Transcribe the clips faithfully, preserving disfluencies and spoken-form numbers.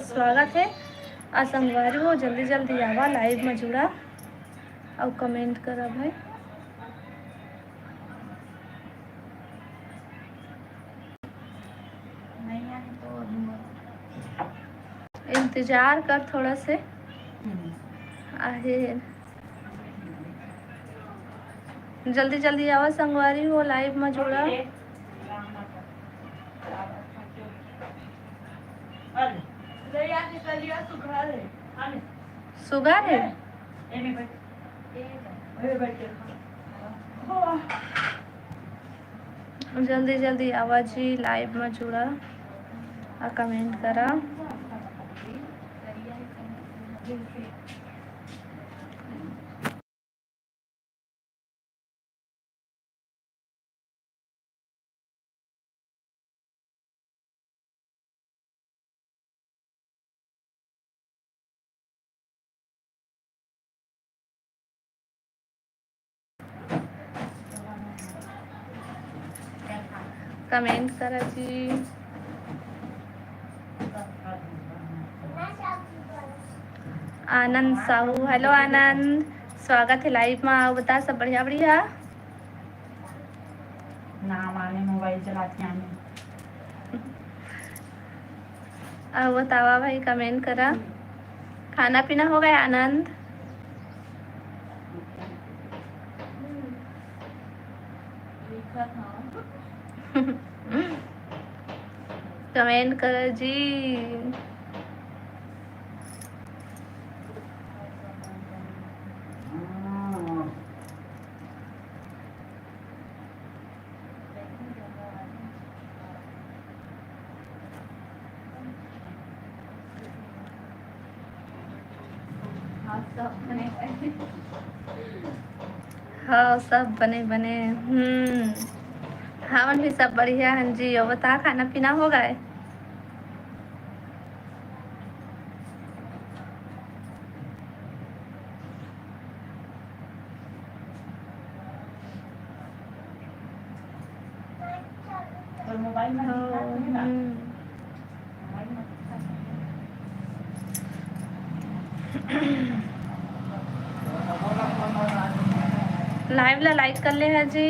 स्वागत हे। अउ संगवारी हो, जल्दी जल्दी आवा, live म जुड़ा अउ comment करा भाई। इंतजार कर थोड़ा से। हम्म। आहे। जल्दी जल्दी आवा संगवारी हो, live म जुड़ा। सुघर हे। जल्दी जल्दी आवा जी, live म जुड़ा अउ comment करा। Comment करा जी। आनंद साहू, hello आनंद, स्वागत हे live मा। अउ बता, सब बढ़िया बढ़िया? नाम आने मोबाइल चलाते आने। अउ बतावा भाई, comment करा। खाना पीना हो गया आनंद? Comment करा जी। हाँ, सब बने बने। हम्म, हमन भी सब बढ़िया हन जी। अउ बता, खाना पीना हो गए? Live ला like कर ले हा जी।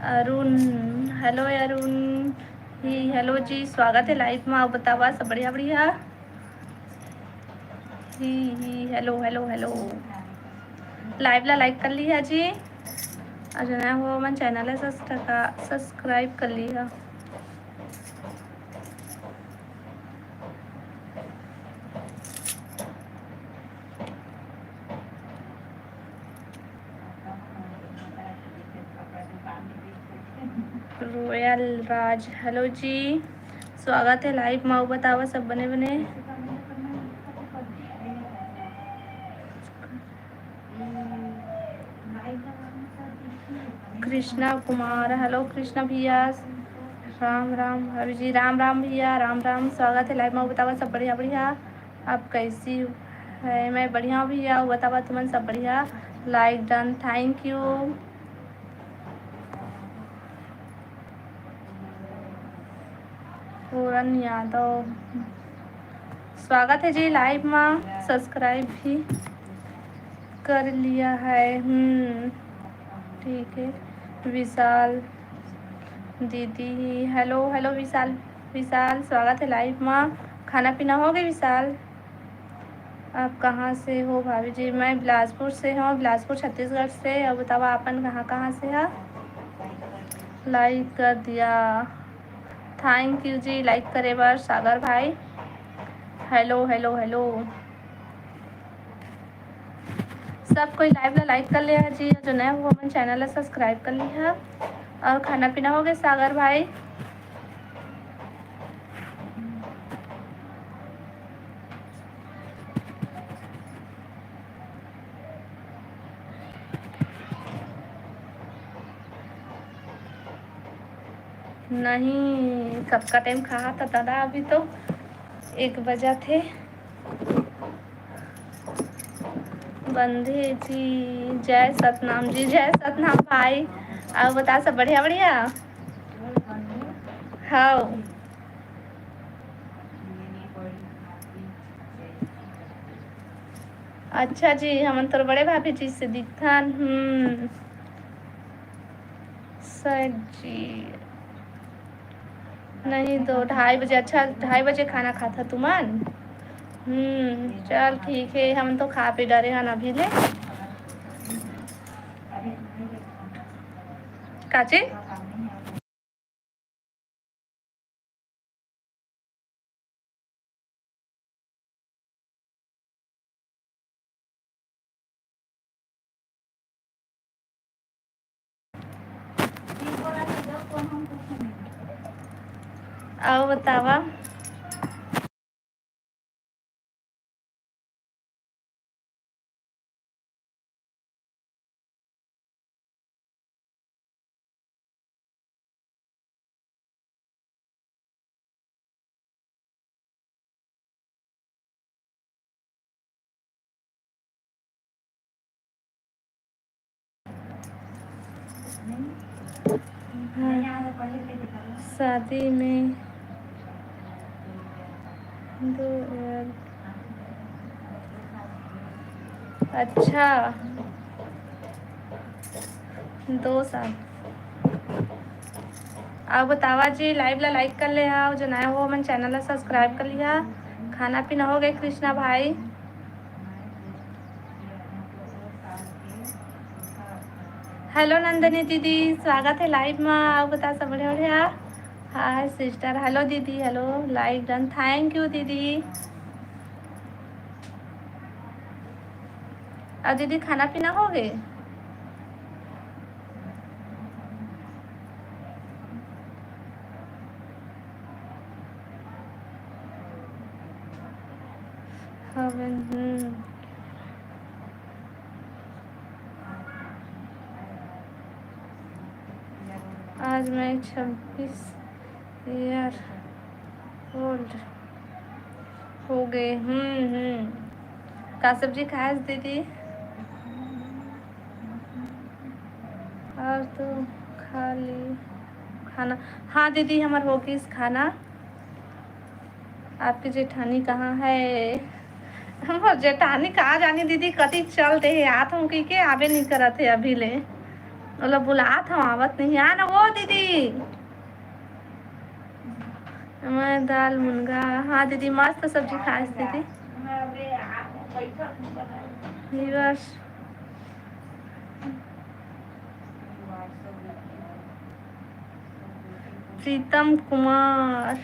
अरुण, hello अरुण। ही hello जी, स्वागत हे live मा। अउ बतावा, सब बढ़िया बढ़िया? ही ही hello hello hello। Live ला like कर लिहा जी। अउ जो नया हो मन channel ला subscri-, subscribe कर लिहा। रोयल राज, hello जी, स्वागत हे live मा। अउ बतावा, सब बने बने? कृष्णा कुमार, hello कृष्णा भैया, राम राम भाभी जी, राम राम भैया, राम राम, स्वागत हे live मा। अउ बतावा, सब बढ़िया बढ़िया? आप कैसी है? मैं बढ़िया भैया, अउ बतावा तुमन सब बढ़िया? Like done, thank you। पूरन यादव, स्वागत हे जी live मा, subscribe भी कर लिया है। हम्म, ठीक है। विशाल दीदी, hello hello विशाल, विशाल, स्वागत हे live मा। खाना पीना हो गए विशाल? आप कहाँ से हो भाभी जी? मैं बिलासपुर से हूँ, बिलासपुर छत्तीसगढ़ से। अउ बतावा, आपन कहाँ कहाँ से हा? Like कर दिया, thank you जी like करे बर सागर भाई। Hello hello hello। सब कोई live ला like कर लिहा जी, जो नया हो मन channel ला subscribe कर लिहा। अउ खाना पीना हो गए सागर भाई? नहीं, कतका time खाहा था दादा, अभी तो एक बजा थे। बंधे जी, जय सतनाम जी, जय सतनाम भाई। अउ बता, सब बढ़िया बढ़िया? हव। अच्छा जी, हमन तोर बड़े भाभी जी से दिखथन। हम्म, सर जी, नहीं, दो ढाई बजे। अच्छा, ढाई बजे खाना खाता तुमन? हम्म, चल ठीक है, हम तो खा पी डरे हन अभी ले। काची? अउ बतावा। शादी में दो यार। अच्छा, दो साल। अउ बतावा जी, live ला like कर ले हा, जो नया हो मन channel ला subscribe कर लिहा। खाना पीना हो गए कृष्णा भाई? Hello नंदिनी दीदी, स्वागत है live मा। अउ बता सब बढ़िया बढ़िया? Hi sister, hello दीदी, hello, like done, thank you दीदी। अउ दीदी खाना पीना हो गए? हवे, हम्म। आज मैं छब्बीस year old हो गए। हम्म, हम्म। का सब्जी खास दीदी? और तो खा ली खाना। हाँ दीदी, हमर हो गिस खाना। आपके जेठानी कहाँ है? हमर जेठानी कहाँ जानी दीदी, कति चल दे हे, आत हूँ कहि के आबे नहीं करत हे अभी ले। ओला बुलात हूँ, आवत नहीं। आ ना वो दीदी। मैं दाल मुनगा। हाँ दीदी, मस्त सब्जी खास दीदी। Viewers, प्रीतम कुमार,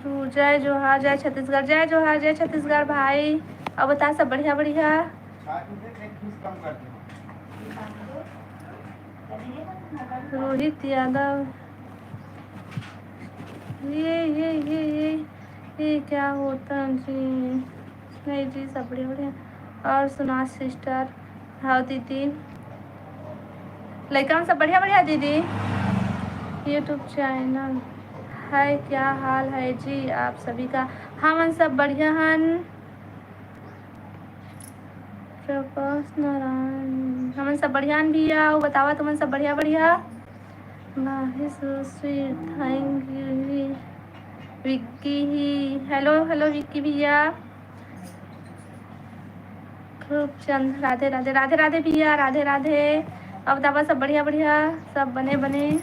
जय जोहार, जय छत्तीसगढ़, जय जोहार, जय छत्तीसगढ़ भाई। अब बता सब बढ़िया बढ़िया। रोहित यादव, ये, ये, ये, ये, ये क्या होता जी? नहीं जी, सब बढ़िया, बढ़िया। और सुना sister? हाँ दीदी, लइका मन सब बढ़िया, बढ़िया दीदी। YouTube channel है, क्या हाल है जी आप सभी का? हमन सब बढ़िया हन। प्रकाश नारायण, हमन सब बढ़िया हन भैया। अउ बतावा, तुमन सब बढ़िया, बढ़िया? भाई so sweet, thank you ji. Vicky Hi, hello, hello Vicky भैया। रूपचंद, राधे राधे, राधे राधे भैया, राधे राधे। अब बतावा सब बढ़िया बढ़िया, सब बने बने?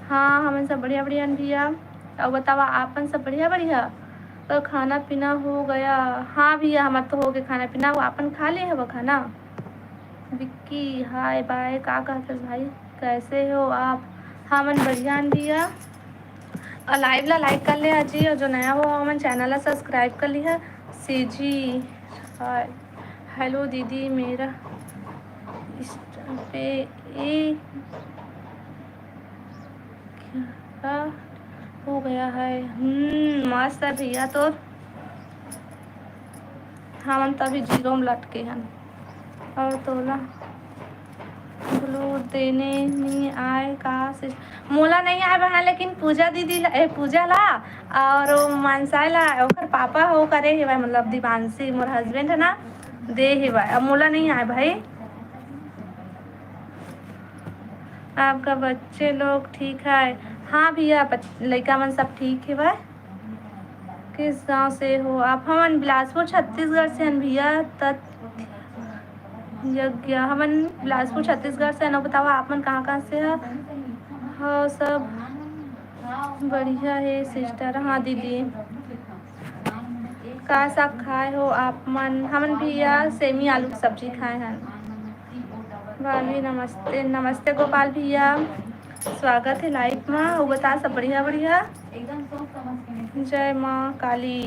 हाँ, हमन सब बढ़िया बढ़िया हन भैया। अब बतावा आपन सब बढ़िया बढ़िया? तो खाना पीना हो गया? हाँ भैया, हमार तो हो गए खाना पीना। वो आपन खा ले हवा खाना? विक्की, हाय बाय, का कहत हस भाई, कैसे हो आप? हमन बढ़िया हन भैया। और live ला like कर ले जी, और जो नया हो हमन channel ला subscribe कर लिहा। सीजी, हाय, hello दीदी, मेरा Insta पे ए क्या हो गया है? हम्म, मस्त है भैया तोर। हमन तो अभी zero में लटके हन। और तोला blue देने नहीं आए का sis-, मोला नहीं आए बहन, लेकिन पूजा दीदी ला, ए, पूजा ला और वो मानसाय ला, ओकर पापा हो करे हेवय, मतलब दिवांशी मोर husband है ना, दे हेवय। अब मोला नहीं आए भाई। आपका बच्चे लोग ठीक है? हाँ भैया, बच-, लइका मन सब ठीक हेवय। किस गांव से हो आप? हमन बिलासपुर छत्तीसगढ़ से हन भैया। तथ्य यज्ञ, हमन बिलासपुर छत्तीसगढ़ से हन। बतावा आप मन कहाँ कहाँ से ह? हो सब बढ़िया हे सिस्टर। हाँ दीदी, का साग खाए हो आप मन? हमन भैया सेमी आलू के सब्जी खाए हन। भाभी नमस्ते। नमस्ते गोपाल भैया, स्वागत हे लाइव मा। अउ बता सब बढ़िया बढ़िया? जय माँ काली,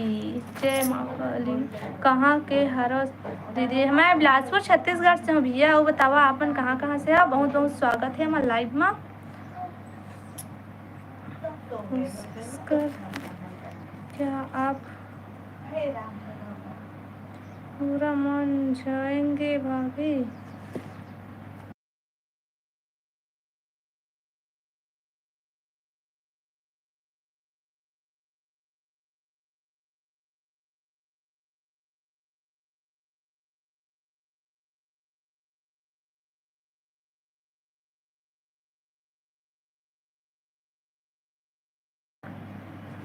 जय माँ काली। कहाँ के हरो दीदी? मैं बिलासपुर छत्तीसगढ़ से हूँ भैया। अउ बतावा आप मन कहाँ कहाँ से हो? बहुत बहुत स्वागत हे हमर लाइव मा। उसका क्या आप पूरा मन जाएंगे भाभी?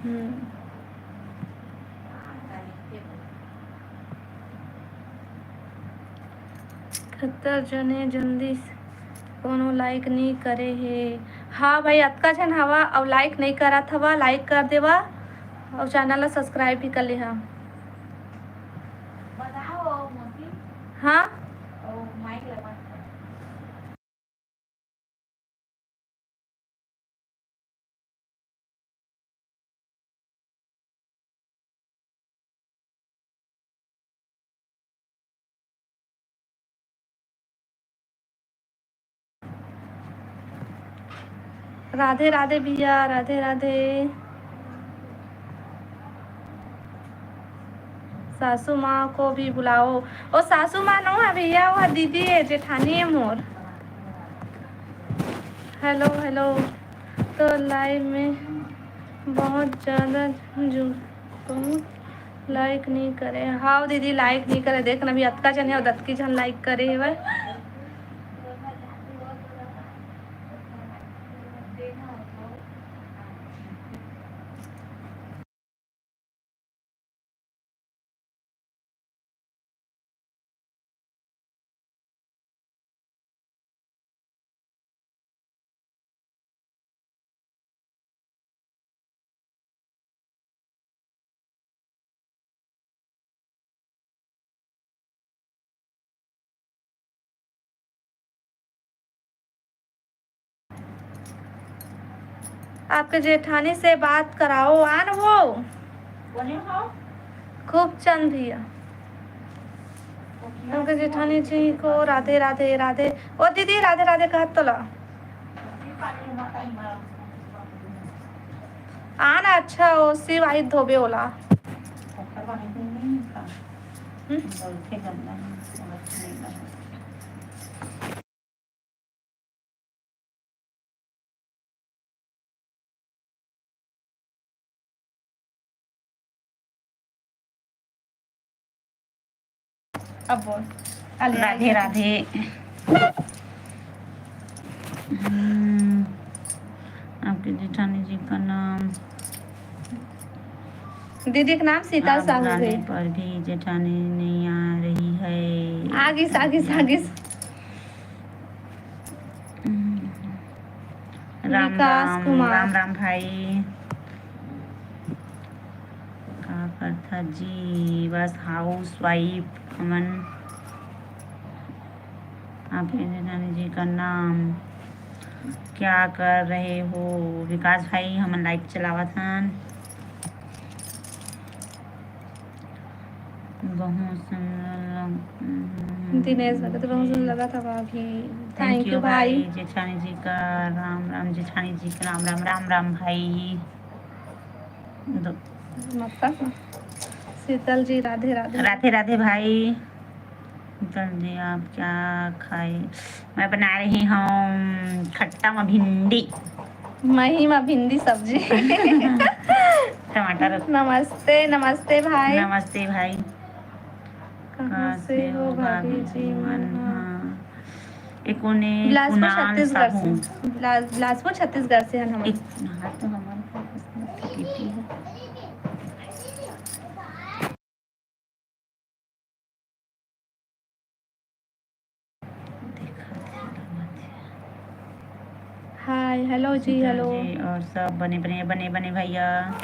हम्म। खत्तर जने जल्दी से कोनो लाइक नई करे हे। हाँ भाई, अतका झन हवा अउ लाइक नई करत हवा, लाइक कर देवा अउ चैनल ला सब्सक्राइब भी कर लेहा। हाँ। राधे राधे भैया, राधे राधे। सासू माँ को भी बुलाओ। ओ सासू माँ नो है भैया, वो दीदी है, जेठानी है मोर। Hello hello. तो लाइव में बहुत ज़्यादा जु-, बहुत लाइक नहीं करे। हाँ दीदी, लाइक नहीं करे। देख ना, अभी अतका जन है, अतकी जन लाइक करे है भाई। आपके जेठानी से बात कराओ, आन वो। कोने हो? खूब चंद भैया। हमके जेठानी जी को राधे राधे राधे। ओ दीदी, राधे राधे कहत तोला। आना, अच्छा, ओ शिव आई धोबे ओला। हम्म? अब बोल। अले राधे राधे। हम्म, आपके जेठानी जी का नाम दीदी का नाम शीतल साहू है। पर भी जेठानी नहीं आ रही है। आगिस, आगिस, आगिस। राम राम, राम राम भाई। का करथा जी? बस हाउस वाइफ हमन। आप नानी जी का नाम क्या कर रहे हो? विकास भाई, हमन लाइट चलावत हन। बहुत सुंदर लग-, दिनेश भगत, बहुत सुंदर लगा था भाभी। Thank you भाई। जेठानी जी का राम राम, जेठानी जी का राम राम, राम राम भाई। मतलब शीतल जी, राधे राधे। राधे राधे भाई। शीतल जी, आप क्या खाए? मैं बना रही हूँ खट्टा में भिंडी। मही में भिंडी सब्जी। टमाटर। नमस्ते, नमस्ते भाई। नमस्ते भाई। कहाँ से हो भाभी जी मन? हाँ। हाँ। ए कोने? बिलासपुर, कुणाल छत्तीसगढ़ से। बिला-, बिलासपुर, छत्तीसगढ़ से हन हमन। एक, हाँ, तो हमन का किस्मत फूटी है। हेलो जी, हेलो। जी, और सब बने बने, बने बने भैया,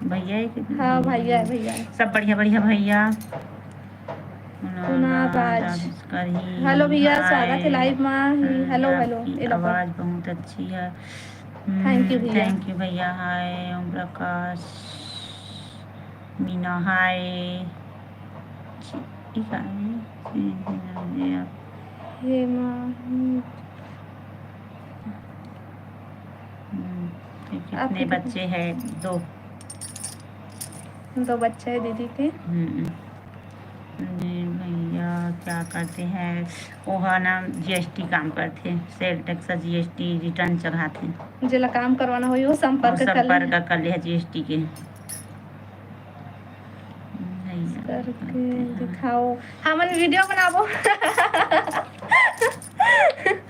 भैया है कि हाँ, भैया है, भैया है। सब बढ़िया बढ़िया भैया। कुणाल राज। हेलो भैया, स्वागत है live मा। हेलो, हेलो, ये लो। आवाज बहुत अच्छी है। Thank you भैया। Thank you भैया। हाय ओम प्रकाश, मीना हाय। ठीक है। ये माँ, हम्म। हम्म, ये कितने बच्चे हैं? दो। दो बच्चे हैं दीदी के। हम्म। जी भैया, क्या करते हैं? वो है ना, जीएसटी काम करते, सेल टैक्स, जीएसटी रिटर्न चढ़ाते। जेला काम करवाना होही, वो संपर्क कर ले। संपर्क कर ले जीएसटी के। भैया करके दिखाओ, हमन वीडियो बनाबो।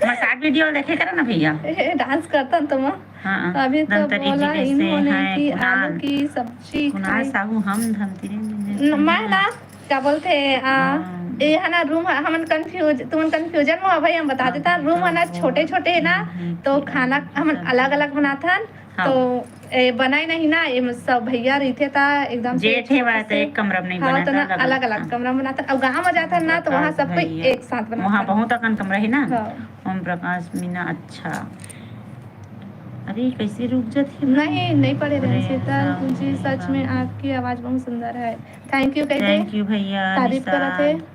हमर short video देखे करा ना भैया। ए, dance करतन तो मैं। हाँ, अभी तो धमतरी बोला जिले से इन्होंने हैं कि कुणाल। आलू की सब्जी कुणाल खाई। साहू, हम धमतरी जिले से न-, मैं हैं। ना, क्या बोलते हैं, आ, हाँ। ये है ना room, हमन confuse, तुमन confusion में हो भाई, हम बता हाँ, देता, room है ना, हाँ, छोटे छोटे है ना, हम्म, हम्म, तो ठीक है, खाना हमन अच्छा, अलग अलग बनाथन। हाँ। तो ए, बनाए नहीं ना, ये सब भैया रहिथे ता एकदम से जेठ हे छोटे वाला तो से। एक कमरा में नहीं हाँ, बनाता, तो ना अलग-अलग, अलग-अलग हाँ। कमरा में बनाता। अब गाँव में जाता ना, तो वहाँ प्रकाश सब कोई भैया। एक साथ बनाता। वहाँ बहुत अकन कमरा है ना। हाँ। ओम प्रकाश मीना, अच्छा। अरे, कैसे रुक जाती है? नहीं, नहीं पढ़े रहे। अरे, शीतल जी, सच में आपकी आवाज बहुत सुंदर है। Thank you, कह दे। Thank you भैया, तारीफ करत है। निषाद।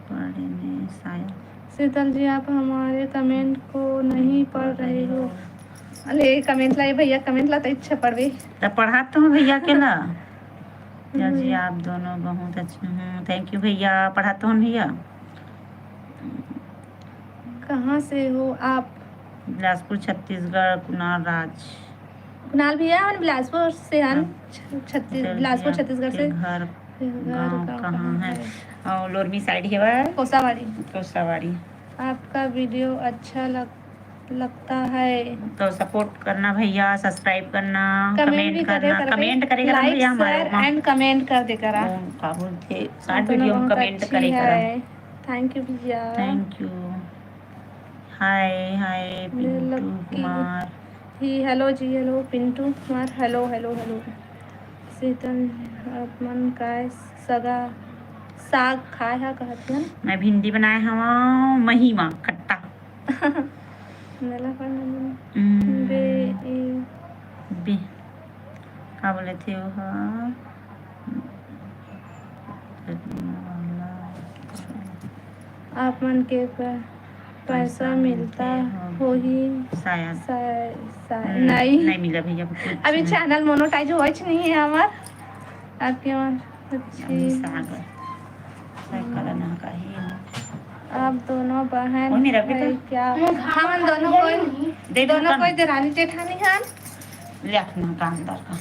पढ़े में शायद। शीतल जी, आप हमारे comment को नहीं पढ़ रहे हो। अरे, comment ला, ये भैया, comment ला तो इच्छा पढ़बे। तो पढ़ात तो हूँ भैया के ला। भैया जी, आप दोनों बहुत अच्छे हैं। Thank you भैया, पढ़ात तो हूँ भैया। कहाँ से हो आप? बिलासपुर, छत्तीसगढ़, कुणाल राज। कुणाल भैया, हमन बिलासपुर से हन। हाँ। छ-, छत्तीस-, बिलासपुर, छत्तीसगढ़ से। घर, गाँव कहाँ है? और लोरमी side हेवय। कोसावाड़ी। कोसावाड़ी। आपका video अच्छा लग, लगता है तो support करना भैया, subscribe करना, comment भी करना, comment करे करा भैया हमारे ऊपर। And comment कर दे करा। वो का बोलते, short video में comment करे करा। Thank you भैया। Thank you। Hi, hi, Pintu Kumar. Hi, hello ji, hello, Pintu Kumar, hello, hello, hello। शीतल, आप मन काय सगा साग खाए हा कहत हन? मैं भिंडी बनाए हवं, महीमा खट्टा। मेला पर नहीं। हम्म। बे, ए। बे। का बोले थे वो हा? आप मन के प-, पैसा मिलता होही शायद। शायद, शायद। हम्म, नहीं। नहीं मिला भैया, कुछ अभी नहीं। Channel monetize होइच नहीं है हमार। आपके मन अच्छी। अभी साग है। साग का ना का ही है। आप दोनों बहन ओए, मेरा बेटा। है क्या? हमन दोनों कोई, दे दे दोनों कोई देरानी जेठानी हन। ले आ ना का अंदर का।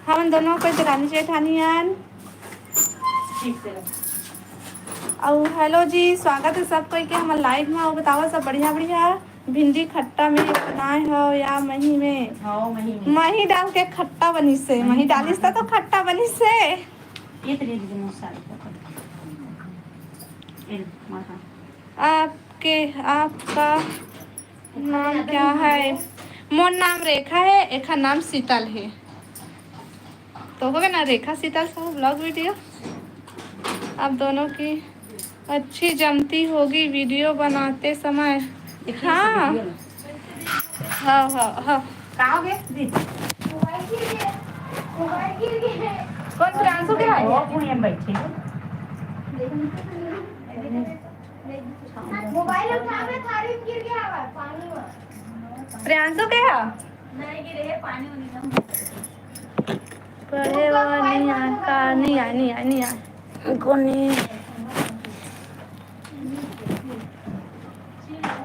हमन दोनों कोई देरानी जेठानी हन। ठीक से रख। अउ hello जी, स्वागत है सब कोई के हमर live में। अउ बतावा सब बढ़िया बढ़िया। भिंडी खट्टा में बनाए हो या मही में? हाँ, मही में। मही डाल के खट्टा बनिस हे। मही मही डालिस त तो खट्टा बनिस हे। ये तो दे दीजिए, मसाले का। ये लो, मसाला। आपके, आपका नाम क्या है? मोर नाम रेखा है, एखर नाम शीतल है। तो हो गया ना रेखा शीतल साहब vlog video। आप दोनों की अच्छी जमती होगी video बनाते समय। देखिए, हाँ। Video में। हाँ, हाँ, हाँ। का हो गया? दे। मोबाइल गिर गया। मोबाइल गिर गया। कौन प्रियांशु के हाथ? वो पुनिया में बैठी है। मोबाइल उठावे थारी में गिर गया है पानी में। प्रियांशु के हा? नहीं गिरे है, पानी होने का। पढ़े वाला नहीं आए, का नहीं आए, नहीं आए, नहीं आए। कोनी।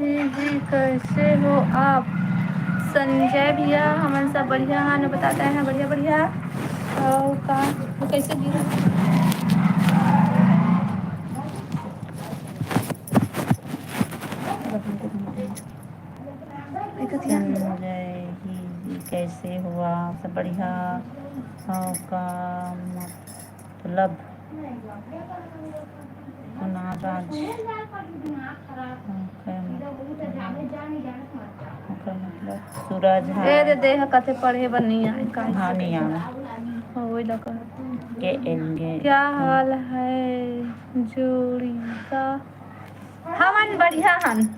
जी, जी, कैसे हो आप? संजय भैया, हमन सब बढ़िया हन, बताते हैं, बढ़िया, बढ़िया। और का, वो कैसे गिरा? संजय जी, कैसे हो आप? सब बढ़िया? हव का मतलब? कुणाल राज। ओके, ओके, मतलब सूरज। ए रे, देह कथे पढ़े बर नहीं आए, का हाँ, नहीं आए। हाँ, वही लगा। के एन गे। क्या हाल है जोड़ी का? हमन बढ़िया हन।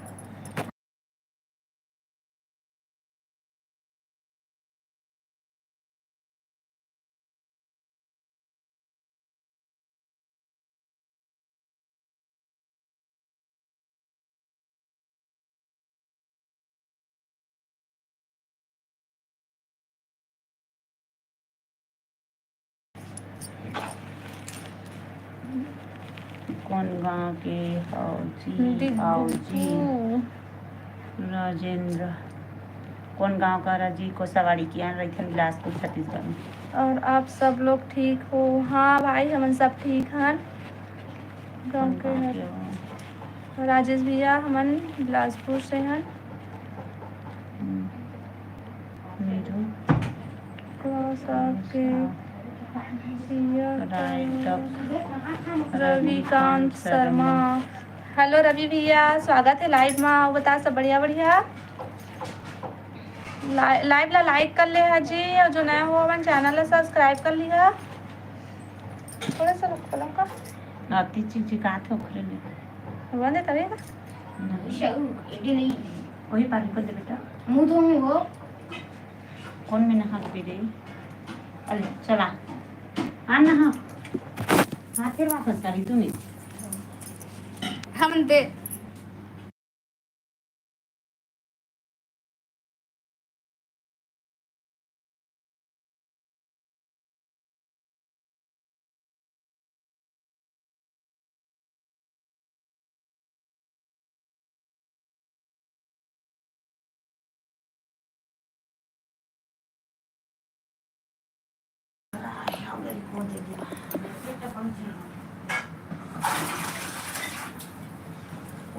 कौन गांव के हव जी? हव जी। राजेंद्र। कौन गांव का राजी? कोसावाड़ी के यहाँ रहिथन, बिलासपुर, छत्तीसगढ़ में। और आप सब लोग ठीक हो? हाँ भाई, हमन सब ठीक हन। गांव के हर। राजेश भैया, हमन बिलासपुर से हन। हम्म। नीरू। क्रॉस आपके भैया। रविकांत शर्मा। हेलो रवि भैया, स्वागत है लाइव में। अउ बता, सब बढ़िया बढ़िया? लाइ-, लाइव ला लाइक कर ले हा जी, अउ जो नया हो अपन चैनल ला सब्सक्राइब कर लिहा। थोड़ा सा रुक पलंग का। आती चीज काथे ओखरे ले। हुआ दे तभी का? नहीं। वही पानी को दे बेटा। मुंह धो मुंह हो। कौन में नहा के दे? अरे चला। आ नहा। हाथ फिर वापस करी तूने। हम दे।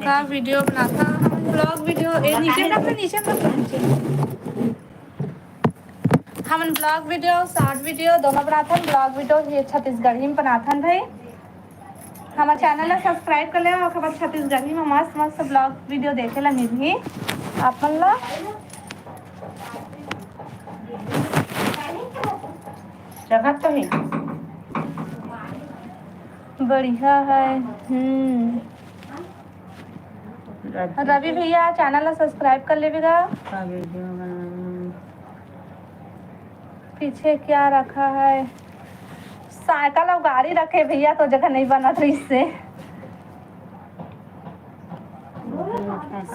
का वीडियो बनाथा? हम ब्लॉग वीडियो, ए, नीचे रख, नीचे रख, नीचे। हमन ब्लॉग वीडियो, शॉर्ट वीडियो दोनों बनाथन। ब्लॉग वीडियो ये छत्तीसगढ़ी में बनाथन भाई। हमर चैनल ला सब्सक्राइब कर लेवा, ओकर बाद छत्तीसगढ़ी में मस्त मस्त ब्लॉग वीडियो देखे ला मिलही आप मन ला। जगह तो है। बढ़िया है। हम्म। रवि भैया, चैनल ला सब्सक्राइब कर लेवे गा। का वीडियो बनाना? पीछे क्या रखा है? साइकिल अउ गाड़ी रखे भैया, तो जगह नहीं बनत रहिस से।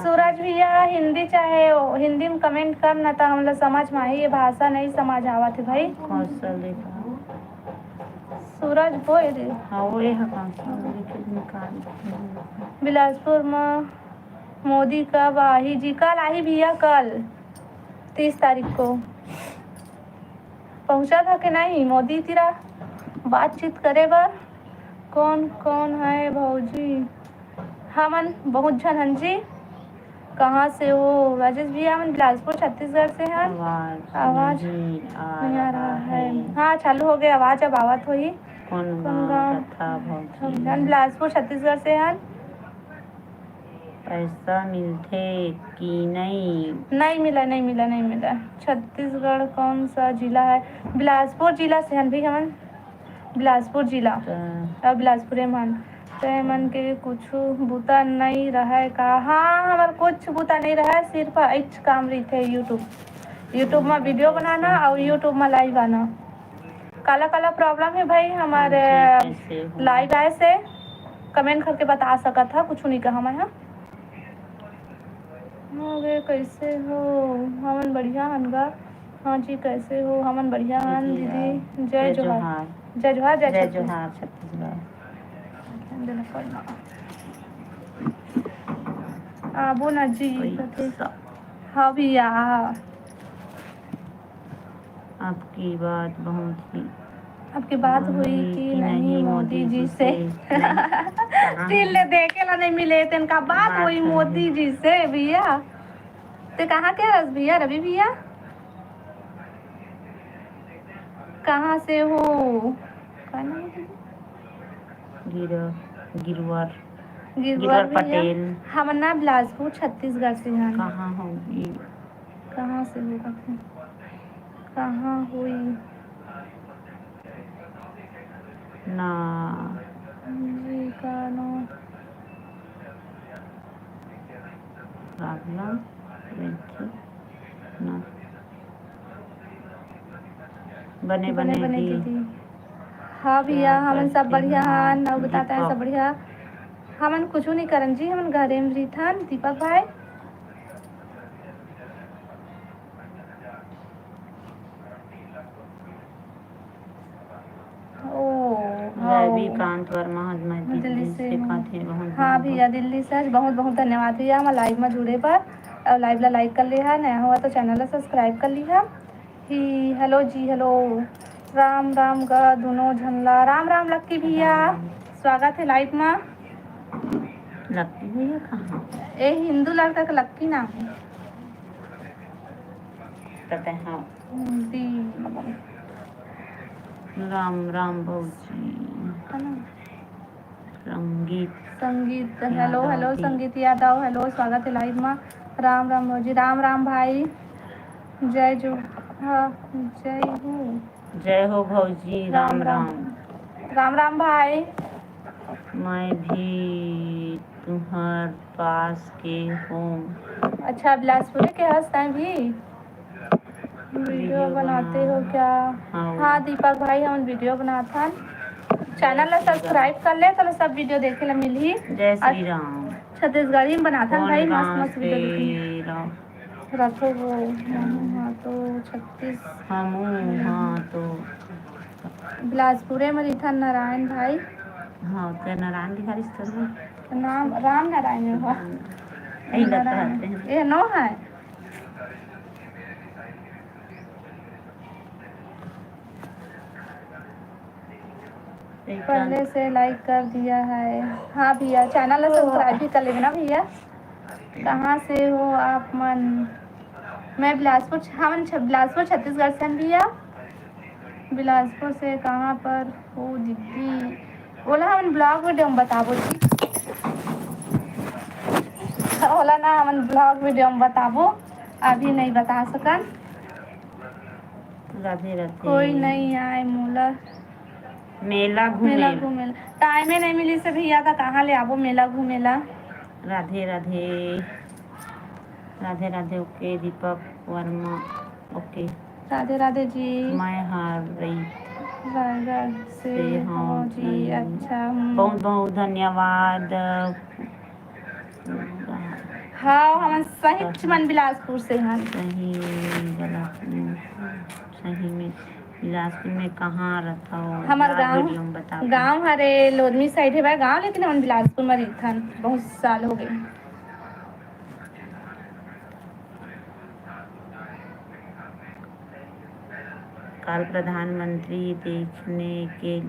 सूरज भैया, हिंदी चाहे हिंदी में कमेंट कर ना, त हमला समझ में आही। ये भाषा नहीं समझ आवत है भाई। कौशल देखा। सूरज बोल रे। हाँ, वो ये है कौशल, लेकिन निकाल। बिलासपुर में मोदी कब आही जी? कल आही भैया, कल तीस तारीख को। पहुँचा था कि नहीं मोदी तिरा बातचीत करे बर? कौन कौन है भौजी? हमन बहुत झन हन जी। कहाँ से हो राजेश भैया? हमन बिलासपुर छत्तीसगढ़ से हन। आवाज आवाज नहीं आ रहा नहीं आ रहा है। है। हाँ, चालू हो गया आवाज, अब आवत होही। कौन कौन गाँव गाँव? कथा भौजी? हमन बिलासपुर छत्तीसगढ़ से हन। पैसा मिलथे कि नहीं? नहीं मिला, नहीं मिला, नहीं मिला। छत्तीसगढ़ कौन सा जिला है? बिलासपुर जिला से हन भाई हमन। बिलासपुर जिला। अच्छा। और बिलासपुरे मन। तो ये मन के कुछ बुता नहीं रहा है का? हाँ, हमार कुछ बुता नहीं रहा है, सिर्फ एक काम रही थे YouTube। YouTube में वीडियो बनाना और YouTube में लाइव आना। काला काला प्रॉब्लम है भाई हमारे। हाँ जी, कैसे हो? लाइव आए से कमेंट करके बता सकत हा, कुछ नहीं कहा मैं। हाँ। हाँ गे, कैसे हो? हमन बढ़िया हन गा। हाँ जी, कैसे हो? हमन बढ़िया हन दीदी। जय जोहार। जय जोहार, जय छत्तीसगढ़। जोहार छत्तीसगढ़। आबो ना जी। हाँ भैया। आपकी बात बहुत ही आपकी बात हुई कि नहीं मोदी जी से? दिल ले देखे ला नहीं मिले, तेन का बात हुई मोदी जी से भैया? ते कहाँ के हस भैया, रवि भैया? कहाँ से हो? का नाम है? गिर-, गिरवर। गिरवर गिरवर भैया। पटेल। हमन ना बिलासपुर, छत्तीसगढ़ से हन। कहाँ होगी? कहाँ से हो कथे? कहाँ होई? ना। जी, का नाम? रागला, वेंकी, ना। बने, बने, बने बने दी। दीदी। हाँ भैया, क्या हमन सब करते बढ़िया हैं? हन, अउ बताते हैं सब दीपक। बढ़िया। हमन कुछू नहीं करन जी, हमन घरे में रहिथन, दीपक भाई। ओ, हाँ। रविकांत वर्मा, मैं दिल्ली दिल्ली से से हूँ। कथे, बहुत हाँ बहुत भैया, दिल्ली से आज बहुत बहुत धन्यवाद भैया, हमर live में जुड़े बर। और live ला like कर लिहा, नया हुआ तो channel ला subscribe कर लिहा। ही, hello जी, hello। राम राम गा दुनो झन ला। राम राम लक्की भैया, राम राम। स्वागत है live में। लक्की भैया कहाँ? ए हिंदू लड़का के लक्की नाम है। पता है, हाँ। हिंदी। राम राम भौजी। है ना? संगीत संगीत, hello, यादव hello, जी। संगीत यादव, hello, स्वागत है live में। राम राम भौजी, राम राम भाई, जय जो, हाँ, जय हो। जय हो भौजी, राम राम राम। राम। राम राम भाई। मैं भी तुम्हार पास के हूँ। अच्छा, बिलासपुर के हस तैं भी? वीडियो वीडियो बनाते हो बना। क्या? हाँ। हाँ दीपक भाई, हम वीडियो बनाथन। Channel ला subscribe कर ले, तो सब वीडियो देखे ला मिलही। जय श्री राम। छत्तीसगढ़ी में बनाथन कौन भाई, मस्त गाँव मस्त वीडियो से देखे। रहो? रखो वो, हाँ तो छत्तीस। हमू, हाँ तो। बिलासपुरे में रहिथन नारायण भाई। हाँ, ते नारायण लिखा रिश्ते में। नाम राम नारायण है। यही लगता नारायण। है। ये नो है। पहले से like कर दिया है। हाँ भैया, channel ला subscribe भी कर लेना भैया। कहाँ से हो आप मन? मैं बिलासपुर, हमन छ-, बिलासपुर छत्तीसगढ़ से हन भैया। बिलासपुर से कहाँ पर हो दीदी? ओला हमन vlog video में बताबो जी। ओला ना हमन vlog video में बताबो, अभी नहीं बता सकन। राधे राधे। कोई नहीं आए मोला। मेला घूमे। मेला घूमे। Time ए नहीं मिली से भैया, त कहाँ ले आबो मेला घूमे ला? राधे राधे। राधे राधे। OK, दीपक वर्मा। OK। राधे राधे जी। मैं हर रही रायगढ़ से से हूँ हूँ जी। जी। अच्छा, हम्म। बहुत बहुत धन्यवाद। हाँ, हमन सही मन बिलासपुर से हन। सही बिलासपुर, सही में बिलासपुर में कहाँ रथव? हमर गाँव, video में बताओ। गाँव हरे लोधमी side हे भाई गाँव, लेकिन हमन बिलासपुर में रहिथन, बहुत साल हो गए। काल प्रधानमंत्री देखने के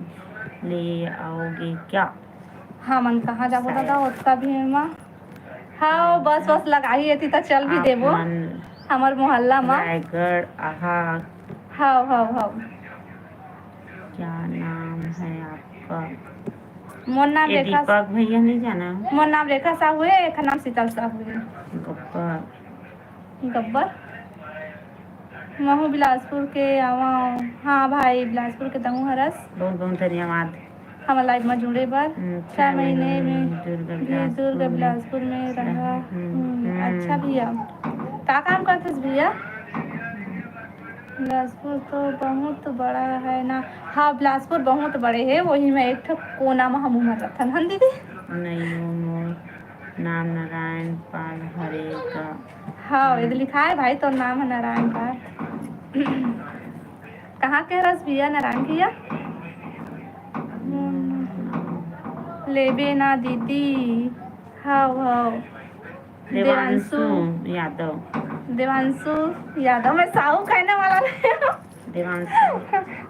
लिए आओगे क्या? हमन कहाँ जाबो दादा, ओतका भीड़ मा। हाँ, बस, बस लगाही एती त चल भी देबो। हमर मोहल्ला मा। रायगढ़ आहा। हाव, हाव, हाव। क्या नाम है आपका? मोर नाम ये रेखा। दीपक भैया नहीं जाना है? मोर नाम रेखा साहू है, एक नाम शीतल साहू है। गब्बर। गब्बर? महू बिलासपुर के आवा। हाँ भाई, बिलासपुर के तहूँ हरस। बहुत बहुत धन्यवाद। हमर live में जुड़े बर। हम्म, छह छह महीने महीने में में दुर्गा ये दुर्गा बिलासपुर में। बिलासपुर में रहा। हम्म, हम्म, हम्म। अच्छा भैया, का काम करथस भैया? बिलासपुर तो बहुत बड़ा है ना। हाँ, बिलासपुर बहुत बड़े है, वही में एक ठो कोना में हमू मन रथन, हन दीदी? नहीं, वो मोर नाम नारायण पाल हरे का। हाँ, ये तो लिखा है भाई, तो नाम है नारायण पाल। कहाँ के रस भैया, नारायण भैया? लेबे ना दीदी। हाव, हाव। देवांशु देवांशु। यादव। देवांशु यादव, मैं साहू कहने वाला रहे हूँ। देवांशु।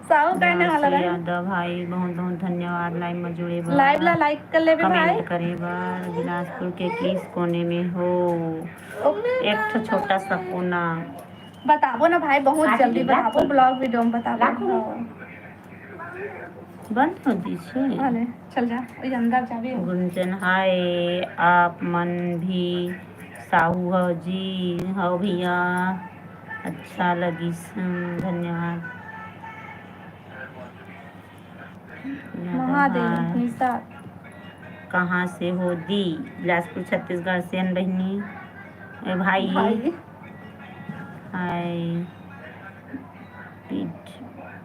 साहू कहने वाला देवांशु रहे। यादव भाई, बहुत बहुत धन्यवाद live में जुड़े बर। Live ला like कर लेबे भाई। Comment करे बर। बिलासपुर के किस कोने में हो? OK। एक ठो छोटा सा कोना। बताबो ना भाई, बहुत काटी जल्दी के बताबो, राखो। Vlog video में बताबो। राखो। हाँ। बंद हो दिस हे। अरे, चल जा, ओई अंदर जाबे। गुंजन, हाय, आप मन भी साहू हो जी। हो भैया, अच्छा लगिस, हम्म, धन्यवाद। महादेव, हाय। निशा। कहाँ से हो दी? बिलासपुर, छत्तीसगढ़ से हन बहिनी। ए भाई। भाई। हाय। पीठ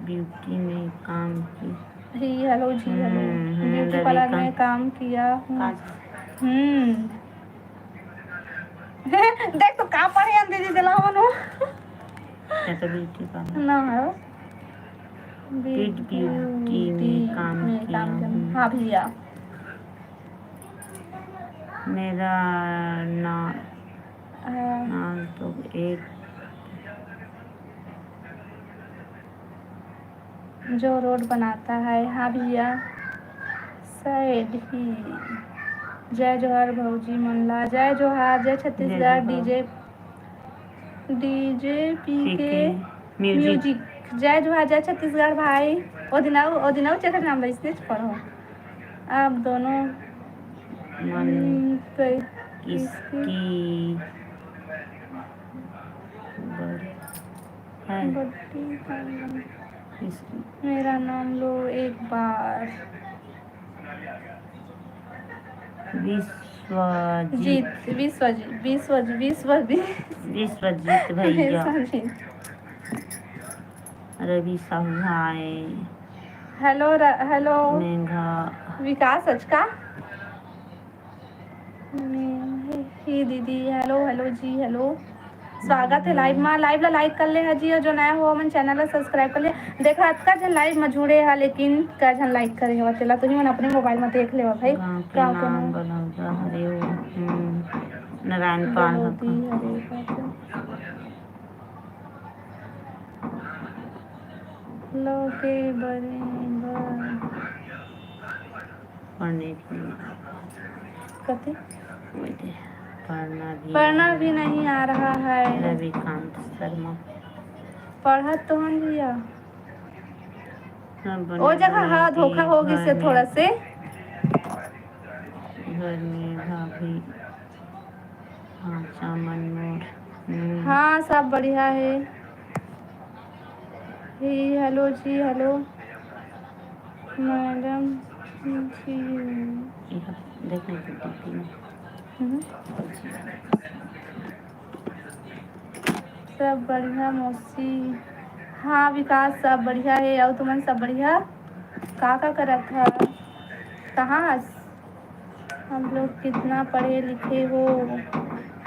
ब्यूटी में काम की। ही, हेलो जी, हेलो। हम्म, हम्म, ब्यूटी पार्लर रविका। में काम किया हूँ। काज। हम्म। देख तो का पढ़े हन दीदी, दिला मनो। या तो ब्यूटी पार्लर। ना है। पीठ ब्यूटी में काम किया हूँ। हाँ भैया। मेरा ना, हाँ। नाम तो एक जो रोड बनाता है, हाँ भैया, सैड ही। जय जोहार भौजी मन ला, जय जोहार, जय छत्तीसगढ़, जय जोहार। डीजे, डीजे पी के पी के म्यूजिक। म्यूजिक। जय जोहार, जय छत्तीसगढ़ भाई। ओ दिनाऊ, ओ दिनाऊ चेकर नाम ला इसने पढ़ो। आप दोनों मन हम्म, कई-, किसकी बड़ी है? बड़ी है। इसकी। मेरा नाम लो एक बार। विश्वजीत। जीत, विश्वजीत, विश्वजीत, विश्वजीत। विश्वजीत भैया। विश्वजीत। रवि साहू, हाय। हेलो र-, हेलो। मेघा। विकास अचका। ही दीदी, हेलो, हेलो जी, हेलो। स्वागत है लाइव मा। लाइव ला लाइक कर ले हा जी, और जो नया हो, हमन चैनल ला सब्सक्राइब कर ले। देखा, अतका झन लाइव मा जुड़े हा, लेकिन का झन लाइक करे हवा, तेला तुही मन अपने मोबाइल मा देख लेवा भाई। गाँव के गाँव के नाम नाम। बलौदा हरे, हम्म, नारायण पाल बलौदी हका। हरे, लौके बने बर। पढ़ने की। कते? वही दे। पढ़ना भी पढ़ना नहीं। भी नहीं आ रहा है। रविकांत शर्मा। पढ़त तो हन भैया। हाँ, बने ओ जगह, बने हाँ, के धोखा हो गिस घर से में। थोड़ा से। घर में भाभी। हाँ, चामन मोर। हम्म। हाँ, सब बढ़िया है। ही, हेलो जी, हेलो। मैडम जी। इहाँ देख नहीं सकती थी मैं। हम्म। सब बढ़िया मौसी। हाँ विकास, सब बढ़िया है। और तुमन सब बढ़िया? का का करत ह? कहाँ हस? हम लोग कितना पढ़े लिखे हो?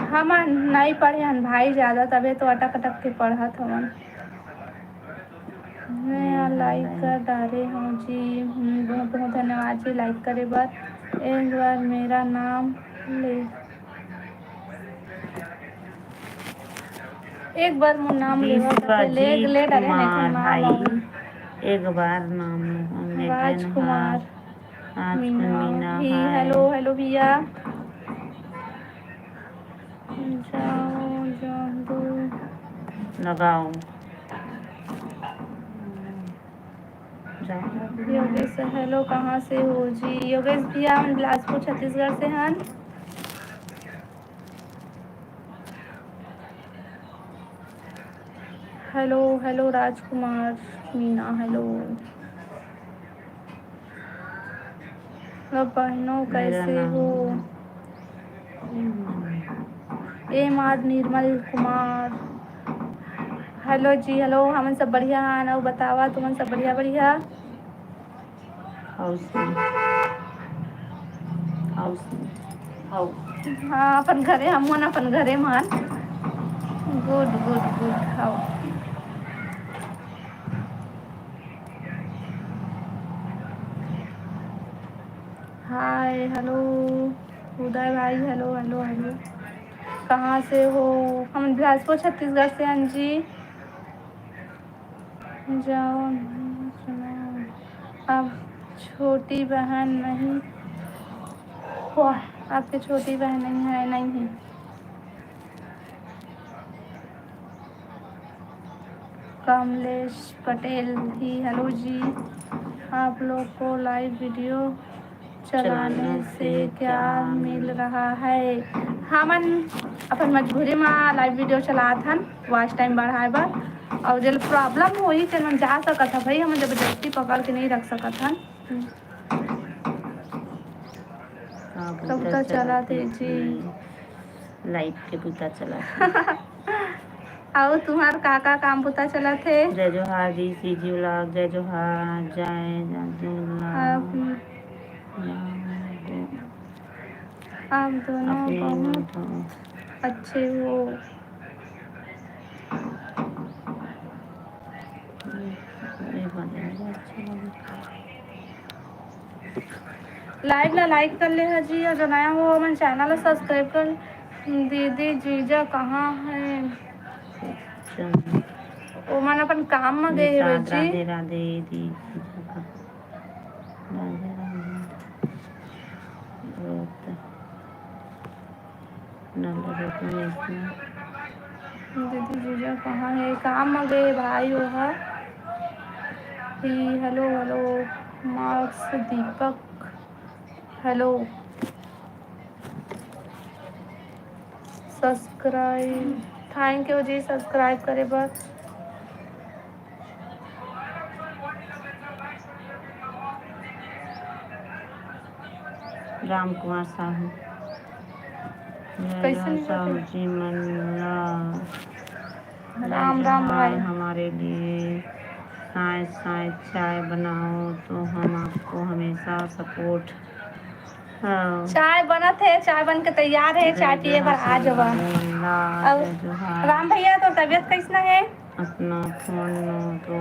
हमन नहीं पढ़े हन भाई ज़्यादा, तबे तो अटक अटक के पढ़त हवन। मैं यहाँ लाइक कर डारे हूँ जी। हम्म, बहुत बहुत धन्यवाद जी लाइक करे बर। एक बार मेरा नाम ले, एक बार मोर नाम लेवा करके ले, विश्वजीत ले डारे कुमार नाम भाई, आऊ। एक बार नाम लेहन राजकुमार। राजकुमार मीना। मीना, ही, हाय। हेलो, हेलो भैया। जाओ, जाओ, दो। लगाओ। जाओ। योगेश, हेलो, कहाँ से हो जी? योगेश भैया, हम बिलासपुर, छत्तीसगढ़ से हन। हेलो, हेलो, राजकुमार मीना, हेलो। अब बहनों, मेरा कैसे नाम हो? M R Nirmal Kumar. Hello जी, हेलो, हमन सब बढ़िया हन, अउ बतावा, तुमन सब बढ़िया, बढ़िया? हाउस में। हाउस में। हाउ। हाँ, अपन घरे, हमन अपन घरे मान। गुड, गुड, गुड, हाउ। हाय, हेलो, उदय भाई, हेलो, हेलो, हेलो। कहाँ से हो? हम बिलासपुर, छत्तीसगढ़ से हन जी। जाओ, नहीं सुना। अब छोटी बहन नहीं। वाह, आपके छोटी बहन नहीं है, नहीं है। कमलेश पटेल ही, हेलो जी। आप लोग को लाइव वीडियो चलाने से क्या मिल रहा है? हमन अपन मजबूरी में लाइव वीडियो चलात हन, वॉच टाइम बढ़ाए बर। और जेल प्रॉब्लम होही, तेन मन जा सकत ह भाई, हमन जबरदस्ती पकड़ के नहीं रख सकत हन। का तब बुता तो चला चलत थे हे जी। जी। लाइव के बुता चलत हे। अउ तुम्हार का का काम बुता चलत हे? जय जोहार जी, सीजी व्लॉग, जय जोहार, जय जादू व्लॉग। आप, आप दोनों अपने बहुत अच्छे हो। लाइव ला लाइक कर ले हा जी, अउ जो नया हो, हमन चैनल ला सब्सक्राइब कर। दीदी जीजा कहाँ है? अच्छा। ओमन अपन काम म गए हेवय जी। राधे राधे दीदी जीजा। राधे राधे। रोत। नंबर रत्न इसमें। दीदी जीजा कहाँ है? काम म गए भाई ओहा। ही, हेलो, हेलो, मार्क्स Deepak, hello. Subscribe, thank you जी सब्सक्राइब करे बर। राम कुमार साहू। कैसे नहीं साहू जी मन ला राम राम भाई। हमारे लिए साय साय चाय बनाओ तो हम आपको हमेशा सपोर्ट। हाँ। चाय बनत हे, चाय बन के तैयार हे, चाय पिए बर आ जावा। अउ राम भैया, तोर तबीयत कैसना हे? अपना फोन नो तो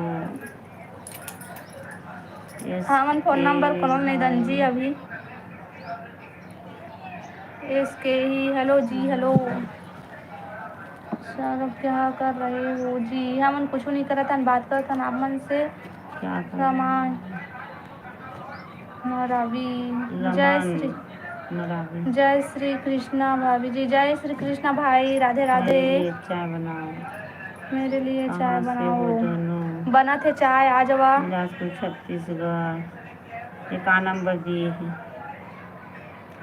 हमन फोन नंबर कोनो नहीं दन जी अभी। एस के ही, हेलो जी, हेलो। सर, क्या कर रहे हो जी? हमन कुछ नहीं करत हन, बात करत हन आप मन से। क्या कर रहे हो? रमान मरावी, जय श्री, जय श्री कृष्णा भाभी जी, जय श्री कृष्णा भाई, राधे राधे। चाय बनाओ। मेरे लिए चाय बनाओ। बनत हे चाय, आ जावा। बिलासपुर, छत्तीसगढ़। ये का नंबर दिए हे?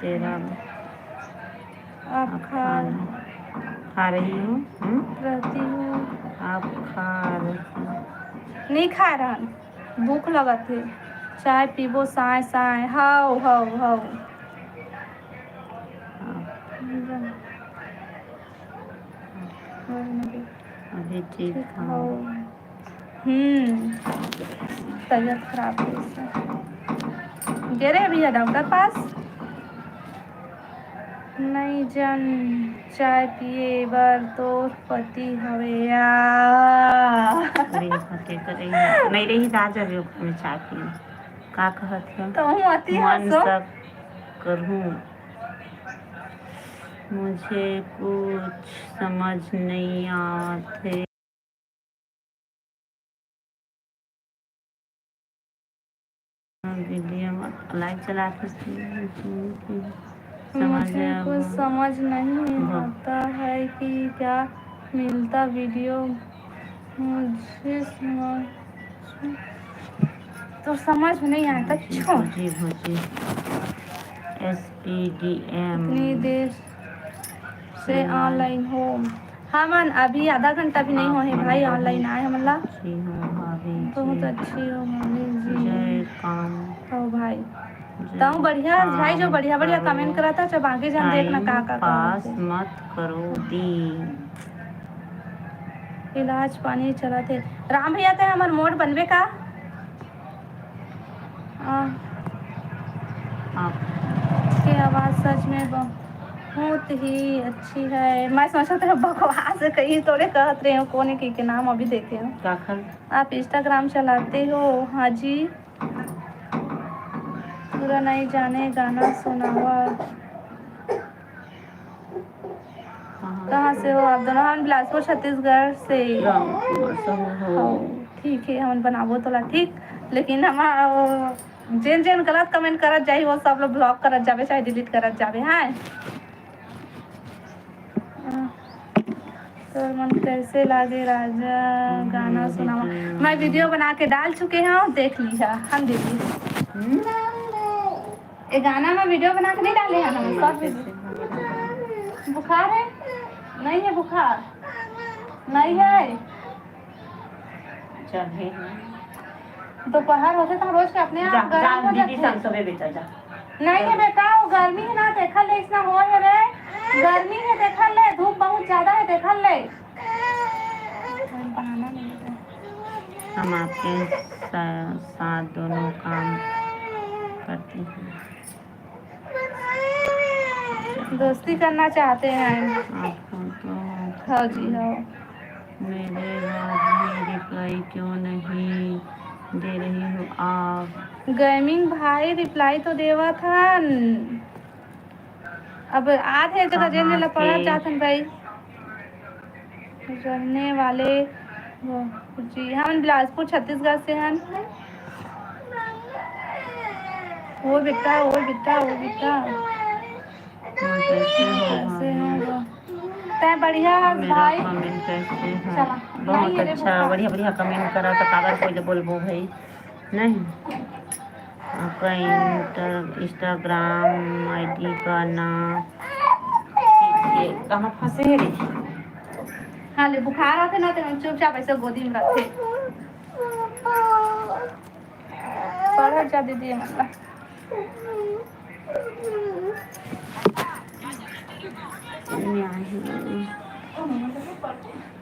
तेरा। आप खा, खा रही हो? हम्म? रहती हो? आप खा रही हो? नहीं खा रहा। भूख लगत हे, चाय पीबो साय साय। हव, हव, हव। अभी ठीक हव। हम्म, तबीयत खराब हे। गे रहे भैया डॉक्टर पास? नहीं जन, चाय पिए बर तोर पति हवे या। अरे, पति तो रही, नहीं रही, त आ जाबे ओखर में चाय पिए। का कहत हे? तो हूँ अति मन हंसो। सब करहूँ। मुझे कुछ समझ नहीं आत हे। वीडियो में लाइव चलात हस। मुझे कुछ समझ नहीं आता है कि क्या मिलता वीडियो, मुझे समझ, तो समझ में नहीं आता। भौजी, छो। भौजी, भौजी। एस पी डी एम। इतनी देर से हम्म। ऑनलाइन हो। हमन अभी आधा घंटा भी नहीं होहे भाई, ऑनलाइन आए हमन ला। अच्छी हो भाभी जी। बहुत अच्छी हो भाभी जी। जय काम। हो भाई। जय तहूँ बढ़िया काम भाई, जो बढ़िया बढ़िया करो। कमेंट करत हे, जब आगे जान देखना का का पास करत हे। मत करो दी। इलाज पानी चलत हे। राम भैया, ते हमर मोड़ बनबे का? आ, आपके आवाज़ सच में बहुत ही अच्छी है। मैं सोचत रहे बकवास हे, कहीं तोरे कहत रहे हो, कोने के, के नाम अभी देखे हो। काखर? आप Instagram चलाते हो? हाँ जी। पूरा नहीं जाने, गाना सुनावा। कहाँ से हो आप दोनों? हम बिलासपुर, छत्तीसगढ़ से। राम कुमार साहू हो। हो, ठीक है, हम बनाबो तोला, ठीक। लेकिन हम, अ, जेन जेन गलत कमेंट करत जाही, वो सब लोग ब्लॉक करत जाबे, चाहे डिलीट करत जाबे, हाँ। अ, तोर मन कैसे लागे राजा? गाना सुनावा। मैं वीडियो बना के डाल चुके हंव, देख लिहा। हम दीदी, ये गाना मैं वीडियो बना के नहीं डाले हैं हम, शॉर्ट वीडियो। बुखार है? नहीं है बुखार, नहीं है। चल, हे, हे। दोपहर होथे त रोज के अपने आप जा, गरम जा, हो दीदी जाथे। संग सबे बेटा, जा। नहीं हे बेटा, वो गर्मी हे ना, देखा ले, इसना हो हे रे। गर्मी हे, देखा ले, धूप बहुत ज्यादा हे, देखा ले। हम आपके सा-, साथ दोनों काम करते हैं। दोस्ती करना चाहते हैं। आपको तो हाँ जी, हाँ। मेरे बाद भी रिप्लाई क्यों नहीं दे रही हो आप? गेमिंग भाई, रिप्लाई तो देवत हन। अब आत हे तो कहाँ गजेंद्र ला पढ़त के? जात हन भाई। रहने वाले वो जी, हमन बिलासपुर, छत्तीसगढ़ से हन। ओ बेटा, ओ बेटा, ओ बेटा। हाँ, कैसे हो कैसे भाभी? हो? तैं बढ़िया हस मेरा भाई? कमेंट कैसे है? चला। बहुत नहीं, ये अच्छा, देखो। बढ़िया, बढ़िया कमेंट करा, तो काबर कोई ले बोलबो भाई? नहीं। आपका इंटर-, Instagram ID का नाम, ये कहाँ फंसे है रे? हाँ, ले, बुखार आथे ना, तो चुपचाप ऐसे गोदी में रखे। पढ़त जा दीदी, ये मतलब।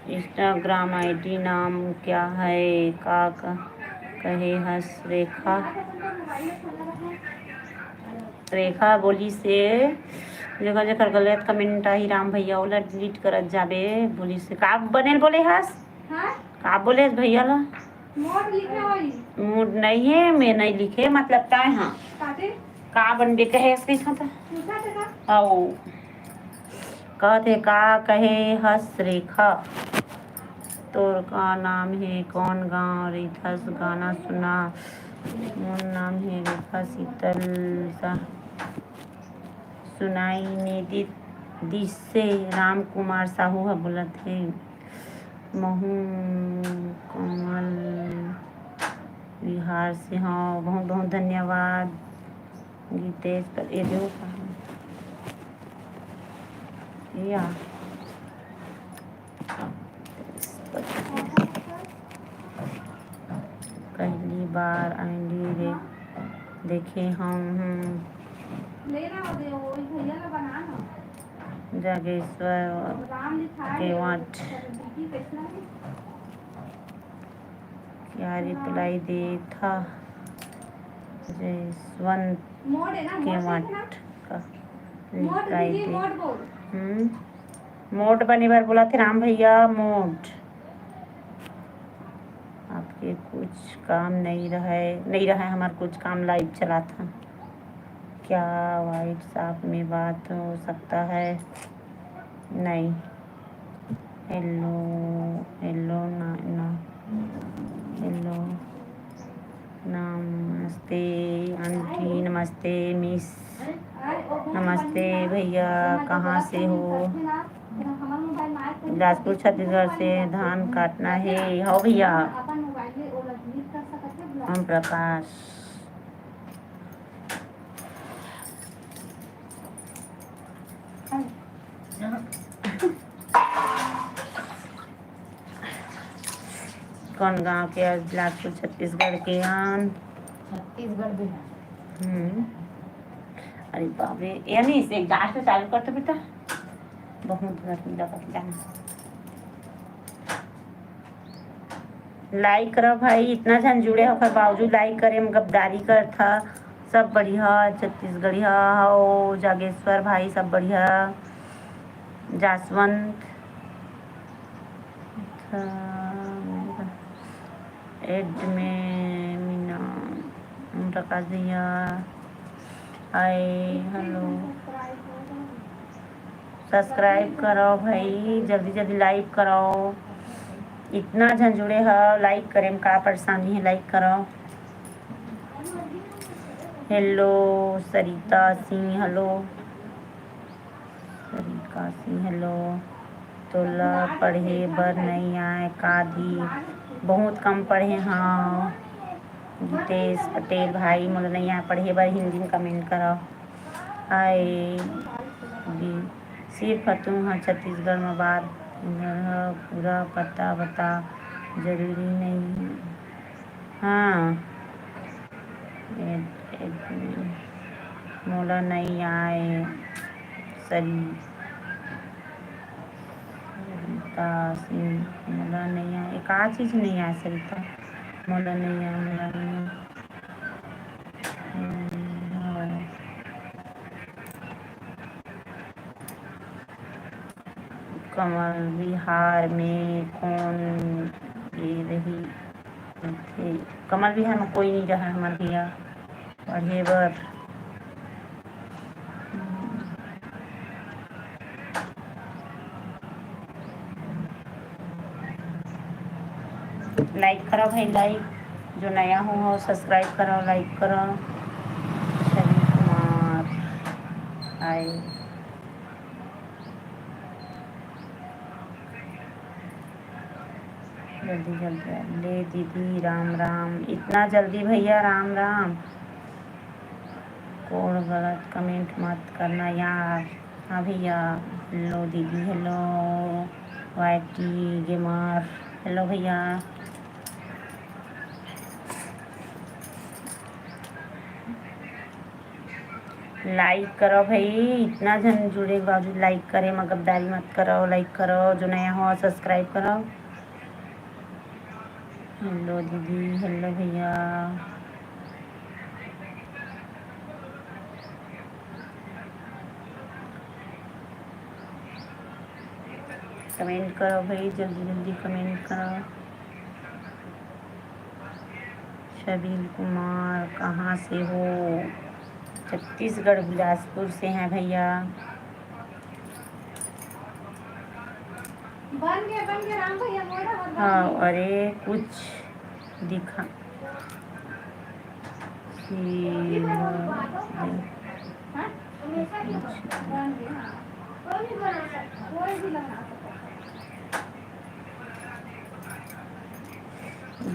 Instagram ID नाम क्या है? का क-, कहे हस रेखा? रेखा बोलिस हे, जेकर जेकर गलत कमेंट आही राम भैया, ओला डिलीट करत जाबे। बोलिस हे, का बने ल बोले हस? हाँ? का बोले हस भैया ला? मोट लिखे होई। मोट नहीं है, मैं नहीं लिखे, मतलब तय हाँ। काटे? का बनबे कहे हस कहिथों त? पूछा थे का? आओ। कहत हे, का कहे हस रेखा? तोर का नाम हे? कौन गाँव रहिथस? गाना सुना। मोर नाम हे रेखा शीतल साह। सुनाई ने दि-, दिसे राम कुमार साहू ह बोलत हे। महू कमल विहार से हव। बहुत बहुत धन्यवाद गीतेश पर। ये देखो कहाँ? या। पहली बार ID देख-, देखे हूँ। जागेश्वर केवट। क्या रिप्लाई देथा? जसवंत केवट का रिप्लाई दे। हम्म। मोट बने बर बोलथे राम भैया, मोट। आपके कुछ काम नहीं रहे, नहीं रहे हमार कुछ काम, live चलाथन। क्या WhatsApp में बात हो सकता है? नहीं। Hello, hello, ना, ना, hello। नमस्ते आंटी, नमस्ते मिस, नमस्ते भैया, कहाँ से हो? बिलासपुर छत्तीसगढ़ से। धान काटना हे, हो भैया। ओम प्रकाश। कौन गांव के हस? बिलासपुर छत्तीसगढ़ के हन। छत्तीसगढ़ के हन। हम्म। अरे बाप रे, ये नहीं, इसे exhaust चालू कर तो बेटा, बहुत गर्मी लगत जाना। Like करो भाई, इतना झन जुड़े हो, ओकर बावजूद like करे में गद्दारी करथा। सब बढ़िया, छत्तीसगढ़िया हो, जागेश्वर भाई, सब बढ़िया। जासवंत, अच्छा, एड में मीना, ओम प्रकाश भैया, हाय, hello। Subscribe करो भाई, जल्दी जल्दी like करो। इतना झन जुड़े हो, like करे में का परेशानी है, like करो। Hello सरिता सिंह, hello सरिता सिंह, hello। तोला पढ़े बर नइ आय का दी? बहुत कम पढ़े हंव। गीतेश पटेल भाई, मोला नइ आय पढ़े बर, हिंदी में comment करव। आय दी, सिर्फ तुमन ह छत्तीसगढ़ म बात, इधर ह पूरा पता बता, जरूरी नइ हे। हाँ, ए, ए, मोला नइ आय सरी, सरिता सिंह, मोला नइ आय, का चीज नइ आय सरिता? मोला नइ आय, मोला नइ आय। हम्म, हाँ। कमल विहार में कोन गे रही? कमल विहार में कोई नहीं रहा हमारे भैया पढ़े बर। Like करो भाई, like, जो नया हो, हो subscribe करो, like करो। छवि कुमार आए। जल्दी जल्दी आ। ले दीदी, राम राम। इतना जल्दी भैया, राम राम। कोई गलत comment मत करना यार। हाँ भैया, hello दीदी, hello Y T gamer, hello भैया। Like करो भाई, इतना झन जुड़े के बावजूद like करे म गद्दारी मत करो। Like करो, जो नया हो subscribe करो। Hello दीदी, hello भैया। Comment करो भाई, जल्दी जल्दी comment करो। छबील कुमार, कहाँ से हो? छत्तीसगढ़, बिलासपुर से हैं भैया। बन गए, बन गए राम भैया, मोड़ा मत बन हाँ, गए। अरे कुछ दिखा। हाँ? हमेशा की बन गए, हाँ। कोई भी बना सकता है, कोई भी बना सकता है।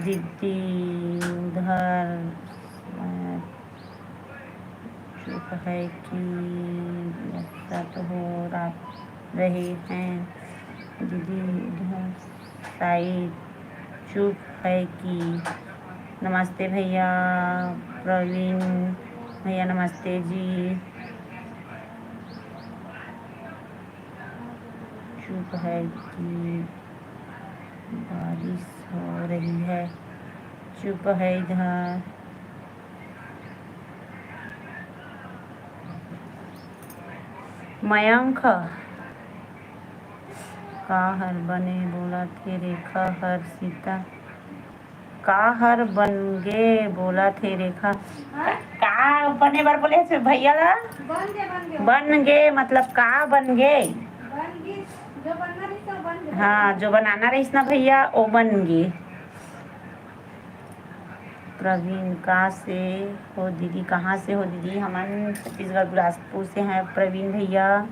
दीदी उधर, अ, चुप है कि व्यस्त हो रा-, रहे हैं दीदी उधर, शायद चुप है कि। नमस्ते भैया प्रवीण भैया, नमस्ते जी। चुप है कि बारिश हो रही है, चुप है इधर। मयंक, का हर बने बोलत हे रेखा हर सीता? का हर बन गे बोलत हे रेखा? हाँ? का बने बर बोले हे भैया ला? बन गे, बन गे। बन गे मतलब का बन गे? बन गे, जो बनना रहिस, वो बन गे। हाँ, जो बनाना रहिस ना भैया, वो बन गे। प्रवीण, का से हो दीदी, कहाँ से हो दीदी? हमन छत्तीसगढ़ बिलासपुर से हैं प्रवीण भैया।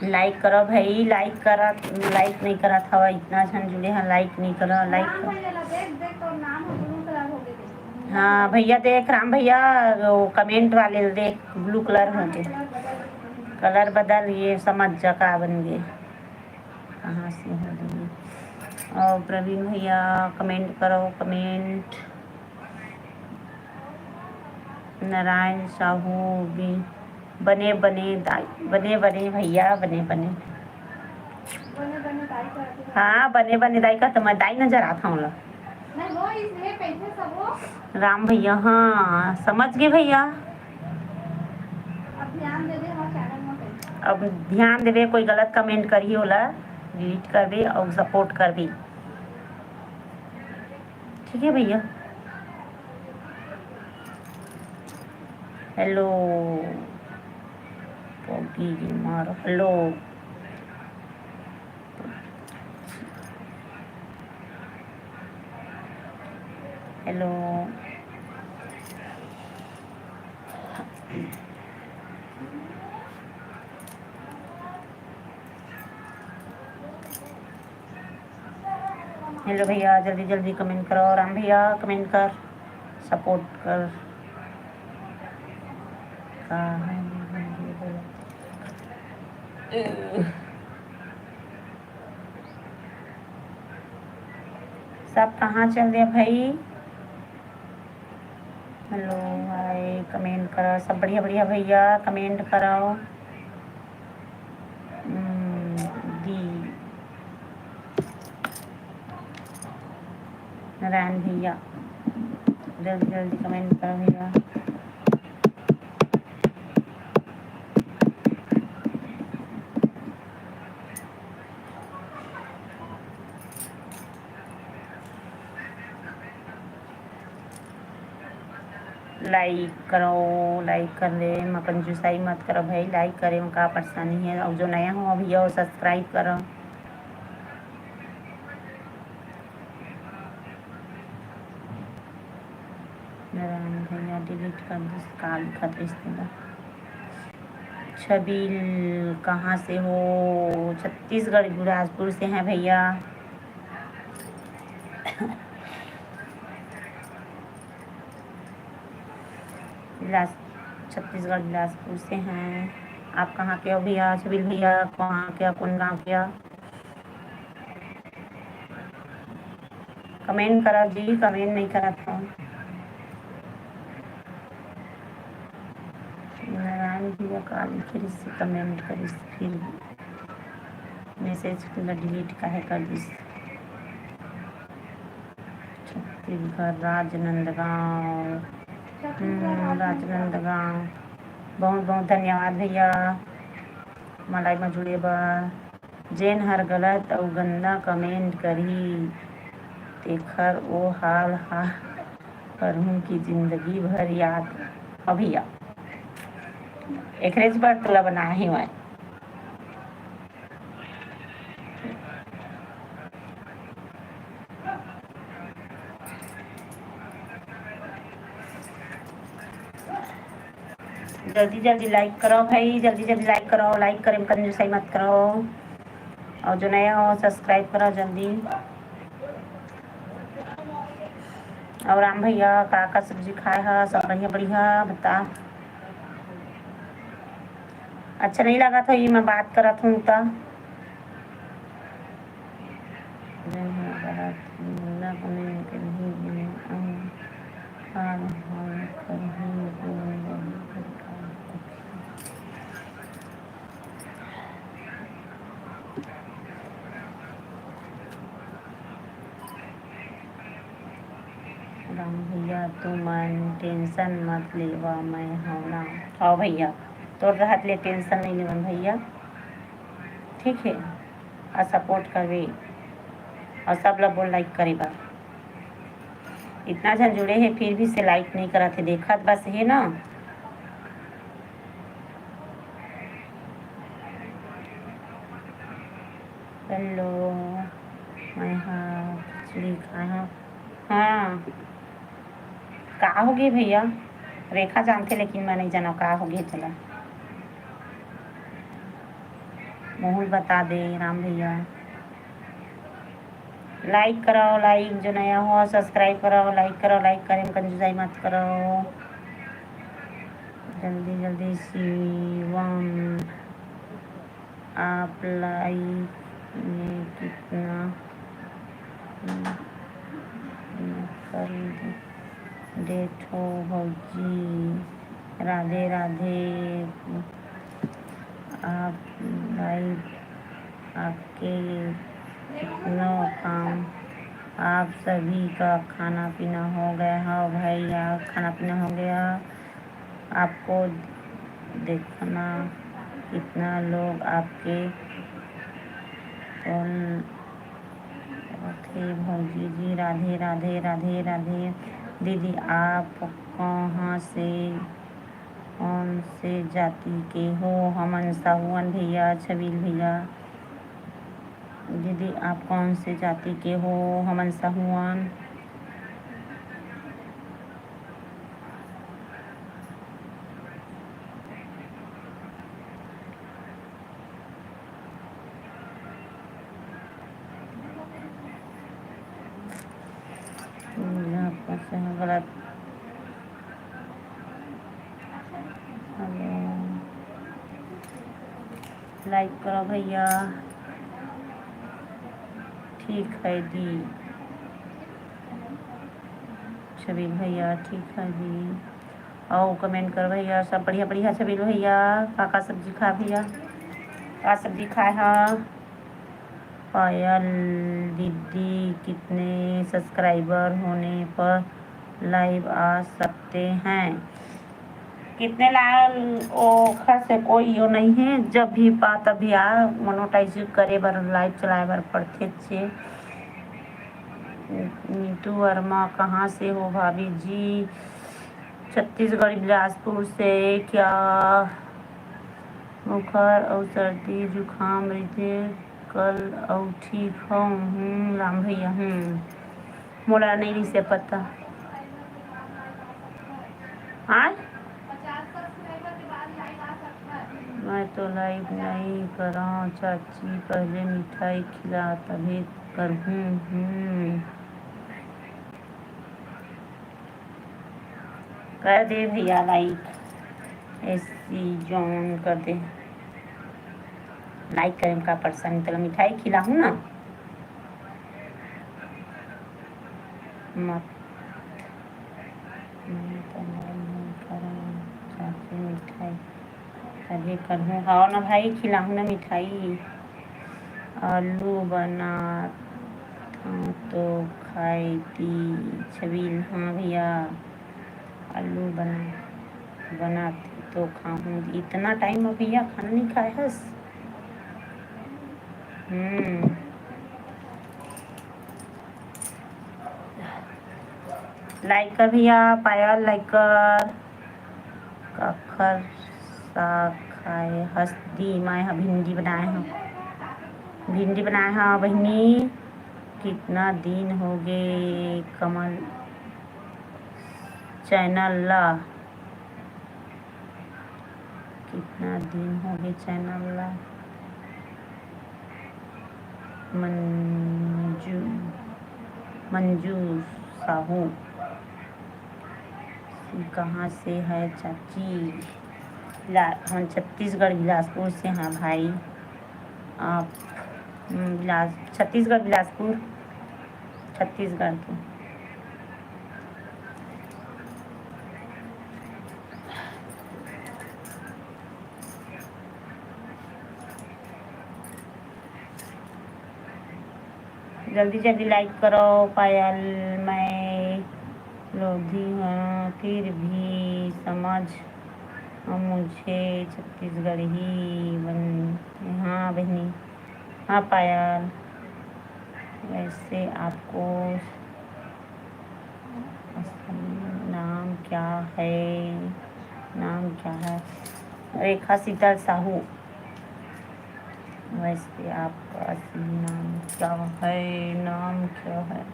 Like करो भाई, like करा, like नहीं करत हवा, इतना झन जुड़े हैं, like नहीं करो, like करो। हाँ भैया देख, राम भैया वो comment वाले देख, blue colour हो गे, colour बदल, ये समझ जा का बन गे। कहाँ से हो दीदी? और प्रवीण भैया comment करो, comment। नारायण साहू भी बने बने दाई, बने बने भैया, बने बने। हाँ, बने बने दाई का तो मैं दाई नजर आता हूँ ला। राम भैया, हाँ, समझ गए भैया। अब ध्यान देबे, कोई गलत comment करही, ओला delete करबे और support करबे। ठीक है भैया। Hello, Poppy gamer, hello। Hello। Hello भैया, जल्दी जल्दी कमेंट करो। राम भैया, कमेंट कर, सपोर्ट कर। का है? सब कहाँ चल दिया भाई? हेलो, हाय, कमेंट करो, सब बढ़िया बढ़िया भैया, कमेंट करो। हम्म, दी नारायण भैया, जल्दी जल्दी कमेंट करो भैया। लाइक करो, लाइक करे म कंजूसाई मत करो भाई, लाइक करे म का परेशानी है? और जो नया हो अभी और सब्सक्राइब करो। नारायण भैया डिलीट कर दिस, का लिखत रिस तेला। छबील कहाँ से हो? छत्तीसगढ़ बिलासपुर से हैं भैया। बिलास छत्तीसगढ़ बिलासपुर से हैं। आप कहाँ के हो भैया? छबील भैया कहाँ के, कौन गाँव के? कमेंट करा जी, कमेंट नहीं करत हो। नारायण भैया का लिखे रिस कमेंट करिस, फिर मैसेज ला डिलीट काहे कर दिस? छत्तीसगढ़ राजनांदगांव। हम्म, राजनांदगांव। बहुत बहुत धन्यवाद भैया, हमार लाइव में जुड़े बर। जेन हर गलत अउ गंदा कमेंट करही, तेखर ओ हाल हा करहूँ कि जिंदगी भर याद। हाँ भैया, एकरेच बर तोला बनाए हे मैं। जल्दी जल्दी लाइक करो भाई, जल्दी जल्दी लाइक करो, लाइक करे म कंजूसाई मत करो, और जो नया हो सब्सक्राइब करो जल्दी। और राम भैया का का सब्जी खाए ह? सब बढ़िया बढ़िया बता। अच्छा नहीं लगा था ये मैं बात करत हूँ त। राम भैया, तुमन टेंशन मत लेवा, मैं हव ना। हव भैया, तोर रहत ले टेंशन नहीं लेवन भैया, ठीक है? और सपोर्ट करबे और सब ला बोल लाइक करे बर। इतना झन जुड़े हे फिर भी से लाइक नहीं करत हे, देखत बस हे ना। हेलो, मैं हा खिचड़ी खाए हव। हाँ, का होगे भैया? रेखा जानथे, लेकिन मैं नहीं जानव का होगे। चला, मोहुल बता दे राम भैया। लाइक करो, लाइक, जो नया हो सब्सक्राइब करो, लाइक करो, लाइक करे म कंजूसाई मत करो। जल्दी जल्दी शिवम। आप लाइव में कितना कर दे-, देत हो भौजी? राधे राधे। आप लाइव आपके कितनो काम, आप सभी का खाना पीना हो गया? हाँ भैया, खाना पीना हो गया। आपको देखना कितना लोग आपके कौन थे भौजी जी। राधे राधे राधे राधे। दीदी आप कहाँ से, कौन से जाति के हो? हमन साहूवन भैया, छबील भैया। दीदी आप कौन से जाति के हो? हमन साहूवन। गलत। लाइक करो भैया। ठीक है दी। छबील भैया, ठीक है दी। अउ कमेंट करो भैया, सब बढ़िया बढ़िया। छबील भैया, का का सब्जी खाए भैया? का सब्जी खाए हा? पायल दीदी, कितने सब्सक्राइबर होने पर लाइव आ सकते हैं? कितने ला, ओखर से कोई यो नहीं है, जब भी पा तभी आ। मोनोटाइज करे बर, लाइव चलाए बर पड़थे छे। नीतू वर्मा, कहाँ से हो भाभी जी? छत्तीसगढ़, बिलासपुर से। क्या बुखार अउ सर्दी जुकाम रहिथे? कल अउ ठीक हूँ। हूँ राम भैया, हूँ। मोला नहीं रिसे पता। आय? मैं तो लाइव नहीं करा चाची, पहले मिठाई खिला तभी करहूँ। हूँ। कर दे भैया लाइक, एसी जॉन कर दे। लाइक करे म का परेशानी, तोला मिठाई खिलाहूँ ना। मत, मैं तो लाइव नहीं करा चाची, मिठाई तभी करहूँ। हाँ ना भाई, खिलाहूँ ना मिठाई। आलू बनात हूँ तो खाए दी छबील। हाँ भैया, आलू बना, बनात तो खाहूँ। इतना टाइम में भैया खाना नहीं खाए हस? हम्म। लाइक कर भैया, पायल लाइक कर। काखर साग खाए हस दी? मैं ह भिंडी बनाए हव, भिंडी बनाए हव बहिनी। कितना दिन हो गे कमल चैनल ला? कितना दिन हो गे चैनल ला? मंजू, मंजू साहू, कहाँ से है चाची? ला-, हम छत्तीसगढ़ बिलासपुर से हैं भाई। आप, हम्म, बिलास-, छत्तीसगढ़ बिलासपुर, छत्तीसगढ़ के। जल्दी जल्दी लाइक करो पायल, मैं लोधी हूँ फिर भी समझ मुझे छत्तीसगढ़ी बन। हाँ बहनी, हाँ पायल, वैसे आपको नाम क्या है? नाम क्या है? रेखा शीतल साहू। वैसे आपका असली नाम क्या है? नाम क्या है?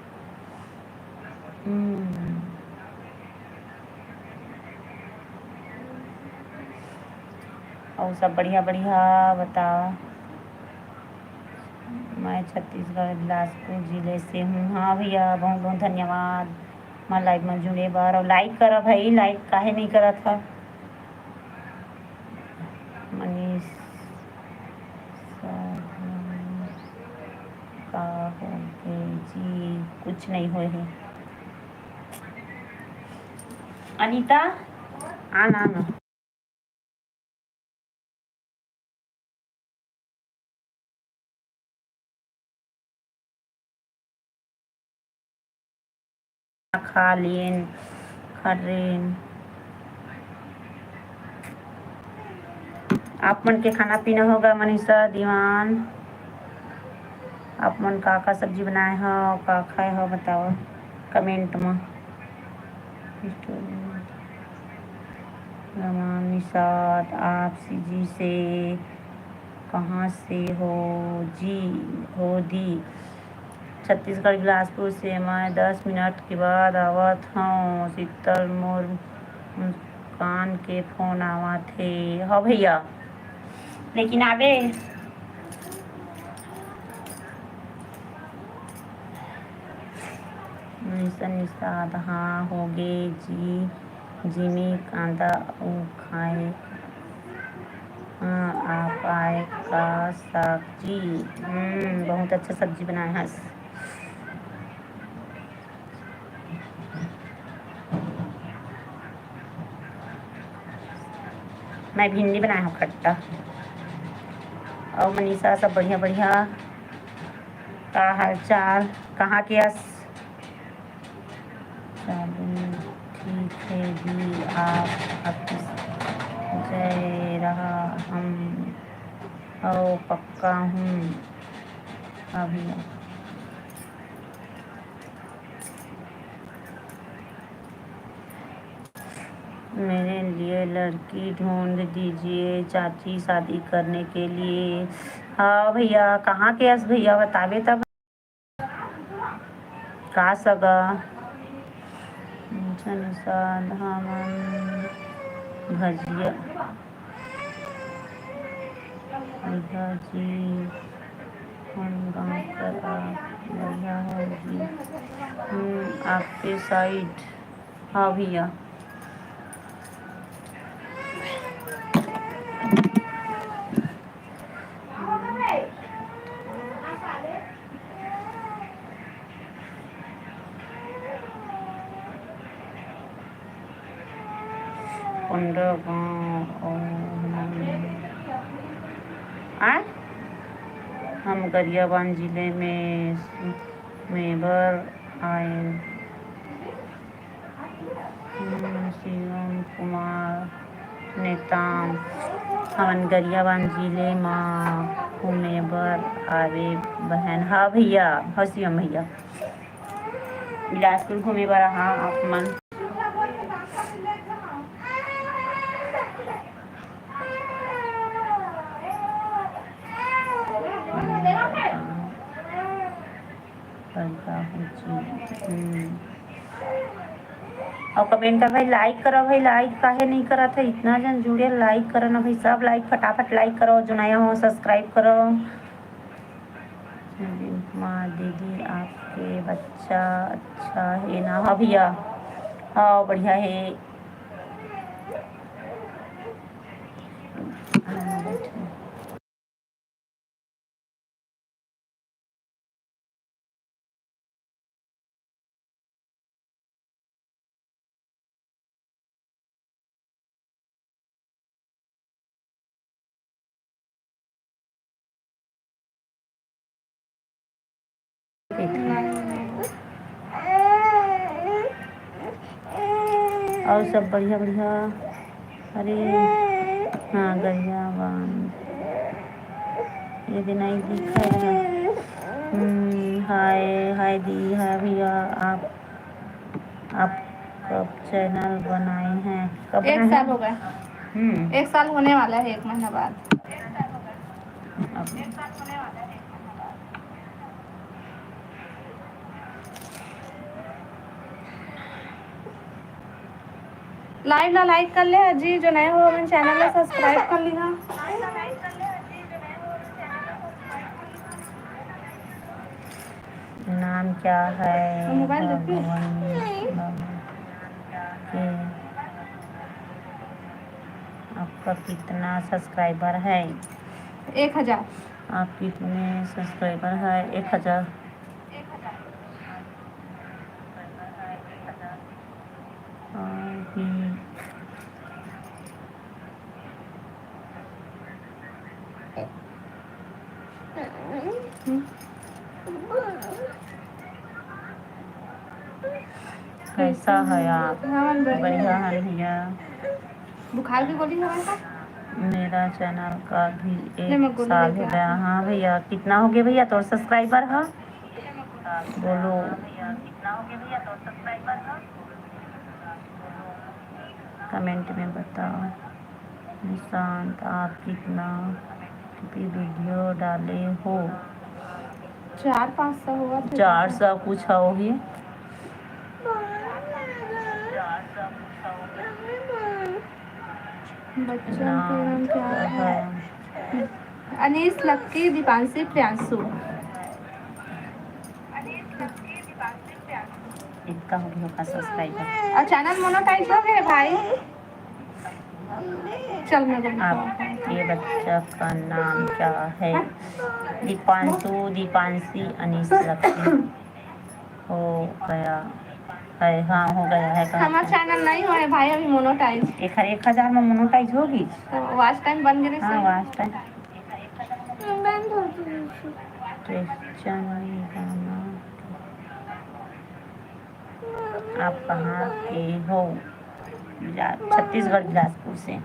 हम्म। अउ सब बढ़िया बढ़िया बताओ। मैं छत्तीसगढ़ बिलासपुर जिले से हूँ। हाँ भैया, बहुत बहुत धन्यवाद मैं लाइव में जुड़े बर। अउ लाइक करा भाई, लाइक काहे नहीं करत हा? मनीष, का हो गे जी? कुछ नहीं होए हे। अनिता, आना, आना। खा लेन, खा लेन। आप मन के खाना पीना होगा मनीषा दीवान? आप मन का का सब्जी बनाए हो, का खाए हो, बताओ कमेंट में। रमान निषाद, आप सी जी से कहाँ से हो जी, हो दी? छत्तीसगढ़ बिलासपुर से मैं दस मिनट के बाद आवत हूँ। शीतल मोर मुस्कान के फोन आवत हे। हो भैया, लेकिन आबे निशा निषाद, हाँ, होगे जी, जिमी कांदा अउ खाए। हाँ, आप आए का सब्जी? हम्म, बहुत अच्छा सब्जी बनाए हस। मैं भिंडी बनाए हव खट्टा। अउ मनीषा, सब बढ़िया बढ़िया। का हाल चाल? कहाँ के अस? चलो, ठीक है जी, आप ऑफिस जय रहा हम, ओ पक्का हूँ अभी। मेरे लिए लड़की ढूंढ दीजिए चाची, शादी करने के लिए। हाँ भैया, कहाँ के अस भैया, बताबे तब। का सगा? अच्छा निषाद, हमन भजिया। भैया जी, हम गाँव कर आप बढ़िया हो जी। हम्म, आपके साइड। हाँ भैया। कोंडागांव अउ हमन, आय? हम गरियाबंद जिले में, में बर आए। हम्म, शिवम कुमार नेताम, हमन गरियाबंद जिले म घूमे बर आवे बहन। हाँ भैया, हाँ शिवम भैया, बिलासपुर घूमे बर, हाँ, आप मन। हम्म। अउ कमेंट कर भाई, लाइक करो भाई, लाइक काहे नहीं करत है? इतना जन जुड़े, लाइक करो ना भाई, सब लाइक, फटाफट लाइक करो, जो नया हो सब्सक्राइब करो। माँ दीदी, आपके बच्चा अच्छा है ना? हाँ भैया, हाँ बढ़िया है। अउ सब बढ़िया बढ़िया। अरे हाँ, गरियाबंद। ये दिन आई दिखा है। हम्म, हाय, हाय दी, हाय भैया, आप, आप कब चैनल बनाए हैं? कब एक बनाए साल हैं? हो गया। हम्म। एक साल होने वाला है, एक महीना बाद। अब लाइव ला लाइक कर ले जी, जो नए हो हमन चैनल ला सब्सक्राइब कर लीहा। नाम क्या है? मोबाइल देखती है? भगवान बाबा के। आपका कितना सब्सक्राइबर है? एक हजार। आप कितने सब्सक्राइबर है? एक हजार। और भी कैसा है आप? हाँ, बढ़िया। बढ़िया है भैया। बुखार की गोली है उनका? मेरा चैनल का भी नहीं, मैं एक गोली साल लेके हो गया। आती हूँ। हाँ भैया, कितना हो गया भैया तोर सब्सक्राइबर? हाँ बोलो, कमेंट में बताओ। निशांत, आप कितना भी वीडियो डाले हो? चार पाँच सौ होगा, फिर चार सौ कुछ होगी। बच्चों का नाम क्या है? अनीस, लक्की, दीपांशी, प्रियांशु। इतना हो गया का सब्सक्राइबर। और चैनल मोनेटाइज हो गए भाई। चल, मैं बोलती हूँ। आपके बच्चा का नाम क्या है? दीपांशु, दीपांशी, अनीस, लक्ष्मी। हो गया है, हाँ, हो गया है, कहा हमार था। चैनल नहीं हुआ है भाई, अभी मोनेटाइज। एक, एक हजार में मोनेटाइज होगी। तो वॉच टाइम बन गए हाँ, से। Watch time. बंद हो गई। क्रिश्चियन गाना। आप कहाँ के हो? बिला-, छत्तीसगढ़, बिलासपुर से।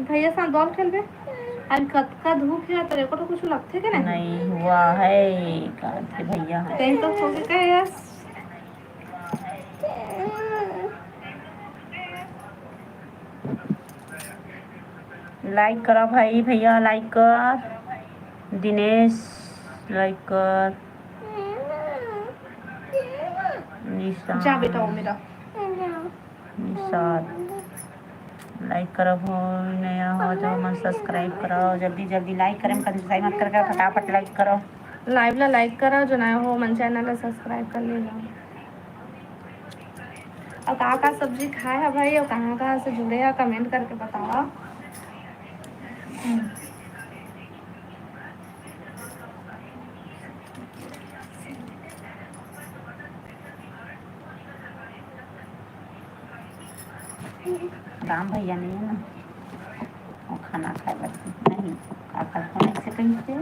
भैया साथ बॉल खेलबे। आज कतका धूप हे, तोरे को तो कुछ लगथे के नहीं? नहीं हुआ है, कहाँ थे भैया हैं? तें तो सो के कहे यार। लाइक करा भाई, भैया लाइक कर। दिनेश लाइक कर। निशान। जा बेटा, वो मेरा। निशान। लाइक करब हो, नया हो जो मन सब्सक्राइब करो, जल्दी जल्दी लाइक करें, कंजूसाई मत करके फटाफट लाइक करो। लाइव ला लाइक करो, जो नया हो मन चैनल ला सब्सक्राइब कर लेना। और का का सब्जी खाए है भाई, और कहाँ कहाँ से जुड़े है, कमेंट करके बताओ। राम भैया नहीं है ना, वो खाना खाए बर नहीं, का का कौन से कहीं से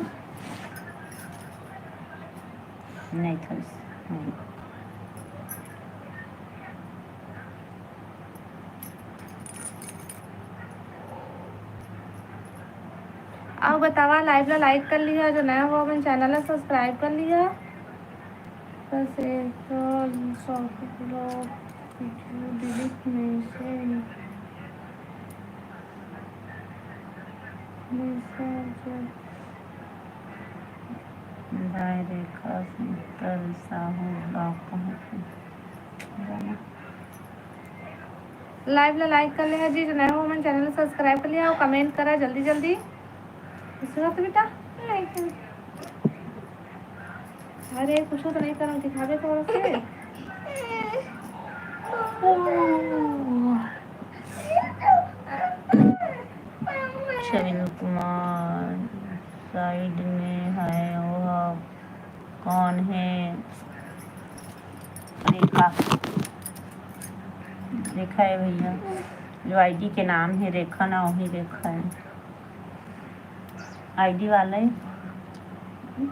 नहीं थोड़ी सी, हम्म। अउ बतावा, लाइव ला लाइक कर लिहा, जो नया हो अपन चैनल ला सब्सक्राइब कर लिहा। बस एक तो सौ किलो वीडियो डिलीट में से बाय रेखा शीतल साहू ब्लॉग कहाँ पे जाना? लाइव ला लाइक कर ले जी, जो नया हो मन चैनल ला सब्सक्राइब कर लिहा और कमेंट करा जल्दी जल्दी। सुनत बेटा? अरे कुछ तो नहीं करा, दिखावे तो से। छविन कुमार साइड में है, वो कौन है? रेखा, रेखा है भैया, जो आईडी के नाम है रेखा ना, वही रेखा है। आईडी वाला है।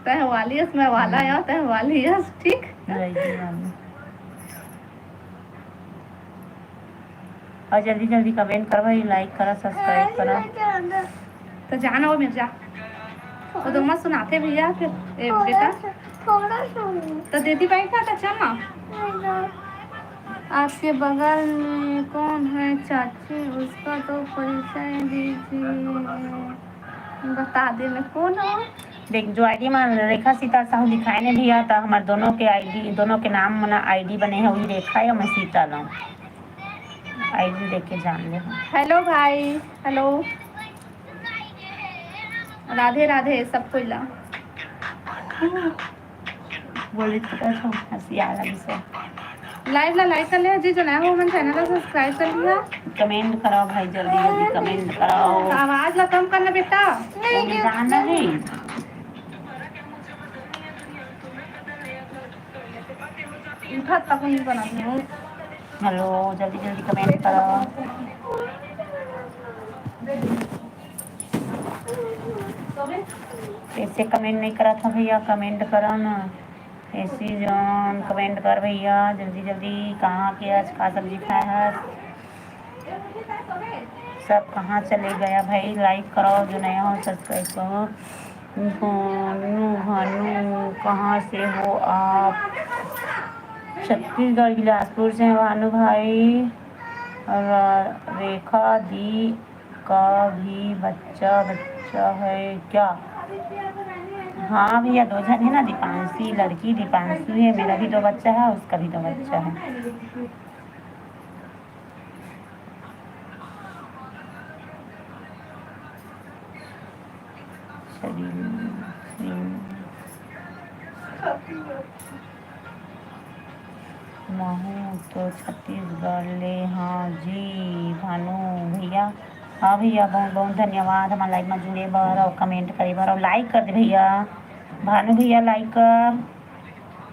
तह वाली यस, मैं वाला हम्म। या, तह वाली यस, ठीक? आईडी वाला। और जल्दी जल्दी कमेंट करवा, लाइक करा, सब्सक्राइब करा। तो जाना हो मिर्जा, वो तो मत सुनाते भैया के, ए, थोड़ा बेटा। सा, थोड़ा सा। तो दीदी भाई का तो चल ना। आपके बगल में कौन है चाची, उसका तो परिचय दीजिए। बता दे मैं कौन हूँ। देख, जो आईडी में रेखा सीता साहू लिखाए ने भैया, तो हमारे दोनों के आईडी, दोनों के नाम मना आईडी बने हैं, वही रेखा है, मैं सीता लाऊं। आईडी देख के जान ले। हेलो भाई, हेलो, राधे राधे सब कोई ला। बोले तो अच्छा, हंसी आ रही से। लाइव ला लाइक कर ले जी, जो नया हो मन चैनल ला सब्सक्राइब कर लिहा। कमेंट कराओ भाई, जल्दी जल्दी कमेंट कराओ। आवाज ला कम करना बेटा। नहीं, नहीं, जाना नहीं। उठा तक नहीं बना। हेलो, जल्दी जल्दी कमेंट करो। ऐसे कमेंट नहीं करा था भैया, कमेंट करो ना। ऐसी जौन कमेंट कर भैया, जल्दी जल्दी। कहाँ के आज का सब्जी खाए है? सब कहाँ चले गया भाई? लाइक करो, जो नया हो सब्सक्राइब करो। भानु, भानु, कहाँ से हो आप? छत्तीसगढ़, बिलासपुर से हैं भानु भाई। और रेखा दी का भी बच्चा, बच्चा है क्या? हाँ भैया, दो जन है ना, दीपांशी, लड़की दीपांशु है, मेरा भी दो बच्चा है, उसका भी दो बच्चा है। शरीर महूँ तो छत्तीसगढ़ ले हँव जी भानु भैया। हाँ भैया, बहुत बहुत धन्यवाद हमर live में जुड़े बर और comment करे बर और like कर दे भैया। भानु भैया, like कर।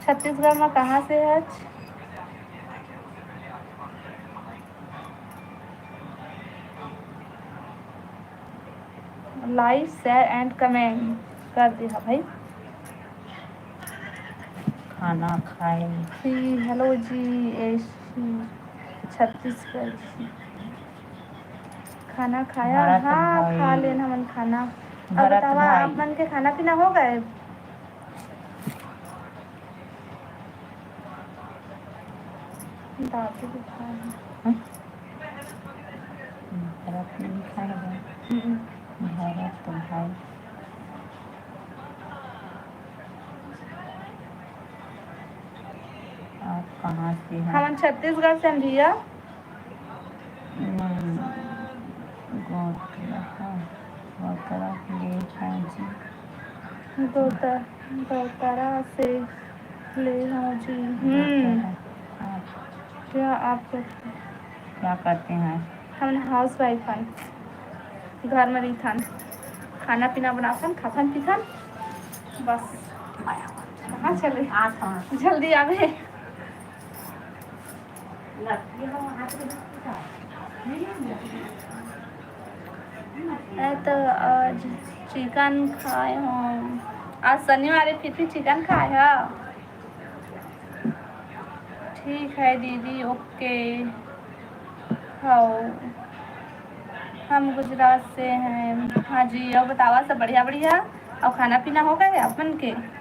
छत्तीसगढ़ में कहाँ से हच? Like, share and comment कर दे हा भाई। खाना खाए। जी, hello जी, एसी छत्तीसगढ़। खाना खाया? भरत हाँ, भाई। खा लेन हमन खाना। अब भरत बतावा, भाई। आप मन के खाना पीना हो गए? दादी भी खाए हैं। हम्म? भरत ने भी खाए हैं। हम्म। भरत तो भाई। आप कहाँ से हैं? हमन छत्तीसगढ़ से हन भैया। हम्म, गोतरा, गोतरा ले हँव जी। गोता-, गोतरा से ले हँव जी। हम्म। गोतरा, आप क्या आप करते हैं? क्या करते हैं? हमन housewife हन, घर में रहिथन, खाना पीना बनाथन, खाथन पीथन, बस। कहाँ चले? जल्दी आवे। मैं तो आज chicken खाए हँव। आज शनिवार हे, फिर भी chicken खाए हा। ठीक है दीदी, OK। हव, हम गुजरात से हैं। हाँ जी, और बतावा, सब बढ़िया बढ़िया? और खाना पीना हो गए आप मन के?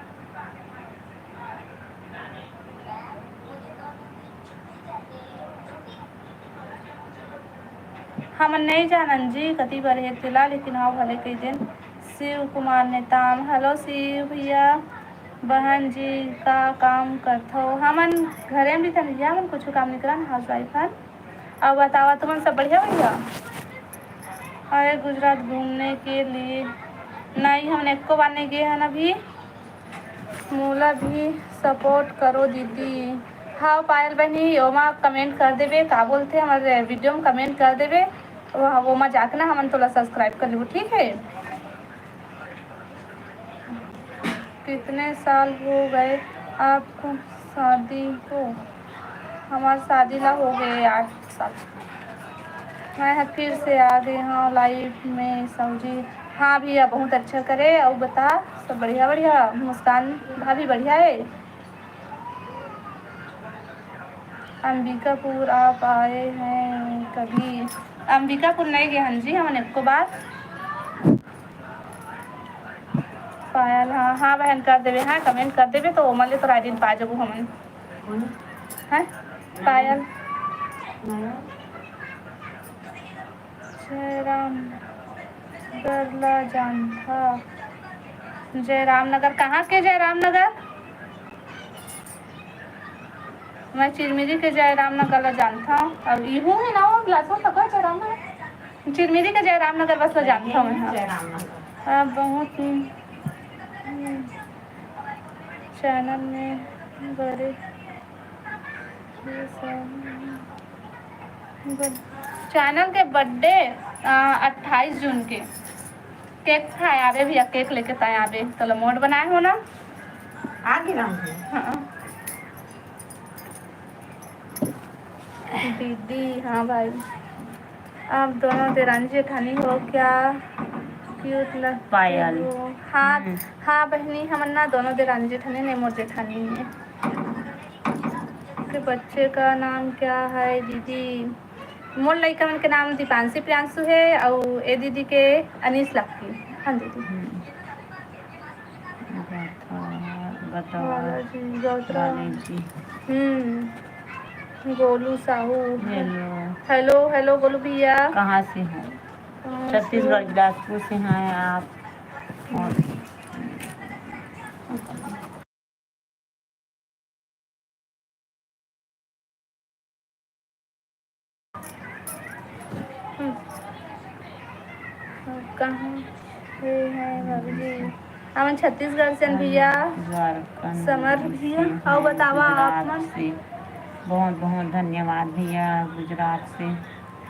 हमन नइ जानन जी कति बर हे तेला, लेकिन हव भले कहि देन। शिव कुमार नेताम, hello शिव भैया। बहन जी का काम करथव? हमन घरे में रहिथन भैया, हमन कुछु काम नइ करन, housewife हन। अउ बतावा, तुमन सब बढ़िया भैया? अरे गुजरात घूमने के लिए नहीं, हमन एको बार नहीं गए हन अभी। मोला भी support करो दीदी। हाँ पायल बहनी, ओमा comment कर देबे, का बोलथे, हमर video में comment कर देबे, वो, ओमा जाके ना हमन तोला subscribe कर लेबो, ठीक है? कितने साल हो गए आपको शादी को? हमार शादी ला हो गए आठ साल। मैं ह फिर से आ गए हँव live में सऊजी। हाँ भैया, बहुत अच्छा करे। अउ बता, सब बढ़िया? बढ़िया। मुस्कान भाभी बढ़िया है? अंबिकापुर आप आए हैं कभी? अंबिकापुर नहीं गए हन जी हमन एको बार। पायल, हाँ, हाँ बहन, कर देबे, हाँ, comment कर देबे, तो ओमन ले तोर ID पा जबो हमन। हैं? पायल। जयराम नगर ला जानथा। जयराम नगर, कहाँ के जयराम नगर? मैं चिरमिरी के जयराम नगर ला जानथव। अब इहू है ना, वो ग्लासो तको जयराम नगर। चिरमिरी के जयराम नगर बस ला जानथव मैं, हाँ। जयराम नगर। अब बहुत ही, हम्म, channel में बड़े, ये सब, channel के birthday, अ, अट्ठाईस जून के। Cake खाए आबे भैया, cake लेके ताए आबे। तोला मोट बनाए हो ना? आ गे राम जी। हाँ। दीदी, हाँ भाई, आप दोनों देरानी जेठानी हो क्या? Cute लगती पायल। हो। हाँ, हम्म। हाँ बहनी, हमन ना दोनों देरानी जेठानी नहीं, मोर जेठानी है। के बच्चे का नाम क्या है दीदी? मोर लइका मन के नाम दीपांशी प्रियांशु है, अउ ए दीदी के अनीश लक्की। हाँ दीदी। हम्म। गौतम, गौतम, बालाजी, गौतम। बालाजी। हम्म। Golu Sahu. Hello। Hello, hello Golu भैया। कहाँ से हैं? कहाँ से? छत्तीसगढ़ बिलासपुर से हैं आप। और हम्म। कहाँ से हैं भाभी जी? हमन छत्तीसगढ़ से हन भैया। झारखंड समर से भैया, हैं, अउ बतावा आप गुजरात मन? से। बहुत बहुत धन्यवाद भैया, गुजरात से।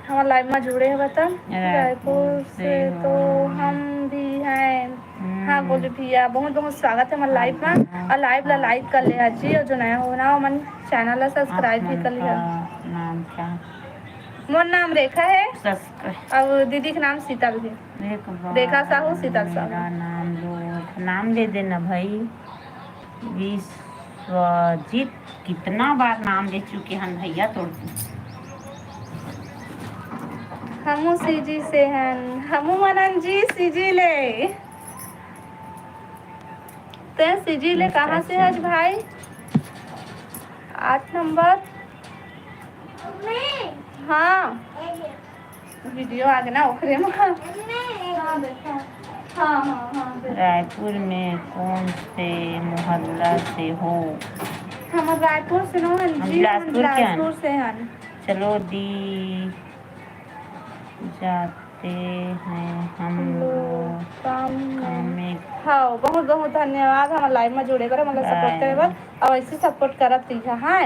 हमर live में जुड़े हवे त रायपुर रायपुर से से तो हो। हम भी हैं। हम्म। हाँ, गोलू भैया, बहुत बहुत स्वागत है हमर live में। हाँ। अउ live ला हाँ। Like कर ले जी, अउ जो नया हो ना, हमन channel ला subscribe आप भी मन कर लिया। का नाम क्या? मोर नाम रेखा है। सब्सक्राइब। अउ दीदी के नाम शीतल है। एक बार रेखा साहू, शीतल साहू। मेरा नाम लो, नाम ले देना भाई। विश्वजीत, कितना बार नाम ले चुके हन भैया तोर तो। हमू सीजी से हन, हमू मनन जी सीजी ले। ते सीजी ले कहाँ से हस भाई? आठ नंबर। हाँ। वीडियो आगे ना ओकरे में। हाँ, देखा। हाँ, हाँ, हाँ, देखा। रायपुर में कौन से मोहल्ला से हो? हम रायपुर से नो हन हम जी, हम बिलासपुर के हन। बिलासपुर से हन। चलो दी जाते हैं हम हम लोग लोग काम में। काम में। हाँ, बहुत बहुत धन्यवाद हमर live में जुड़े बर, हमला support बाय। करे बर, अउ ऐसे support करत रहिहा, हाँ।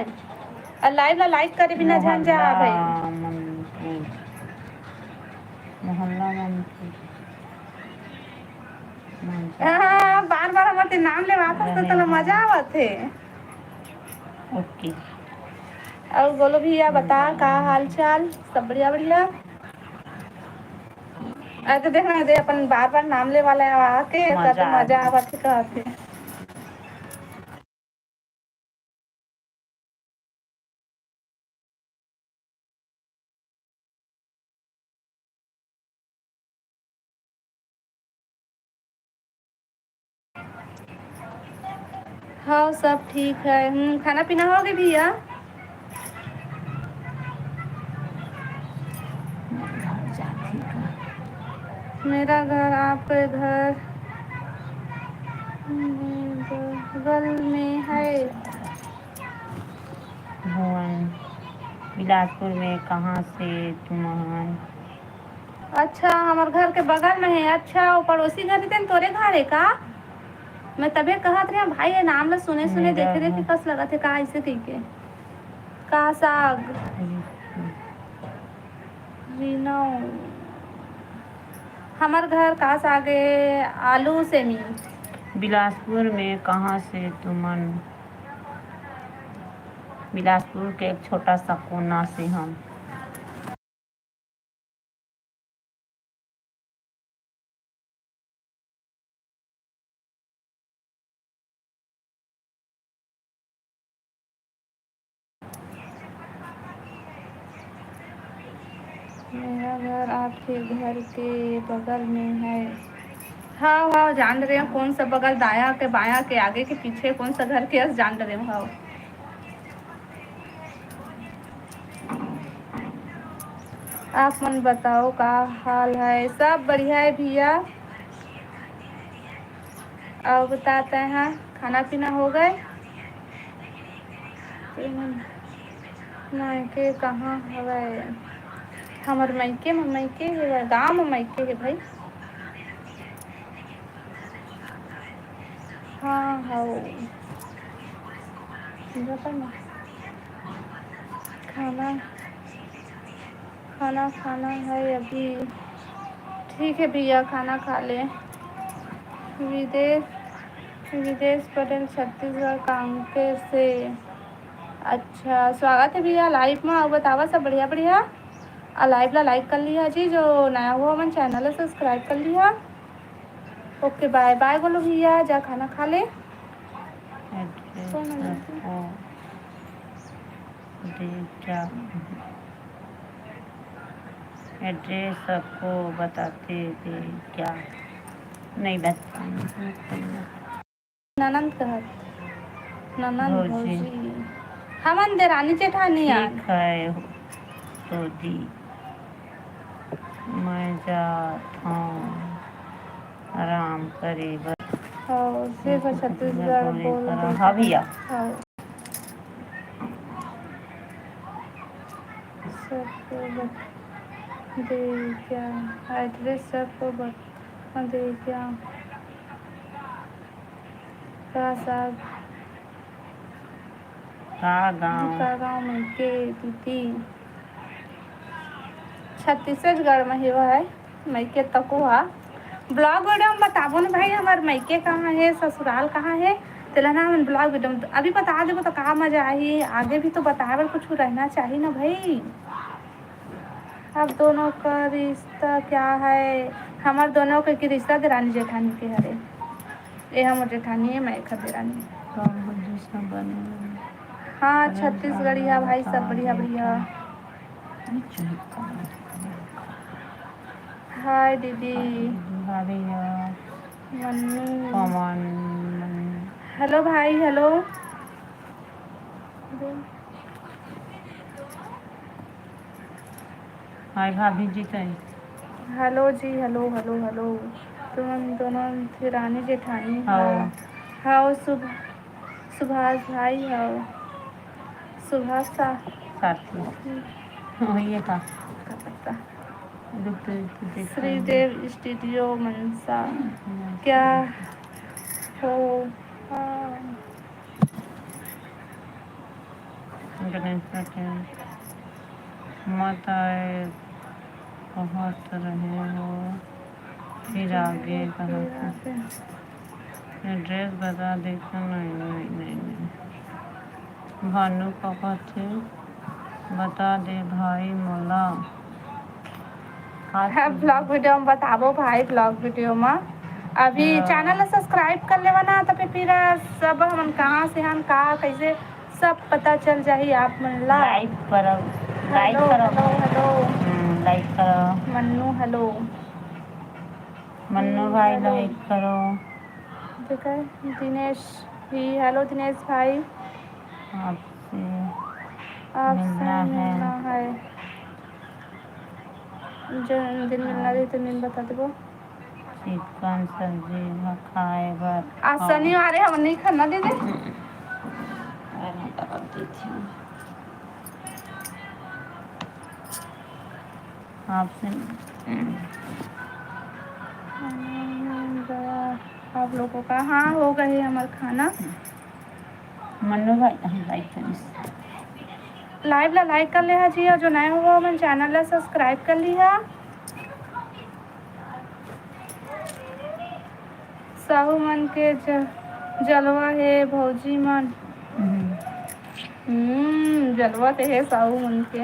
अउ live ला like करे बिना झन जा मोहल्ला भाई। मंत्री, मोहल्ला मंत्री, मंत्री। हाँ, बार बार हमर ते नाम लेवात हस, तो रहे तोला हैं। मजा आवत हे। ओके। अउ बोलो भैया, बता, का हाल चाल? सब बढ़िया, बढ़िया? अरे, तो देखना दे, अपन बार बार नाम ले वाला है आके, का तो मजा आ मजा गया। आवत हे, कहत हे। हाँ, सब ठीक है। हम्म, खाना पीना हो गया भैया? मेरा घर आपके घर बगल में है। भुवन, बिलासपुर में कहाँ से तुमन? अच्छा, हमर घर के बगल में है। अच्छा, वो पड़ोसी घर रिहिस तेन तोरे घर है का? मैं तभे कहत रहेंव, भाई, ये नाम ला सुने सुने मेरा देखे देखे घर। कस लगत हे का, ऐसे कहिके। का साग? हम्म। रीना, हमर घर का साग ए? आलू सेमी। बिलासपुर में कहाँ से तुमन? बिलासपुर के एक छोटा सा कोना से हम। मेरा घर आपके घर के बगल में है। हाँ, हाँ, जान रहे हो कौन सा बगल, दाया के, बाया के, आगे के, पीछे, कौन सा घर के, अस जान रहे हो। हाँ। आप मन बताओ, का हाल है? सब बढ़िया है भैया। अउ बताते हैं, खाना पीना हो गए? मायके कहाँ हवय? हमर मायके में मायके हे, गाँव में मायके हे भाई। हाँ, हव। बता ना। खाना, खाना खाना है अभी। ठीक है भैया, खाना खा ले। विदेश, विदेश पटेल, छत्तीसगढ़ कांकेर से। अच्छा, स्वागत है भैया live में। अउ बतावा सब बढ़िया, बढ़िया। अउ live ला like कर लिहा जी, जो नया हो हमन channel ला subscribe कर लिहा। OK, bye bye बोलो भैया, जा खाना खा ले। एड्रेस कौन है? सबको दे क्या? एड्रेस सबको बताते दे क्या? नहीं बताते। ननंद कहत। ननंद भौजी। भौजी। हमन देरानी जेठानी आन। ठीक है, तो दी। मैं जात हूँ आराम करे बर। हाँ, सिर्फ छत्तीसगढ़ बोल दे। हाँ भैया। हाँ। सबको बता दे क्या? एड्रेस सबको बता दे क्या? का साग? का गाँव? का गाँव मइके दीदी? छत्तीसगढ़ में ही वो है, मइके तको हा। Vlog video में बताबो न भाई, हमर मइके कहाँ है, ससुराल कहाँ है, तेला ना हमन vlog video में अभी बता देबो तो का मजा आही। आगे भी तो बताए बर कुछ रहना चाहिए ना भाई। आप दोनों का रिश्ता क्या है? हमर दोनों के की रिश्ता देरानी जेठानी के हरे। ए हमर जेठानी है, मैं एकर देरानी। कौन हो जिसमें बने हुए? हाँ, अरे छत्तीसगढ़िया बाबा, भाई, सब बढ़िया, बढ़िया। हाय दीदी। भाभी हो। मन्नू। पवन, मन्नू। हेलो भाई, हेलो। हाय भाभी जी, कहीं। हेलो जी, हेलो, हेलो, हेलो। तुम दोनों देरानी जेठानी? हाँ। हाँ, सुभ-, सुभाष भाई, हाँ। सुभाष सा-, साथी। हम्म। वही है का? का पता। रुक, रुक, रुक, देख। श्रीदेव स्टूडियो मनसा। हम्म। क्या हो? हाँ। गणेश पटेल, मत आए, बहुत रहे हो, फिर आगे कहाँ से? ये dress बता देते, नहीं, नहीं, नहीं, नहीं। भानु का कहते, बता दे भाई मोला। हाँ, vlog video में बताबो भाई, vlog video में। अभी हाँ। Channel ला subscribe कर लेवा ना, तो फिर, फिर सब हमन कहाँ से हन, का, कैसे, सब पता चल जाही आप मन ला। Like करो, like हेलो, करो। Hello, hello. हम्म, like करो। मन्नू, हेलो। मन्नू भाई, हेलो। Like करो। देखा, दिनेश भी, हेलो दिनेश भाई। आपसे आपसे मिलना है। मिलना है। जन्मदिन मिलना रही तो दिन बता देबो। चिकन सब्जी ह खाए बर। आज शनिवार है, हम नहीं खाना दीदी। अरे, मैं तो कर देती हूँ। आपसे आप लोगों का, हाँ, हो गए हमार खाना। मन्नू भाई, हम like करिस। Live ला like कर ले हा जी, और जो नया हुआ, हमन channel ला subscribe कर ली हा। साहू मन के ज-, जलवा हे भौजी मन। हम्म। हम्म, जलवा ते हे साहू मन के।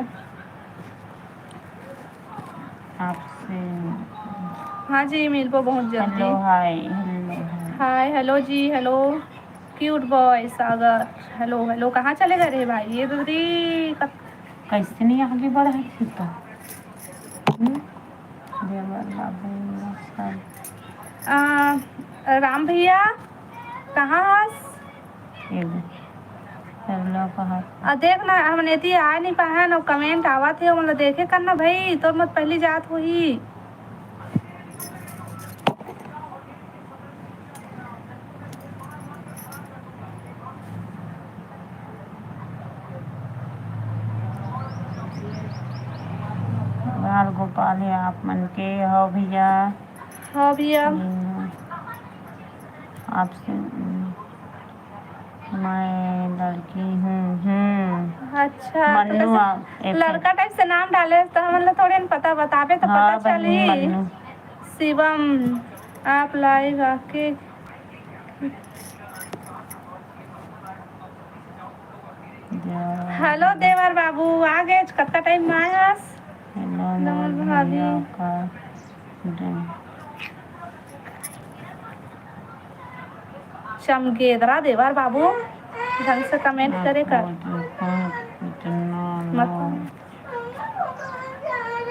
आपसे। हाँ जी, मिलबो बहुत जल्दी। Hello, hi, hello, hi। Hi, hello जी, hello। Cute boy, सागर। Hello, hello, कहाँ चले गए रे भाई? ये तो री-, कत- कैसे नहीं आगे बढ़ा है फिर तो? हम्म? देवर बाबू, नमस्कार। आ, राम भैया, कहाँ हस? ये दे। सब लोग कहाँ? आ, देख ना, हमन एती आ नहीं पाए हैं, ना comment आवत हे, हमन ला देखे कर ना भाई, तोर मत पहली जात होही। बाल गोपाल हे आप मन के, हो भैया। हो भैया। हम्म, आपसे, हम्म, मैं लड़की हूँ, हम्म। अच्छा, मन्नू तो आ-, एक लड़का type से नाम डाले, तो हमन ला थोड़े न पता, बताबे तो हाँ, पता बहिनी चली। मन्नू। शिवम, आप live आके जा। Hello देवर बाबू, आ गए, कतका time में आयस? Hello नमन भाभी। चमगेदरा देवर बाबू, ढंग से comment करे कर। मत।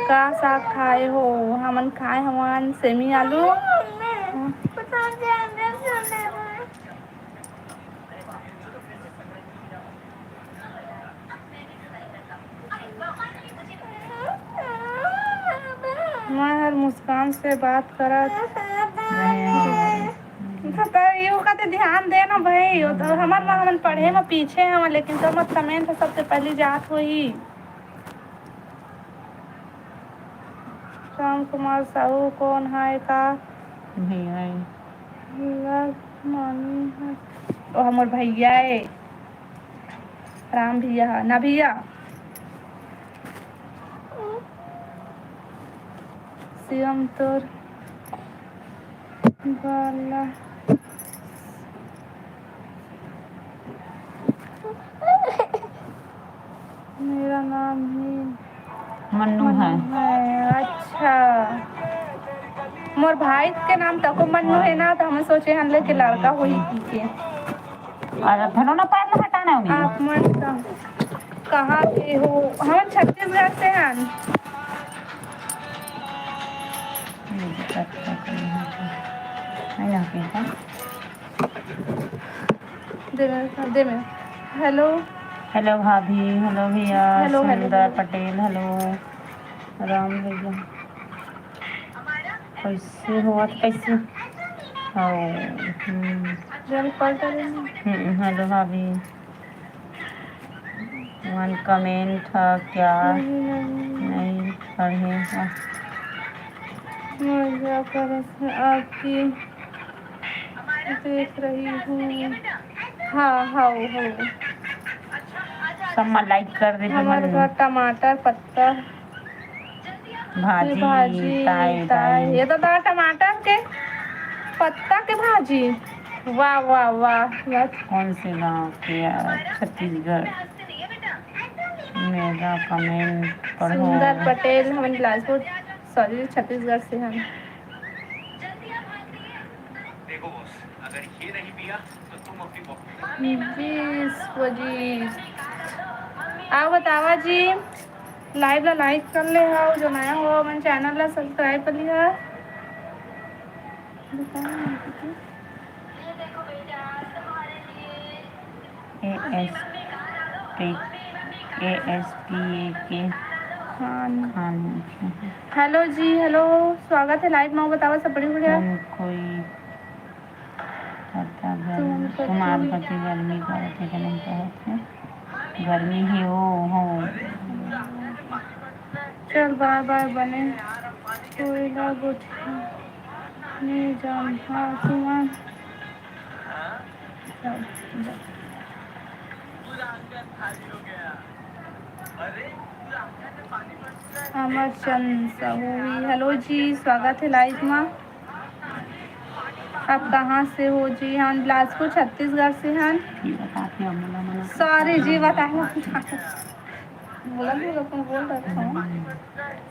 का साग खाए हो? हमन खाए हवन सेमी आलू। मैं हर मुस्कान से बात करत। तो, तो यू का ते ध्यान दे ना भाई, वो तो हमर ला हमन पढ़े में पीछे हवन, लेकिन तो मत comment सबसे पहली जात होही। राम कुमार साहू कौन है का? भैया है। लव मानी। ओ हमर भैया ए, राम भैया ह ना भैया। शिवम तोर बाला। मेरा नाम ही मन्नू है। है। अच्छा, मोर भाई के नाम तको मन्नू है ना, तो हम सोचे हन ले के लड़का होई के। और धनो ना पार ना हटाना होगी। आप मन कहाँ के हो? हम छत्तीसगढ़ से हन। ये दिक्कत है, कोई नहीं है। नहीं ना, ठीक है। दे में, दे में। हेलो। हेलो भाभी, हेलो भैया, हेलो, हेलो, सुंदर हेलो। पटेल, हेलो। राम भैया। कैसे हो आप, कैसे हो? हम्म। जल पलटा देना। हम्म, हेलो भाभी। वन कमेंट ह क्या? नहीं, नहीं। नहीं पढ़े ह। मजा करत है आपकी। देख रही हूँ। हाँ, हाँ, हाँ। सब में लाइक कर दे हमारे मन। घर टमाटर पत्ता भाजी, भाजी, ताई, ताई। ताई। ये तो था टमाटर के पत्ता के भाजी। वाह, वाह, वाह, वाह। कौन से गांव के यार? छत्तीसगढ़। मेरा कमेंट पढ़ो। सुंदर पटेल, हम बिलासपुर, सॉरी, छत्तीसगढ़ से हैं। देखो बॉस, अगर ये नहीं पिया तो तुम अपनी पॉकेट। विश्वजीत, आओ बतावा जी, लाइव ला लाइक कर ले हव, जो नया हो मन चैनल ला सब्सक्राइब कर लिहा। A S P, A S P A के खान। खान। हेलो जी, हेलो, स्वागत है लाइव में। बतावा सब बड़ी बढ़िया। कोई पता तुम गर्मी, पति तुम्हार पति गर्मी करत हे कि नहीं करत हे? गर्मी ही हो, हो। चल बाय बाय बने। कोयला गोठिया नहीं जान। हाँ, तुमन। चल, जा। अमर चंद साहू, हेलो जी, स्वागत है लाइव में। आप कहाँ से हो जी? हम बिलासपुर, छत्तीसगढ़ से हैं। सॉरी जी, बताए। बोला भी अपन बोल रखा हूँ।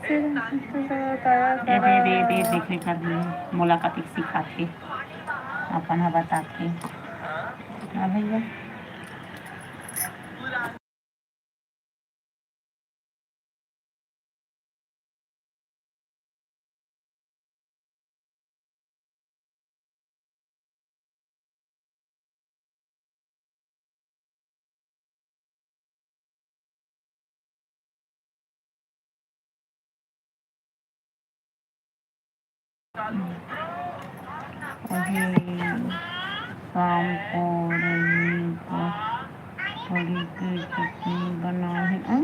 फिर तो बताया ए दे, दे, दे, करा। देखे कर दिए। मोला कतिक सिखाथे, अपन ह बताथे। हाँ भैया। अभी शाम को रजनी को थोड़ी की चटनी बनाओ है। अं?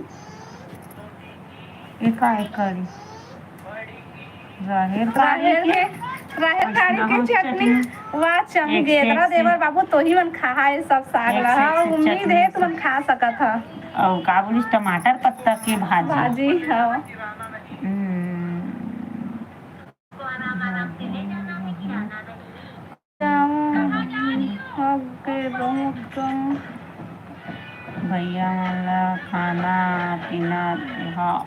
एका एकड़ी राहेर काढ़ी राहेर के, के, राहेर काढ़ी के चटनी। वाह, चमगेदरा देवर बाबू, तोही मन खाहा है सब साग ला। हाँ, उम्मीद है तुमन खा सकत हा। अउ का बोलिस, टमाटर पत्ता के भाजी। भाजी, हाँ। हम्म। अब के बहुत कम। भैया मन ला खाना पीना, हाँ।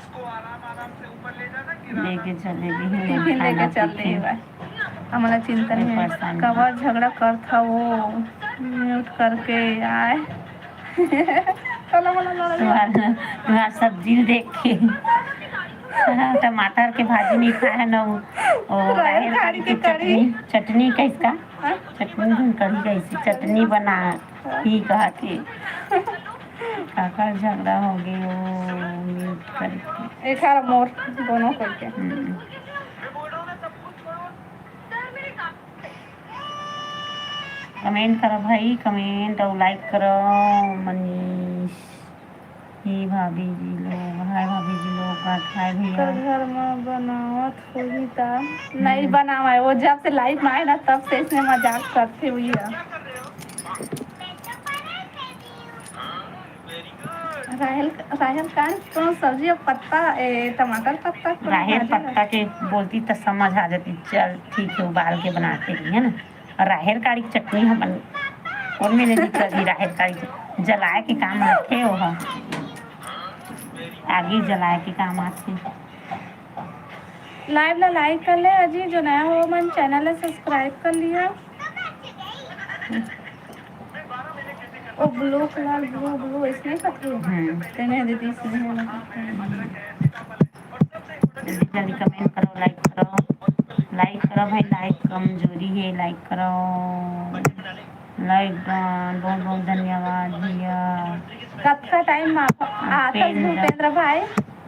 लेके चले गए हैं टिफिन लेके खाना चल रही टिफिन। है। हमला चिंतन है, परेशान। कबर झगड़ा करत हव वो, म्यूट करके आए। चलो, बोलो, बोलो, बोलो। तुम्हार, तुम्हार सब्जी देख के। टमाटर के भाजी नहीं खाए ना वो, वो राहेर राहेर खाड़ी खाड़ी के के कढ़ी। चटनी, चटनी कैसका? हाँ? चटनी नहीं, कढ़ी कैसे? चटनी बना, हाँ। ही कहा के। काकर झगड़ा हो गए वो म्यूट करके। एक हार मोर दोनों करके। हम्म। कमेंट करो भाई, कमेंट अउ लाइक करो। मनीष, हे भाभी जी लोग, हाय भाभी जी लोग, हाय भैया। ओकर घर म बनावत होही त। हम्म। नहीं बनावा है, वो जब से लाइव में आए ना, तब से इसने मजाक करते हुई है। राहेर, राहेर काढ़ के कोनो सब्जी, अब पत्ता, ए, टमाटर पत्ता, कोनो राहेर भाजी पत्ता के बोलती त समझ आ जाती। चल ठीक है, उबाल के बनाते ही, है ना। और राहेर काढ़ी के चटनी हमन कोन में नहीं करी, राहेर काढ़ी के जलाए के काम आथे, वो ह आगी जलाए के काम आथे। Live ला like कर ले अजी, जो नया हो मन channel ला subscribe कर लिया। वो blue colour, blue, blue इसमें करती है। हम्म। तेने दीदी इसमें है ना। जल्दी जल्दी comment करो, like करो, like करो भाई, like कमजोरी है, like करो। Like done, बहुत बहुत धन्यवाद भैया। कतका time में आथस भूपेंद्र। भूपेंद्र भाई?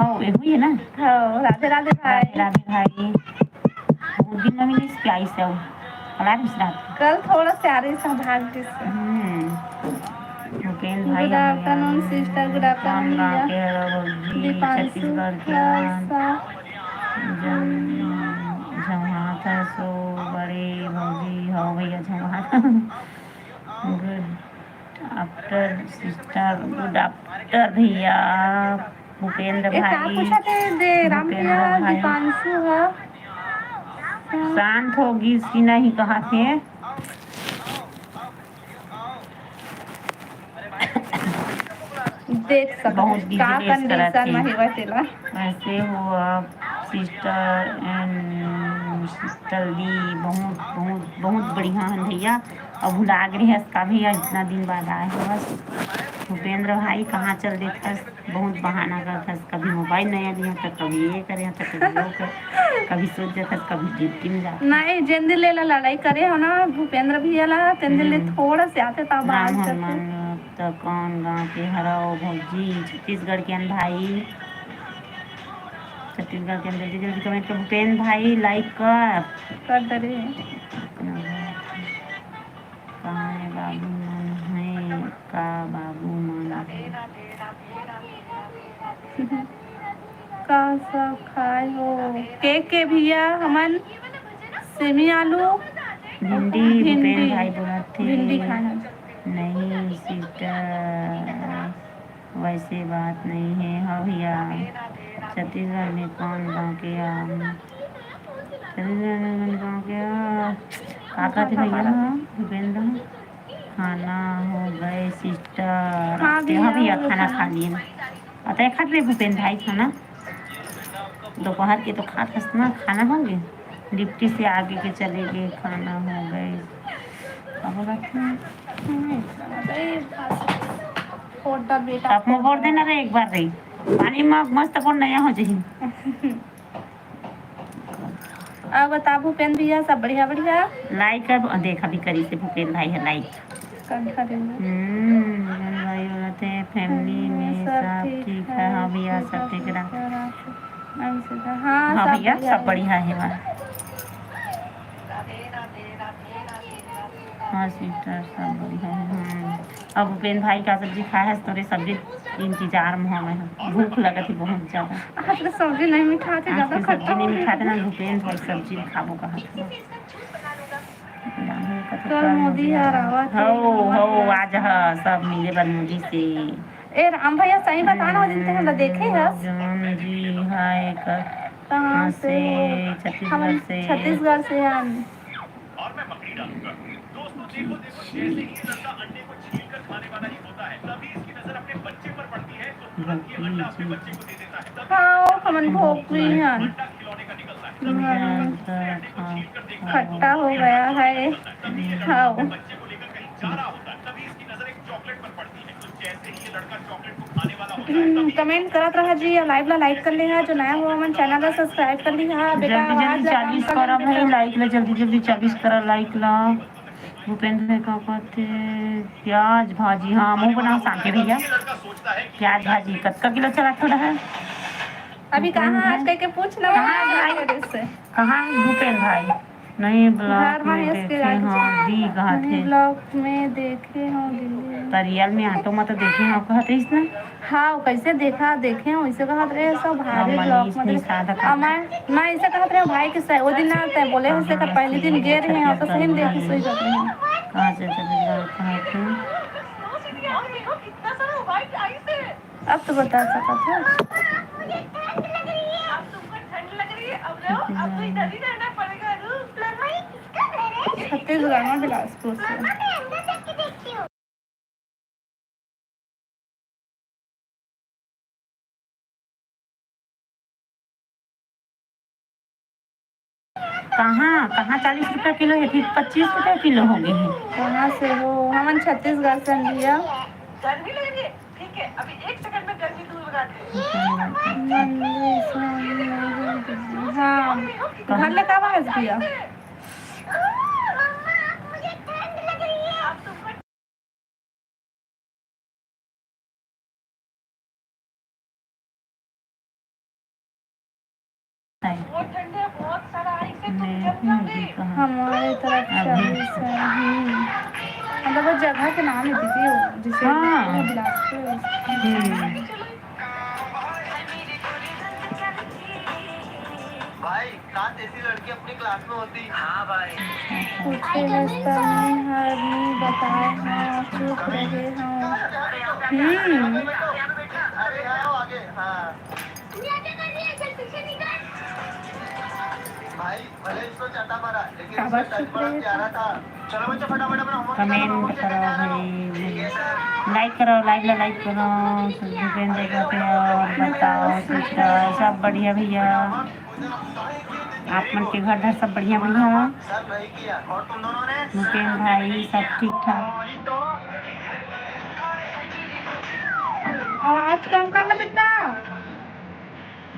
हो, ये हुई है ना? हो, राधे राधे भाई। राधे राधे भाई। बहुत दिन में मिलिस, क्या इसे हो? कल थोड़ा से आ रही सौभाग्य से। हम्म। भूपेंद्र भाई good afternoon sister, good afternoon भैया। दीपांशु छत्तीसगढ़ के। झमहात है सो बड़े भौजी हो भैया, झमहात। Good after sister, good after भैया। भूपेंद्र भाई, का पूछा थे दे राम भैया, दीपांशु है। शांत हो गिस कि नहीं कहा थे। देख सकत बहुत का condition में हेवय तेला। कैसे हो आप sister and sister दी? बहुत बहुत बहुत बढ़िया हन भैया। अब भुला गे हस का भैया, इतना दिन बाद आए हो बस। भूपेंद्र भाई कहाँ चल देथस? बहुत बहाना करथस, कभी mobile नया लिया त कभी ये करे त कभी वो करे, कभी सोच जाथस कभी duty में जाथस। नहीं, जेन दिन ले ला लड़ाई करे हो ना भूपेंद्र भैया ला, तेन दिन ले थोड़ा से आते ता बात करते। त कौन गाँव के हरव भौजी? छत्तीसगढ़ के हन भाई। छत्तीसगढ़ के हन, जल्दी जल्दी comment कर। भूपेंद्र भाई like कर। कर दे रे। कहाँ है बाबू मन है का? बाबू मन है। का सब खाए हो? के के भैया हमन सेमी आलू भिंडी, भिंडी। भूपेंद्र भाई बोलत थे। भिंडी खाना। नहीं sister, वैसे बात नहीं है। हाँ भैया, छत्तीसगढ़ में कौन गाँव के आम? छत्तीसगढ़ में कौन गाँव के आम? का कहते भैया? भूपेंद्र, खाना हो गए sister। हाँ भैया, खाना खा लिए। अतः खात रहे भूपेंद्र भाई खाना। दोपहर के तो खात हस ना, खाना हो गए। Duty से आगे के चले गए, खाना हो गए। अब रखते हैं। आप मोर देना रे एक बार रे। पानी में मस्त अपन नया हो जाही। अब बता भूपेंद्र भैया, सब बढ़िया बढ़िया? Like अब देख अभी करी से भूपेंद्र भाई है like। कंठा देंगे। हम्म, भूपेंद्र भाई बोलते हैं family में सब ठीक है। हाँ भैया, सब ठीक है। हाँ, हाँ सब भैया, सब बढ़िया है। हाँ sister, सब बढ़िया है। हम्म। अब भूपेंद्र भाई का सब्जी खाए है, तोरे सब्जी इंतजार में हमें है। भूख लगत है बहुत ज्यादा। आज के सब्जी नहीं मिठाते, आज ज्यादा के सब्जी खट्टा नहीं हो गया। मिठाते ना, भूपेंद्र भाई सब्जी खाबो कहा था। कल मोदी हर आवत हे, हो, हो, आज ह, सब मिले बर मोदी से। ए राम भैया, सही बता ना, ओ दिन ते हमला देखे हस। जौन जी हाय क-, कहाँ से हो? छत्तीसगढ़ से। छत्तीसगढ़ से हन। हाँ, हमन भोकरी हन। खट्टा हो गया है। हाँ। हम्म, comment करत रहा जी, या live ला like कर ले हा, जो नया हो हमन channel ला subscribe कर ली हा। बेटा, जल्दी जल्दी चालीस करा भाई, like ला जल्दी जल्दी चालीस करा, like ला। भूपेंद्र भाई का कहते प्याज भाजी, हाँ, मुँह बनाओ शांति भैया। प्याज भाजी कतका किलो चला थोड़ा है? अभी कहाँ आज कह के पूछ लो कहाँ भाई? कहाँ है भूपेंद्र भाई? नहीं, block में देखे, हाँ, दी कहा थे। Block में देखे हो दीदी। तरियल में auto में तो देखे हो, कहत रहिस ना। हाँ, वो कैसे देखा, देखे हो, इसे कहत रहे, सब भारी block में देखे। मैं, मैं इसे कहत रहे, भाई के सही, वो दिन ना आते, बोले, इसे का पहले दिन गे रहे हैं, तो सही में देखे, सही कर रहे हैं। कहाँ से, कहाँ से? कितना सारा white ice है। अब तो बता सकत हो। अब तुमको ठंड लग रही है, अब रहो, अब तो इधर ही रहना पड़ेगा, रूम। छत्तीसगढ़ में बिलासपुर से। कहाँ, कहाँ चालीस रुपया किलो हे, फिर पच्चीस रुपया किलो हो गए हे। कहाँ से हो? हमन छत्तीसगढ़ से हन भैया। गर्मी लग रही है? ठीक है, अभी एक सेकंड में गर्मी दूर भगा दे। मंदिर से हम लोग, हाँ, घर ले का बाहर भैया? हमारे तरफ अभी। चालीस है। हम्म। मतलब, वो जगह के नाम है दीदी, वो जैसे हाँ। बिलासपुर। हम्म। भाई, काश ऐसी लड़की अपनी क्लास में होती। हाँ भाई। पूछे रास्ता नहीं, हर नहीं बताए, हाँ, चुप रहे, हाँ। हम्म। अरे, आओ आगे, हाँ। भाई, भले इसको चाटा मारा, लेकिन इसका टच बड़ा प्यारा था। चलो बच्चों, फटाफट अपना होमवर्क करो, कमेंट करो भाई, लाइक करो, लाइव ला लाइक करो, सब भूपेंद्र को और बताओ सिस्टर, सब बढ़िया भैया, आप मन के घर धर सब बढ़िया भैया, मुकेश भाई सब ठीक ठाक। आवाज कम कर ना बेटा।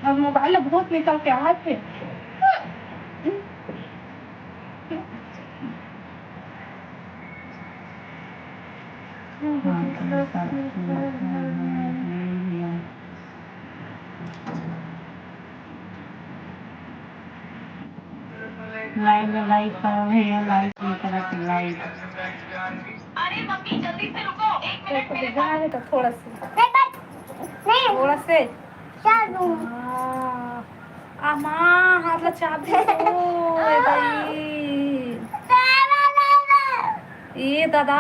अब मोबाइल ला भूत निकल के आवत हे। लाइव में लाइक करो भैया, लाइक नहीं करत, लाइक। अरे मम्मी, जल्दी से रुको, एक मिनट, मेरे पास। तो थोड़ा सा, थोड़ा से। हाँ। आ माँ, हाथ ला चाप दे तो, ए दाई। ए दादा,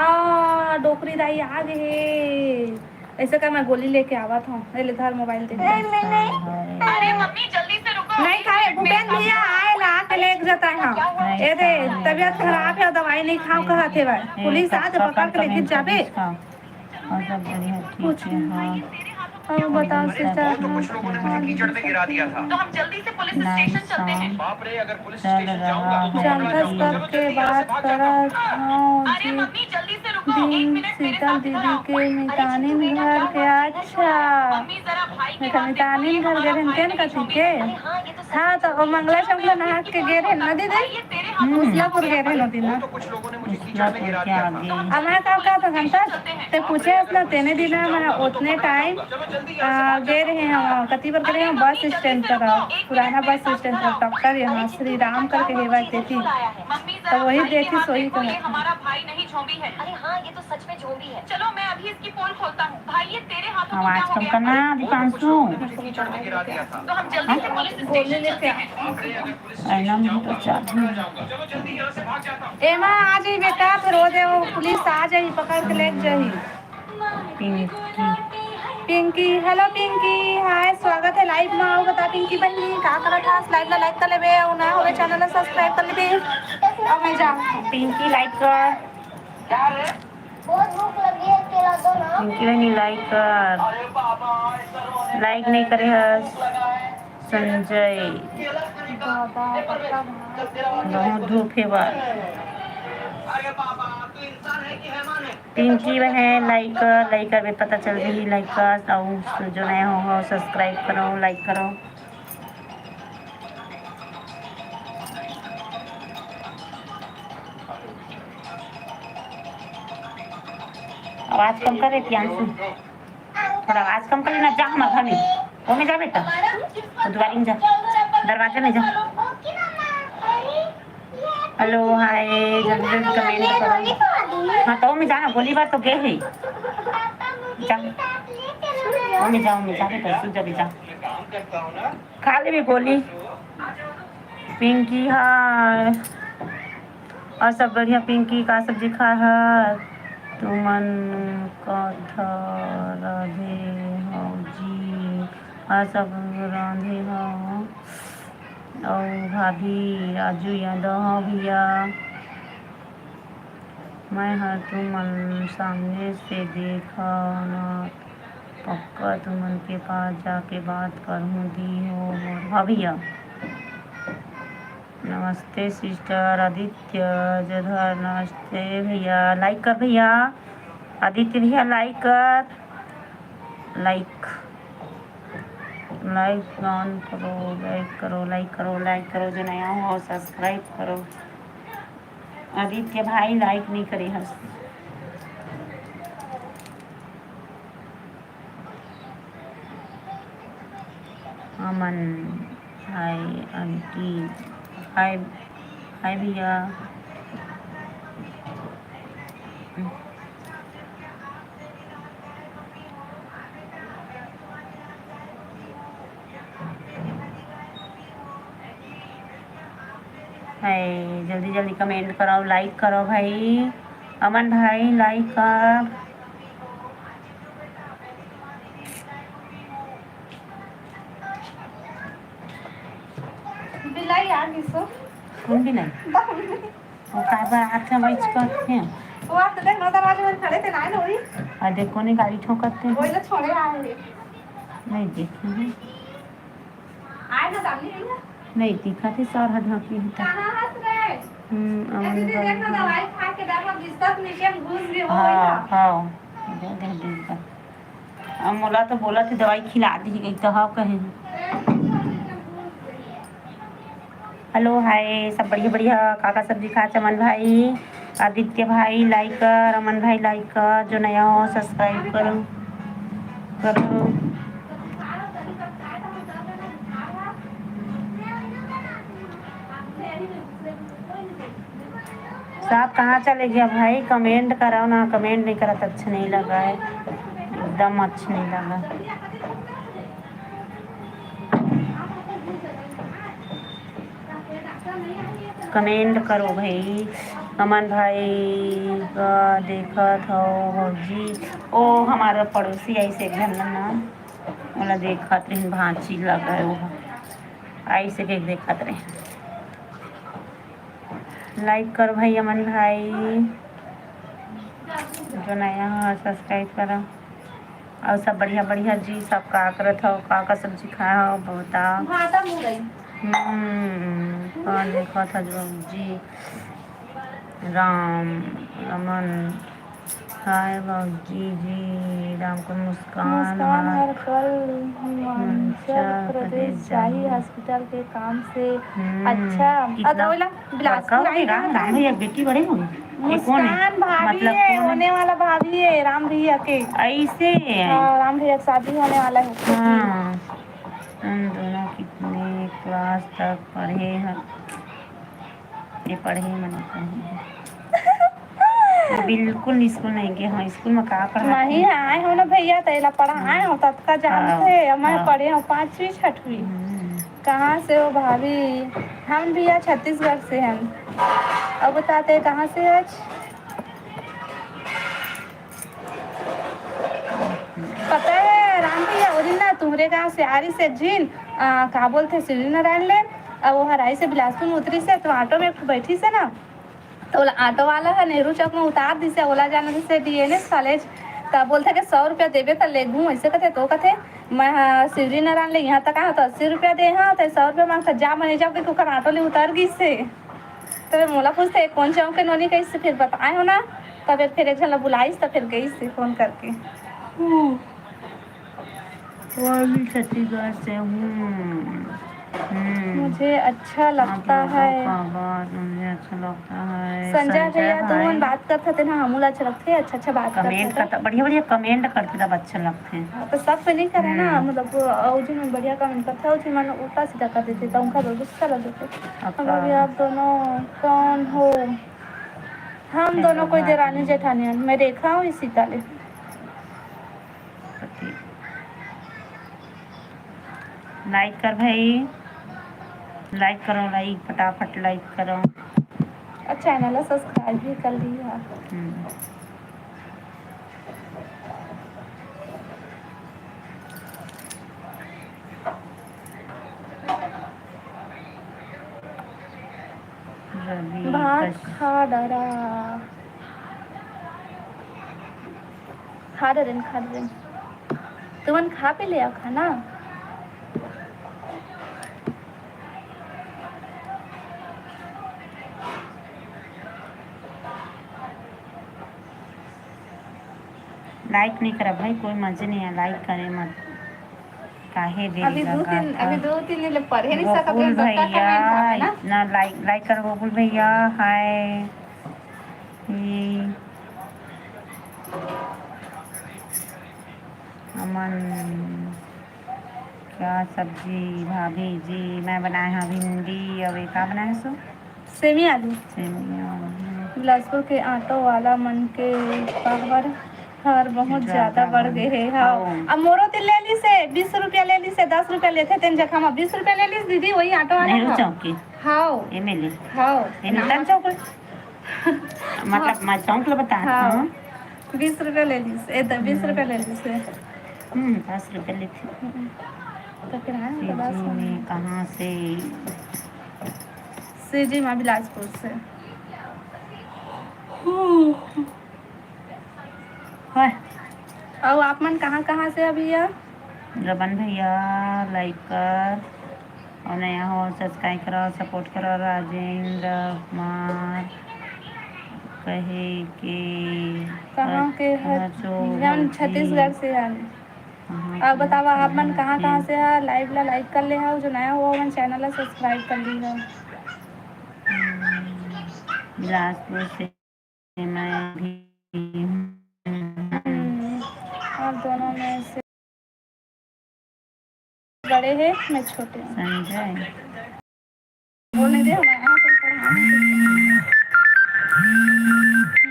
डोकरी दाई आ गे हे। ऐसे कर, मैं गोली लेके आवत हूँ। ए ले, धर मोबाइल दे। अरे मम्मी, जल्दी से रुको। नहीं खाए, भूपेन भैया आए ला के लेके जाता है। हाँ। ए दे, तबीयत खराब है, दवाई नहीं खाओ कहत हे भाई। पुलिस आ तो पकड़ के लेके जाबे। और सब बढ़िया, ठीक है, हाँ। और बताओ सिस्टर, तो कुछ लोगों ने मुझे हाँ, कीचड़ में गिरा दिया था। तो हम जल्दी से पुलिस स्टेशन चलते हैं। बाप रे, अगर पुलिस स्टेशन जाऊंगा तो पकड़ा जाऊंगा। सबके बात करत हूँ अरे जी। मम्मी, जल्दी से रुको, एक दिन मिनट, मेरे शीतल साथ इधर दीदी आओ। के मितानिन घर के, अच्छा। मम्मी, जरा भाई की बात देखो, मितानिन घर गे रहिन तेन कथी के? हाँ, तो वो मंगला चौक में नहा के गे रहे ना दीदी? हम्म। उसलापुर गे रहे ना दीदी? उसलापुर के आगे। अब मैं का कहत हन, ते पूछे हस ना, तेने दिन मैं ओतने टाइम, आ, गे रहे हम, कति बर गे रहे हम, बस स्टैंड तरफ, पुराना बस स्टैंड तरफ, डॉक्टर यहाँ श्री राम करके हेवय तेती, तो वही देती सोही कहत हन। अरे हाँ, ये तो सच में झोंबी है। चलो, मैं अभी इसकी पोल खोलता हूँ। भाई, ये तेरे हाथों को क्या हो गया? आवाज कम करना, दीपांशु। तो हम जल्दी से पुलिस स्टेशन चलते हैं। ऐना में तो चाबी। एमा आ जाई बेटा, फिर वो दे, वो पुलिस आ जाई, पकड़ के ले जाई। पिंकी। पिंकी, हेलो पिंकी, हाय, स्वागत है लाइव में। आओ बता पिंकी बहनी, का करत हस? लाइव ला लाइक कर लेबे, और ना होवे चैनल ला सब्सक्राइब कर लेबे। अब मैं जा। पिंकी लाइक कर। बहुत भूख लगी है, केला दो ना। पिंकी बहनी लाइक कर, लाइक नहीं करे हस। संजय, बहुत धूप हे बार। पिंकी बहन लाइक कर, लाइक करबे पता चल जाही, लाइक कर, अउ जो नया हो, हो सब्सक्राइब करो, लाइक करो। आवाज कम करे प्रियांशु, थोड़ा आवाज कम कर लेना। जा हमर घर में, वो में जा बेटा, वो दुआरी में जा, दरवाजे में जा। हेलो, हाय, जल्दी जल्दी कमेंट करो। हाँ, तो वो में जाना, गोली बार तो गे है। जा, वो में जा, वो में जा बेटा, तू जा भी जा। खा ले भी गोली। पिंकी, हाय। और सब बढ़िया पिंकी, का सब्जी खाए हस? तुमन कथा राधे हो सब रांधे हव। अउ भाभी राजू यादव, हाँ भैया, मैं हर तुमन सामने से देखना, पक्का तुमन के पास जाके बात करहूँ दी हो मोर। हाँ भैया, नमस्ते सिस्टर आदित्य जोधर, नमस्ते भैया। लाइक कर भैया, आदित्य भैया लाइक कर, लाइक, लाइक ऑन करो, लाइक करो, लाइक करो, लाइक करो, जो नया हो सब्सक्राइब करो। आदित्य भाई लाइक नहीं करे हस। अमन, हाय आंटी, हाय, हाय भैया। हाय, जल्दी जल्दी कमेंट करो, लाइक करो भाई। अमन भाई लाइक कर। बिलाई आ गई सो। कौन बिलाई? वो काबर हाथ में बैठ करते हैं? वो आप तो देख, नौ दरवाजे में खड़े थे, ना, ना, वही। और देखो, नहीं गाड़ी ठोकरते हैं। वही तो छोड़े आए हैं। नहीं देखे हैं। आए ना, सामने नहीं है। नहीं दिखा थे, सर हट हट नहीं था। कहाँ हंस रहे? हम्म, ऐसे अमन तो भाई देखो, का। दवाई खा के देखो, बिस्तर नीचे में घुस गए, वो हाँ, वही ना। हाँ, दे दे, दे दे। अब मोला तो बोला थे दवाई खिला दी गई तो हाँ कहे। हेलो, हाय, सब बढ़िया बढ़िया। का का सब्जी खा चमन भाई, आदित्य भाई लाइक कर, अमन भाई लाइक कर, जो नया हो सब्सक्राइब करो, करो। सब कहाँ चले गया भाई? कमेंट करो ना, कमेंट नहीं करत अच्छा नहीं लगा है, एकदम अच्छा नहीं लगा। कमेंट करो भाई, अमन भाई का देखत हो भौजी। ओ हमारा पड़ोसी आई से घर ना, ओला देखत रहिन, भांची लगा है वो, आई से देख देखत रहिन। लाइक करो भाई अमन भाई, जो नया हो सब्सक्राइब करो। और सब बढ़िया बढ़िया जी, सब का करत हो, का का सब्जी खाए हो बताओ। भाटा मुरई। हम्म, कौन देखा था जो जी? राम, रमन, हाय बाबूजी जी, राम को मुस्कान मुस्कान हर हर कल हिमाचल हिमाचल प्रदेश प्रदेश जाही जाही। हॉस्पिटल के काम से। हम्म, अच्छा, कितना अब ओला बिलासपुर बड़का हो आई गया, ना राम भैया के बेटी बड़े हो गए। ये कौन है? मुस्कान भाभी मतलब है, कौन है? होने वाला भाभी है राम भैया के। ऐसे है? हाँ, राम भैया की शादी होने वाला है। हाँ। तुम दोनों कितने क्लास तक पढ़े हैं? ये पढ़े ही मना पढ़े। बिल्कुल स्कूल नहीं गए, हाँ, स्कूल में का पढ़ाते नहीं हैं? आए हो ना भैया, तो एला पढ़ाए हो, ततका जानते हाँ, हैं, मैं हाँ। पढ़े हूँ पाँचवीं छठवीं। हम्म। कहाँ से हो भाभी? हम भैया छत्तीसगढ़ से हैं। अब बताते हैं कहाँ से आज? पता है राम भैया, वो दिन ना तुम्हरे गाँव से आ रही से झिन, आ, का बोलते शिवरी नारायण ले, अब वो हराई से बिलासपुर में उतरी से तो ऑटो में बैठी से ना, तो ओला ऑटो वाला ह नेहरू चौक में उतार दिसे, ओला जाना दिसे डीएनएस कॉलेज। त बोलथे के सौ रुपया देबे त लेगहूँ, अइसे कथे। तो कथे, "मैं ह शिवरी नारायण ले इहाँ तक आए हँव त अस्सी रुपया दे हँव, त सौ रुपया मांगथे, जा मने जाओ," कहिके ओकर ऑटो ले उतर गिसे। त फेर मोला पूछथे, "कोन चौक के नोनी?" कहिस, फेर बताए हो ना। त फेर, फेर एक झन ला बुलाइस त फेर गइस फोन करके। हम्म। वो भी छत्तीसगढ़ से हूँ। हम्म। मुझे अच्छा आप लगता लोगों है। का बात मुझे अच्छा लगता है। संजय संजय भैया, तुमन भाई। बात करत हते ना, हमू ला अच्छा लगथे, अच्छा, अच्छा बात करत कमेंट हते। करता, बढ़िया, बढ़िया कमेंट करते तब अच्छा लगथे। हाँ, तो सब पे नहीं करे ना, हम्म। मतलब, अउ जिन मन बढ़िया कमेंट करथे, अउ जिन मन उल्टा सीधा कर देथे, तो उनका तो गुस्सा लग जाथे। अक्का। हम लोग, आप दोनों कौन हो? हम हेलो, दोनों कोई भाभी। देरानी जेठानी हन। मैं रेखा हूँ, ये सीता ले। पति। लाइक कर भाई, लाइक करो, लाइक, फटाफट लाइक करो। और चैनल ला सब्सक्राइब भी कर लिया। हम्म। अभी भात कस- खा डरा। खा डरेन, खा डरेन। तुमन खा पी ले आओ खाना। Like नहीं करा भाई, कोई मजे नहीं है like करे मत। काहे देरी अभी दू तीन, अभी दू तीन दिन ले पढ़े नहीं सकत गोकुल हन, तो का भैया, comment आवे ना? इतना like, like कर गोकुल भैया, हाय। ये अमन, क्या सब्जी भाभी जी? मैं बनाए हव भिंडी, अउ ये का बनाए हव सो? सेमी आलू। सेमी आलू। बिलासपुर के ऑटो वाला मन के पावर हर बहुत ज्यादा ज्यादा बढ़ बढ़ गे हे। हाँ। हाँ। अब मोरो तीर ले लिस हे, बीस रुपया ले लिस हे, दस रुपया लेथे तेन जगह म बीस रुपया ले लिस दीदी, वही ऑटो वाला नेहरू ह। चौक के। हाँ। एमे ले। हाँ। ये नूतन चौक ले। मतलब, हाँ। मैं चौक ले बता हाँ। हूँ। बीस रुपया ले लिस, ए, त बीस रुपया ले लिस हे। हम्म, दस रुपया लेथे। हम्म। तो फिर आए तो दस सीजी में रुपया। कहाँ से? सीजी में बिलासपुर से। हाय। अउ आप मन कहाँ-कहाँ से अभी या? रमन भैया, like कर, अउ नया हो, subscribe करो, support करो। राजेंद्र कुमार कहे के कहाँ के ह? हचो जौन भौजी। छत्तीसगढ़ से आए। कहाँ अउ के बतावा, आप मन कहाँ-कहाँ के? से ह? Live ला like कर ले हव, जो नया हो, हमन channel ला subscribe कर ली हव। हम्म, बिलासपुर से मैं भी हूँ। हम्म, आप दोनों में से बड़े हैं, मैं छोटे हूँ। संजय। बोलने दे, हमारे यहाँ पर पढ़ाने के लिए।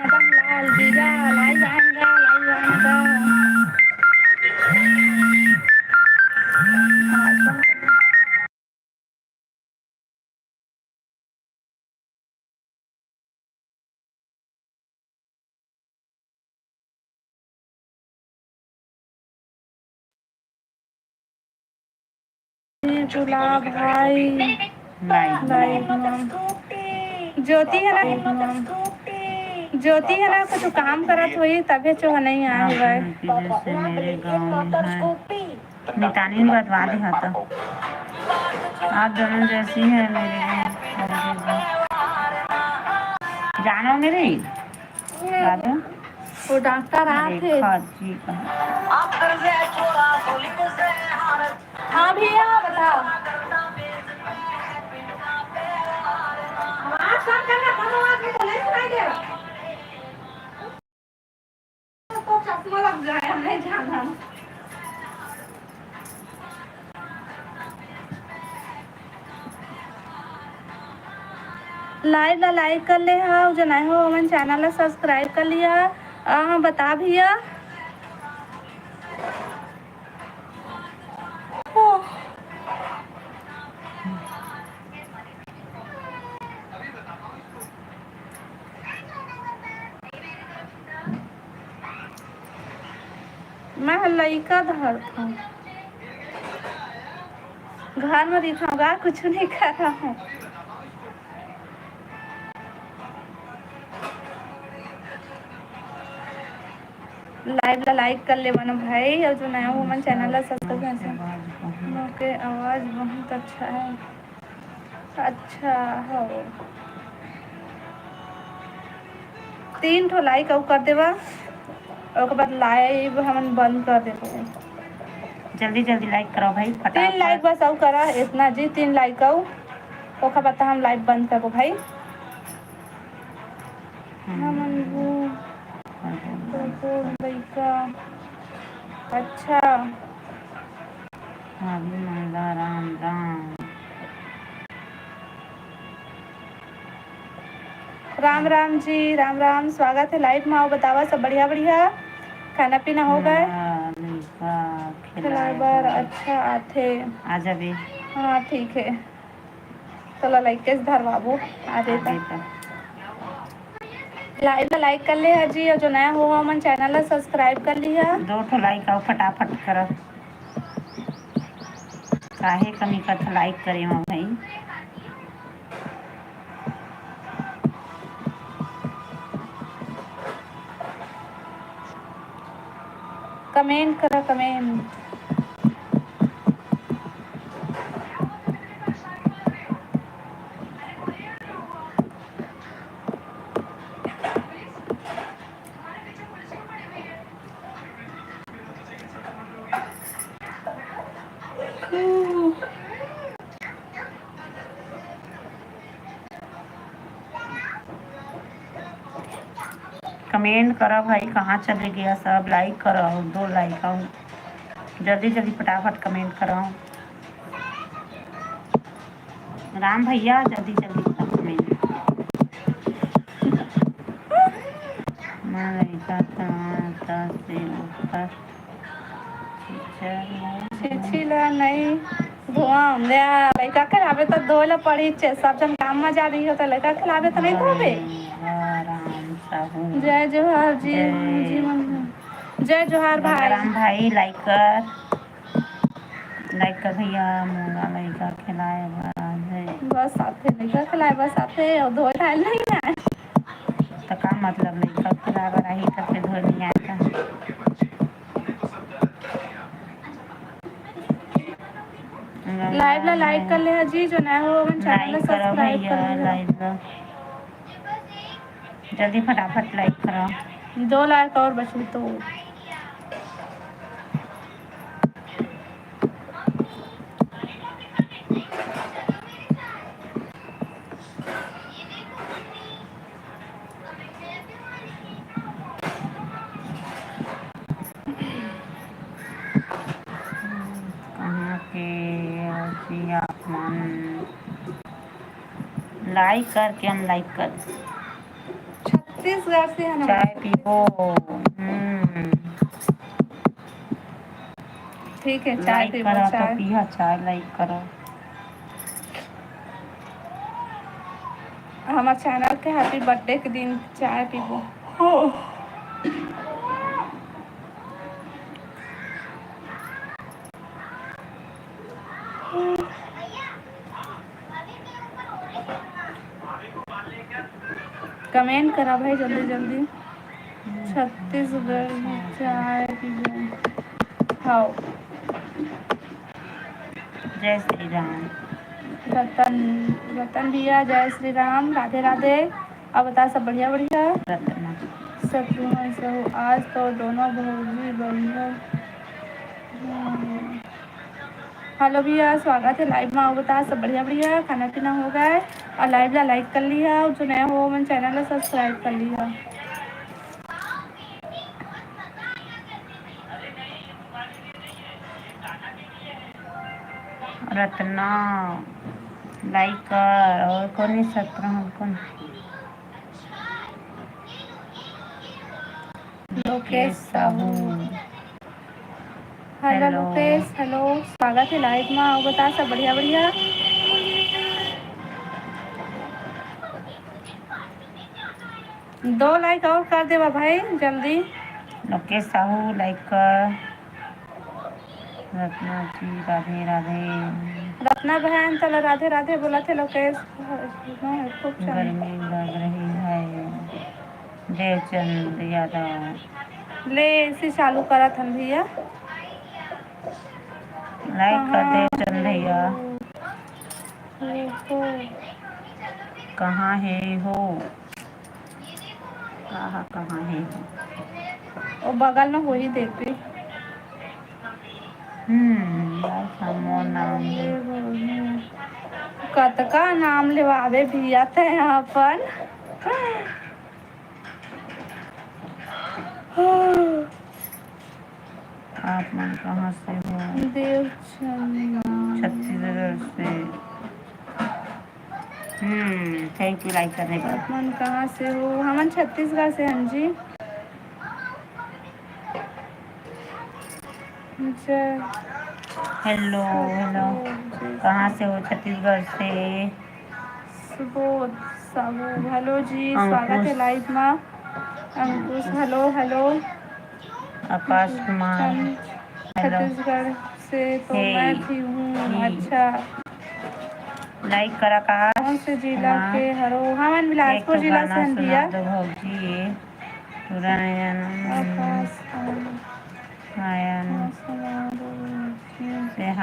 मदन लाल, जीजा, लाई जाएगा, लाई जाएगा। गुलाब भाई, भाई। ज्योति है ना, ज्योति है ना, कुछ काम करत होही, तभे चो नहीं आए आप भाई। लोग की वजह से मेरे गाँव में है। मितानिन बतवा दे हा तो। आप दोनों जैसी है मेरे को। जानो मेरी दादा। वो डॉक्टर आत हे। रेखा जी का। हाँ भैया, बताओ। आवाज कम करना, कम आवाज में तो नहीं सुनाई दे रहा। तो चश्मा लग जाए, नहीं जाना। Live ला like कर ले हा, अउ जो नया हो, हमन channel ला subscribe कर लिया। आ, बता भैया। मैं ह लइका धरथंव, घर म रहिथंव गा, कुछु नइ करंव। Live ला like कर लेवा ना भाई, अउ जो नया हो हमन channel ला subscribe कर से। मोके आवाज बहुत अच्छा है। अच्छा हो। तीन ठो like अउ कर देवा, ओकर बाद live हमन बंद कर देबो। जल्दी जल्दी like करो भाई, फटाफट। तीन like बस अउ करा, इतना जी, तीन like अउ, ओकर बाद हम live बंद करबो भाई। हम्म। हमन वो तो लइका। अच्छा। अभी मंगला राम राम। राम राम जी, राम राम, स्वागत है live में। अउ बतावा, सब बढ़िया बढ़िया? खाना पीना हो गए? हाँ, लइका खिलाए बर अच्छा आथे। आ जाबे। हाँ, ठीक है। तोला like कैसे धरवाबो? आ देता। आ देता। Live ला like कर ले हा जी, अउ जो नया हो हमन channel ला subscribe कर लिहा। दो ठो like अउ फटाफट करा। काहे कमी कथा like करे हो भाई। कमेंट करा, कमेंट। कमेंट करा भाई, कहाँ चले गया सब? लाइक करो, दो लाइक आओ, जल्दी जल्दी फटाफट कमेंट करो। राम भैया, जल्दी जल्दी कमेंट। मैं लइका था, था से ऊपर। छेछी ला नहीं धोआम। ले आ, लइका खिलाबे तो धोए ला पड़ी छे। सब जन काम में जा रही हो तो लइका खिलाबे तो नहीं धोबे। राम साहू। जय जोहार जी, जय। जी मन। जय जोहार भाई। राम भाई, लाइक कर। लाइक कर भैया, मोला लइका खिलाए बर आथे। बस आथे, लइका खिलाए बस आथे, अउ धोए धाए नहीं आए। त का मतलब, लइका खिलाए बर आही त फिर धोए नहीं आए का? लाइव ला लाइक कर ले जी, जो नया हो अपन चैनल ला लाइक करो सब्सक्राइब भैया, कर ले। लाइव ला जल्दी फटाफट लाइक करो। दो लाइक और बची तो। कहाँ के हो जी आप मन? लाइक करके हम लाइक कर। छत्तीसगढ़ से है ना? चाय पीबो। हम्म। ठीक है, चाय लाइक पीबो, करा तो चाय। पिया चाय, लाइक करा। हमार चैनल के हैप्पी बर्थडे के दिन चाय पीबो। कमेंट करा भाई जल्दी जल्दी। छत्तीसगढ़ में चाय पीबो। हाओ। जय श्री राम। रतन, रतन भैया, जय श्री राम, राधे राधे। अब बता, सब बढ़िया, बढ़िया? रतना। शत्रुघ्न साहू, आज तो दोनों भौजी बढ़िया। हेलो भैया, स्वागत है लाइव में। अउ बता, सब बढ़िया, बढ़िया? खाना पीना हो गया है? और लाइव ला लाइक कर लिया, और जो नया हो, मन चैनल ला सब्सक्राइब कर लिया। रतना, लाइक कर। और कौन है सत्रह? कौन? Lokesh Sahu. Hello hello. Lokesh, hello, स्वागत है लाइव में। अउ बता, सब बढ़िया, बढ़िया? दो लाइक और कर देवा भाई, जल्दी। लोकेश साहू, लाइक कर। रत्ना जी, राधे राधे। रत्ना बहन, चलो राधे राधे बोला थे लोकेश। हाँ, खूब चल। गर्मी लग रही है, देवचंद यादव। ले, इसे चालू करा थन भैया। लाइक कर कहाँ देवचंद भैया। हो? कहाँ है हो? कहाँ, कहाँ है? ओ बगल में होही, देखबे। हम्म, बस हम मोर नाम ले। कतका नाम लेवाबे भैया तैं अपन। आप मन कहाँ से हो? देवचंद। छत्तीसगढ़ से। हम्म, thank you like करने का। आप मन कहाँ से हो? हमन छत्तीसगढ़ से हन जी। जय हेलो, हेलो। जय कहाँ से हो? छत्तीसगढ़ से। सुबोध साहू, हेलो जी, अंकुश। स्वागत है लाइव में। अंकुश, हेलो, हेलो। आकाश कुमार, चंद, हेलो। छत्तीसगढ़ से तो हे, मैं भी हूँ। हे। अच्छा। लाइक कर आकाश। कौन से जिला हाँ। के हरो? हमन बिलासपुर जिला से हन भैया। दो भौजी, पूरा आकाश कुमार। हाँ।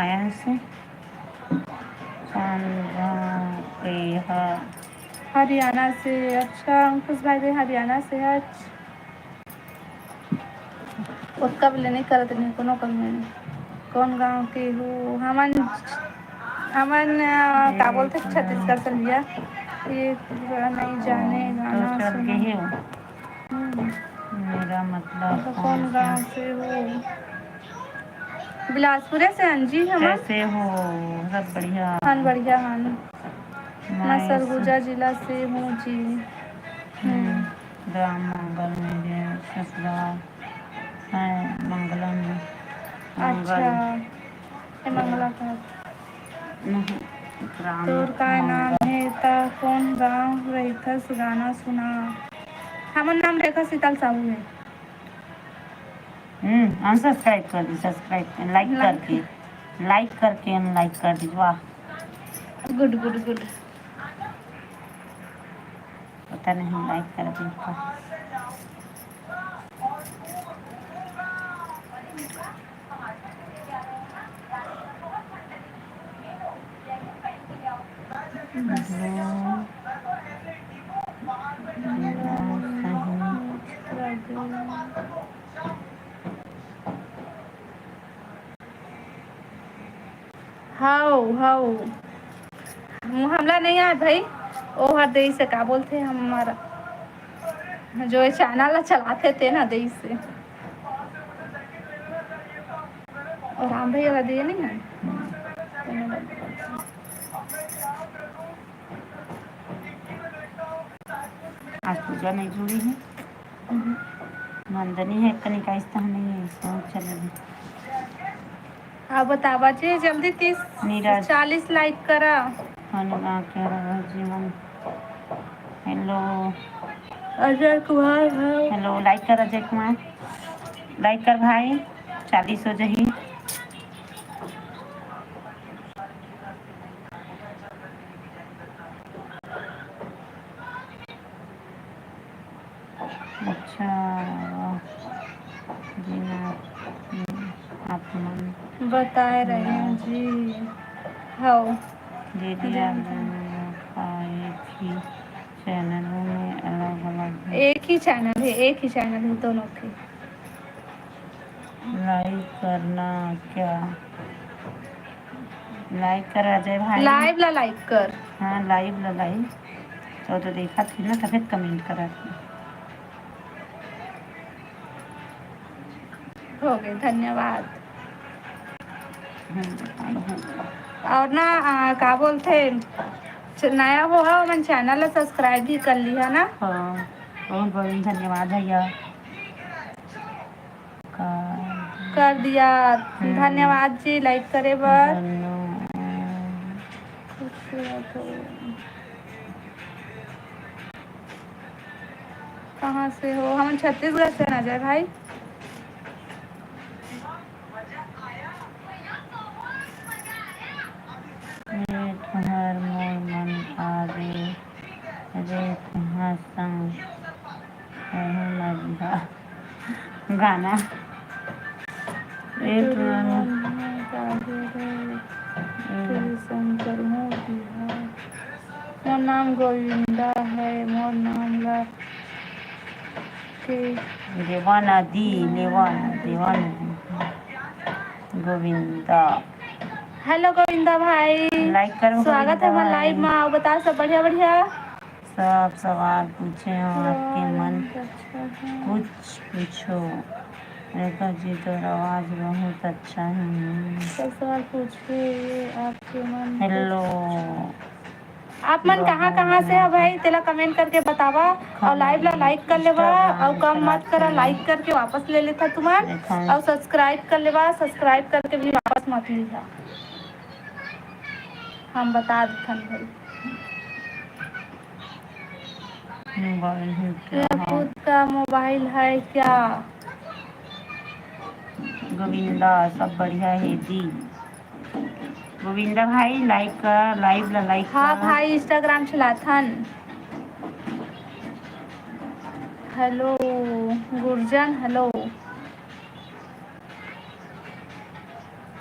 कौन से? कौन गाँव के ह? हरियाणा से। अच्छा अंकुश भाई, हरियाणा से। अच्छा, ओतका भी ले नहीं करत नहीं कोनो कमी नहीं। कौन गाँव के हो? हमन, हमन, अ, का बोलथे, छत्तीसगढ़ से भैया। ये पूरा नहीं जाने, गाना सुना। हम्म। मेरा मतलब तो कौन गाँव से हो? बिलासपुरे से हन जी हमन। कैसे हो? सब बढ़िया? हन, बढ़िया हन। मैं सरगुजा जिला से हूँ जी। हम्म। हम्म। ग्राम मंगल, मेरे ससुराल है मंगलम। अच्छा, मंगल। ये मंगला का। नहीं, ग्राम तोर का नाम मंगल। है, त कौन गाँव रहिथस, गाना सुना। हमर नाम रेखा सीतल साहू है। हम्म, unsubscribe कर दी, subscribe कर, like like। करके, like करके unlike कर दी। वाह, good, good, good। पता नहीं like कर दी का। हव, हव। हमला नहीं आय भाई, ओहर देइस हे, का बोलथे, हमर जो ये channel ला चलाथे तेन ह देइस हे। अउ राम भैया ला दिए नहीं है। आज पूजा नहीं जुड़ी है। हम्म। नंदनी है, कनिका इस तरह नहीं है, इसको चले भी। हाँ, बतावा जी, जल्दी तीस, नीरज। चालीस like करा। हनुमान के रहो जीवन। Hello। अजय कुमार है। Hello, like कर अजय कुमार। Like कर भाई, चालीस हो जाही। अच्छा, वाह। जी, आप, आप मन बताए रहे हैं जी। हव। दीदी, आप जी। दोनों लोग का एक ही channel में अलग-अलग है। एक ही channel है, एक ही channel है दोनों के। Like करना क्या? Like कर अजय भाई। Live ला like कर। हाँ, live ला like। तो, तो देखा थी ना, तभी comment करा थी। हो गए, धन्यवाद। हम्म, हम्म। और ना, आ, का बोलथे, च-, नया हो हा, मन channel ला subscribe भी कर लिहा ना। हाँ, बहुत बहुत धन्यवाद भैया। का कर दिया। हम्म। धन्यवाद जी, like करे बर। धन्यवाद। कहाँ से हो? हमन छत्तीसगढ़ से ना जाए भाई। रे तुंहर मोर मन आगे, रे तुंहर संग ओहू लगिहा। गाना। ए तेरे तुंहर मन में आगे रे, हम्म। तेरे संग करहूँ बिहार। मोर नाम गोविंदा है, मोर नाम ला के लेवा नदी, लेवा, लेवा नदी। गोविंदा। Hello गोविंदा भाई। Like करो स्वागत है गोविंदा हमारे भाई। Live में। आओ, बताओ सब बढ़िया, बढ़िया। सब सवाल पूछे हो आपके मन, अच्छा है। कुछ पूछो। रेखा जी, तोर आवाज बहुत अच्छा है। सब सवाल पूछे आपके मन। Hello। आप मन कहाँ, कहाँ से हो भाई, तेला comment करके बतावा। अउ live ला like कर लेवा, अउ कम मत करा, like करके वापस ले लेथा तुमन, अउ subscribe कर लेवा, subscribe करके भी वापस मत लीहा। हम बता देथन भाई। Mobile है क्या? तेरा खुद का mobile है क्या? गोविंदा, सब बढ़िया है जी। गोविंदा भाई, like कर, live ला like हाँ कर। भाई, Instagram चलाथन। Hello गुरजन, hello।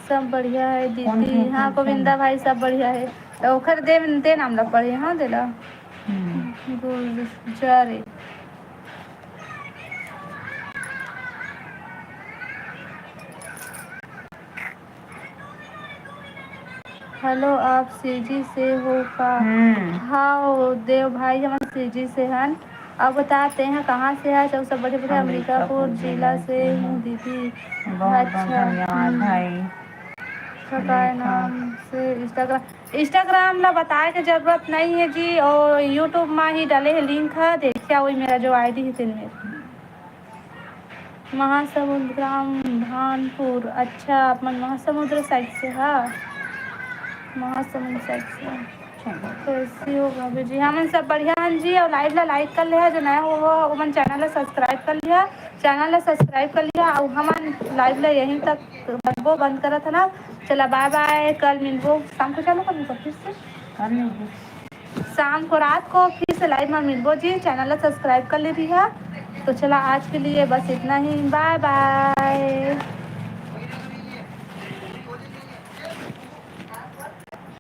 सब बढ़िया है दीदी। हाँ गोविंदा भाई, सब बढ़िया है। तो ओखर दे, दे नाम ला पढ़े, हाँ, दे ला। गुर्जर। हेलो, आप सीजी से हो का? हाँ, देव भाई, हमन सीजी से हन। अब बताते हैं कहाँ से है, सब बढ़िया बढ़िया। अंबिकापुर जिला से हूँ दीदी। बहुत बहुत धन्यवाद भाई। का नाम से? Instagram, Instagram ला बताए के जरूरत नहीं है जी, और YouTube मा ही डले है link है, देखिया वही मेरा जो ID है तेन में। महासमुंद ग्राम भानपुर। अच्छा, आप मन महासमुंद side से हा? महासमुंद side से। कैसी हो भाभी जी? हमन सब बढ़िया हन जी। और live ला like कर लिहा, जो नया हो, हो ओमन channel ला subscribe कर लिहा, channel ला subscribe कर लिहा। और हमन live ला यहीं तक बनबो, बंद करत है ना। चला bye bye, कल मिलबो शाम को। चलो कल मिलबो फिर से। कल मिलबो। शाम को, रात को फिर से live में मिलबो जी। Channel ला subscribe कर ले रही है। तो चला आज के लिए बस इतना ही, bye bye।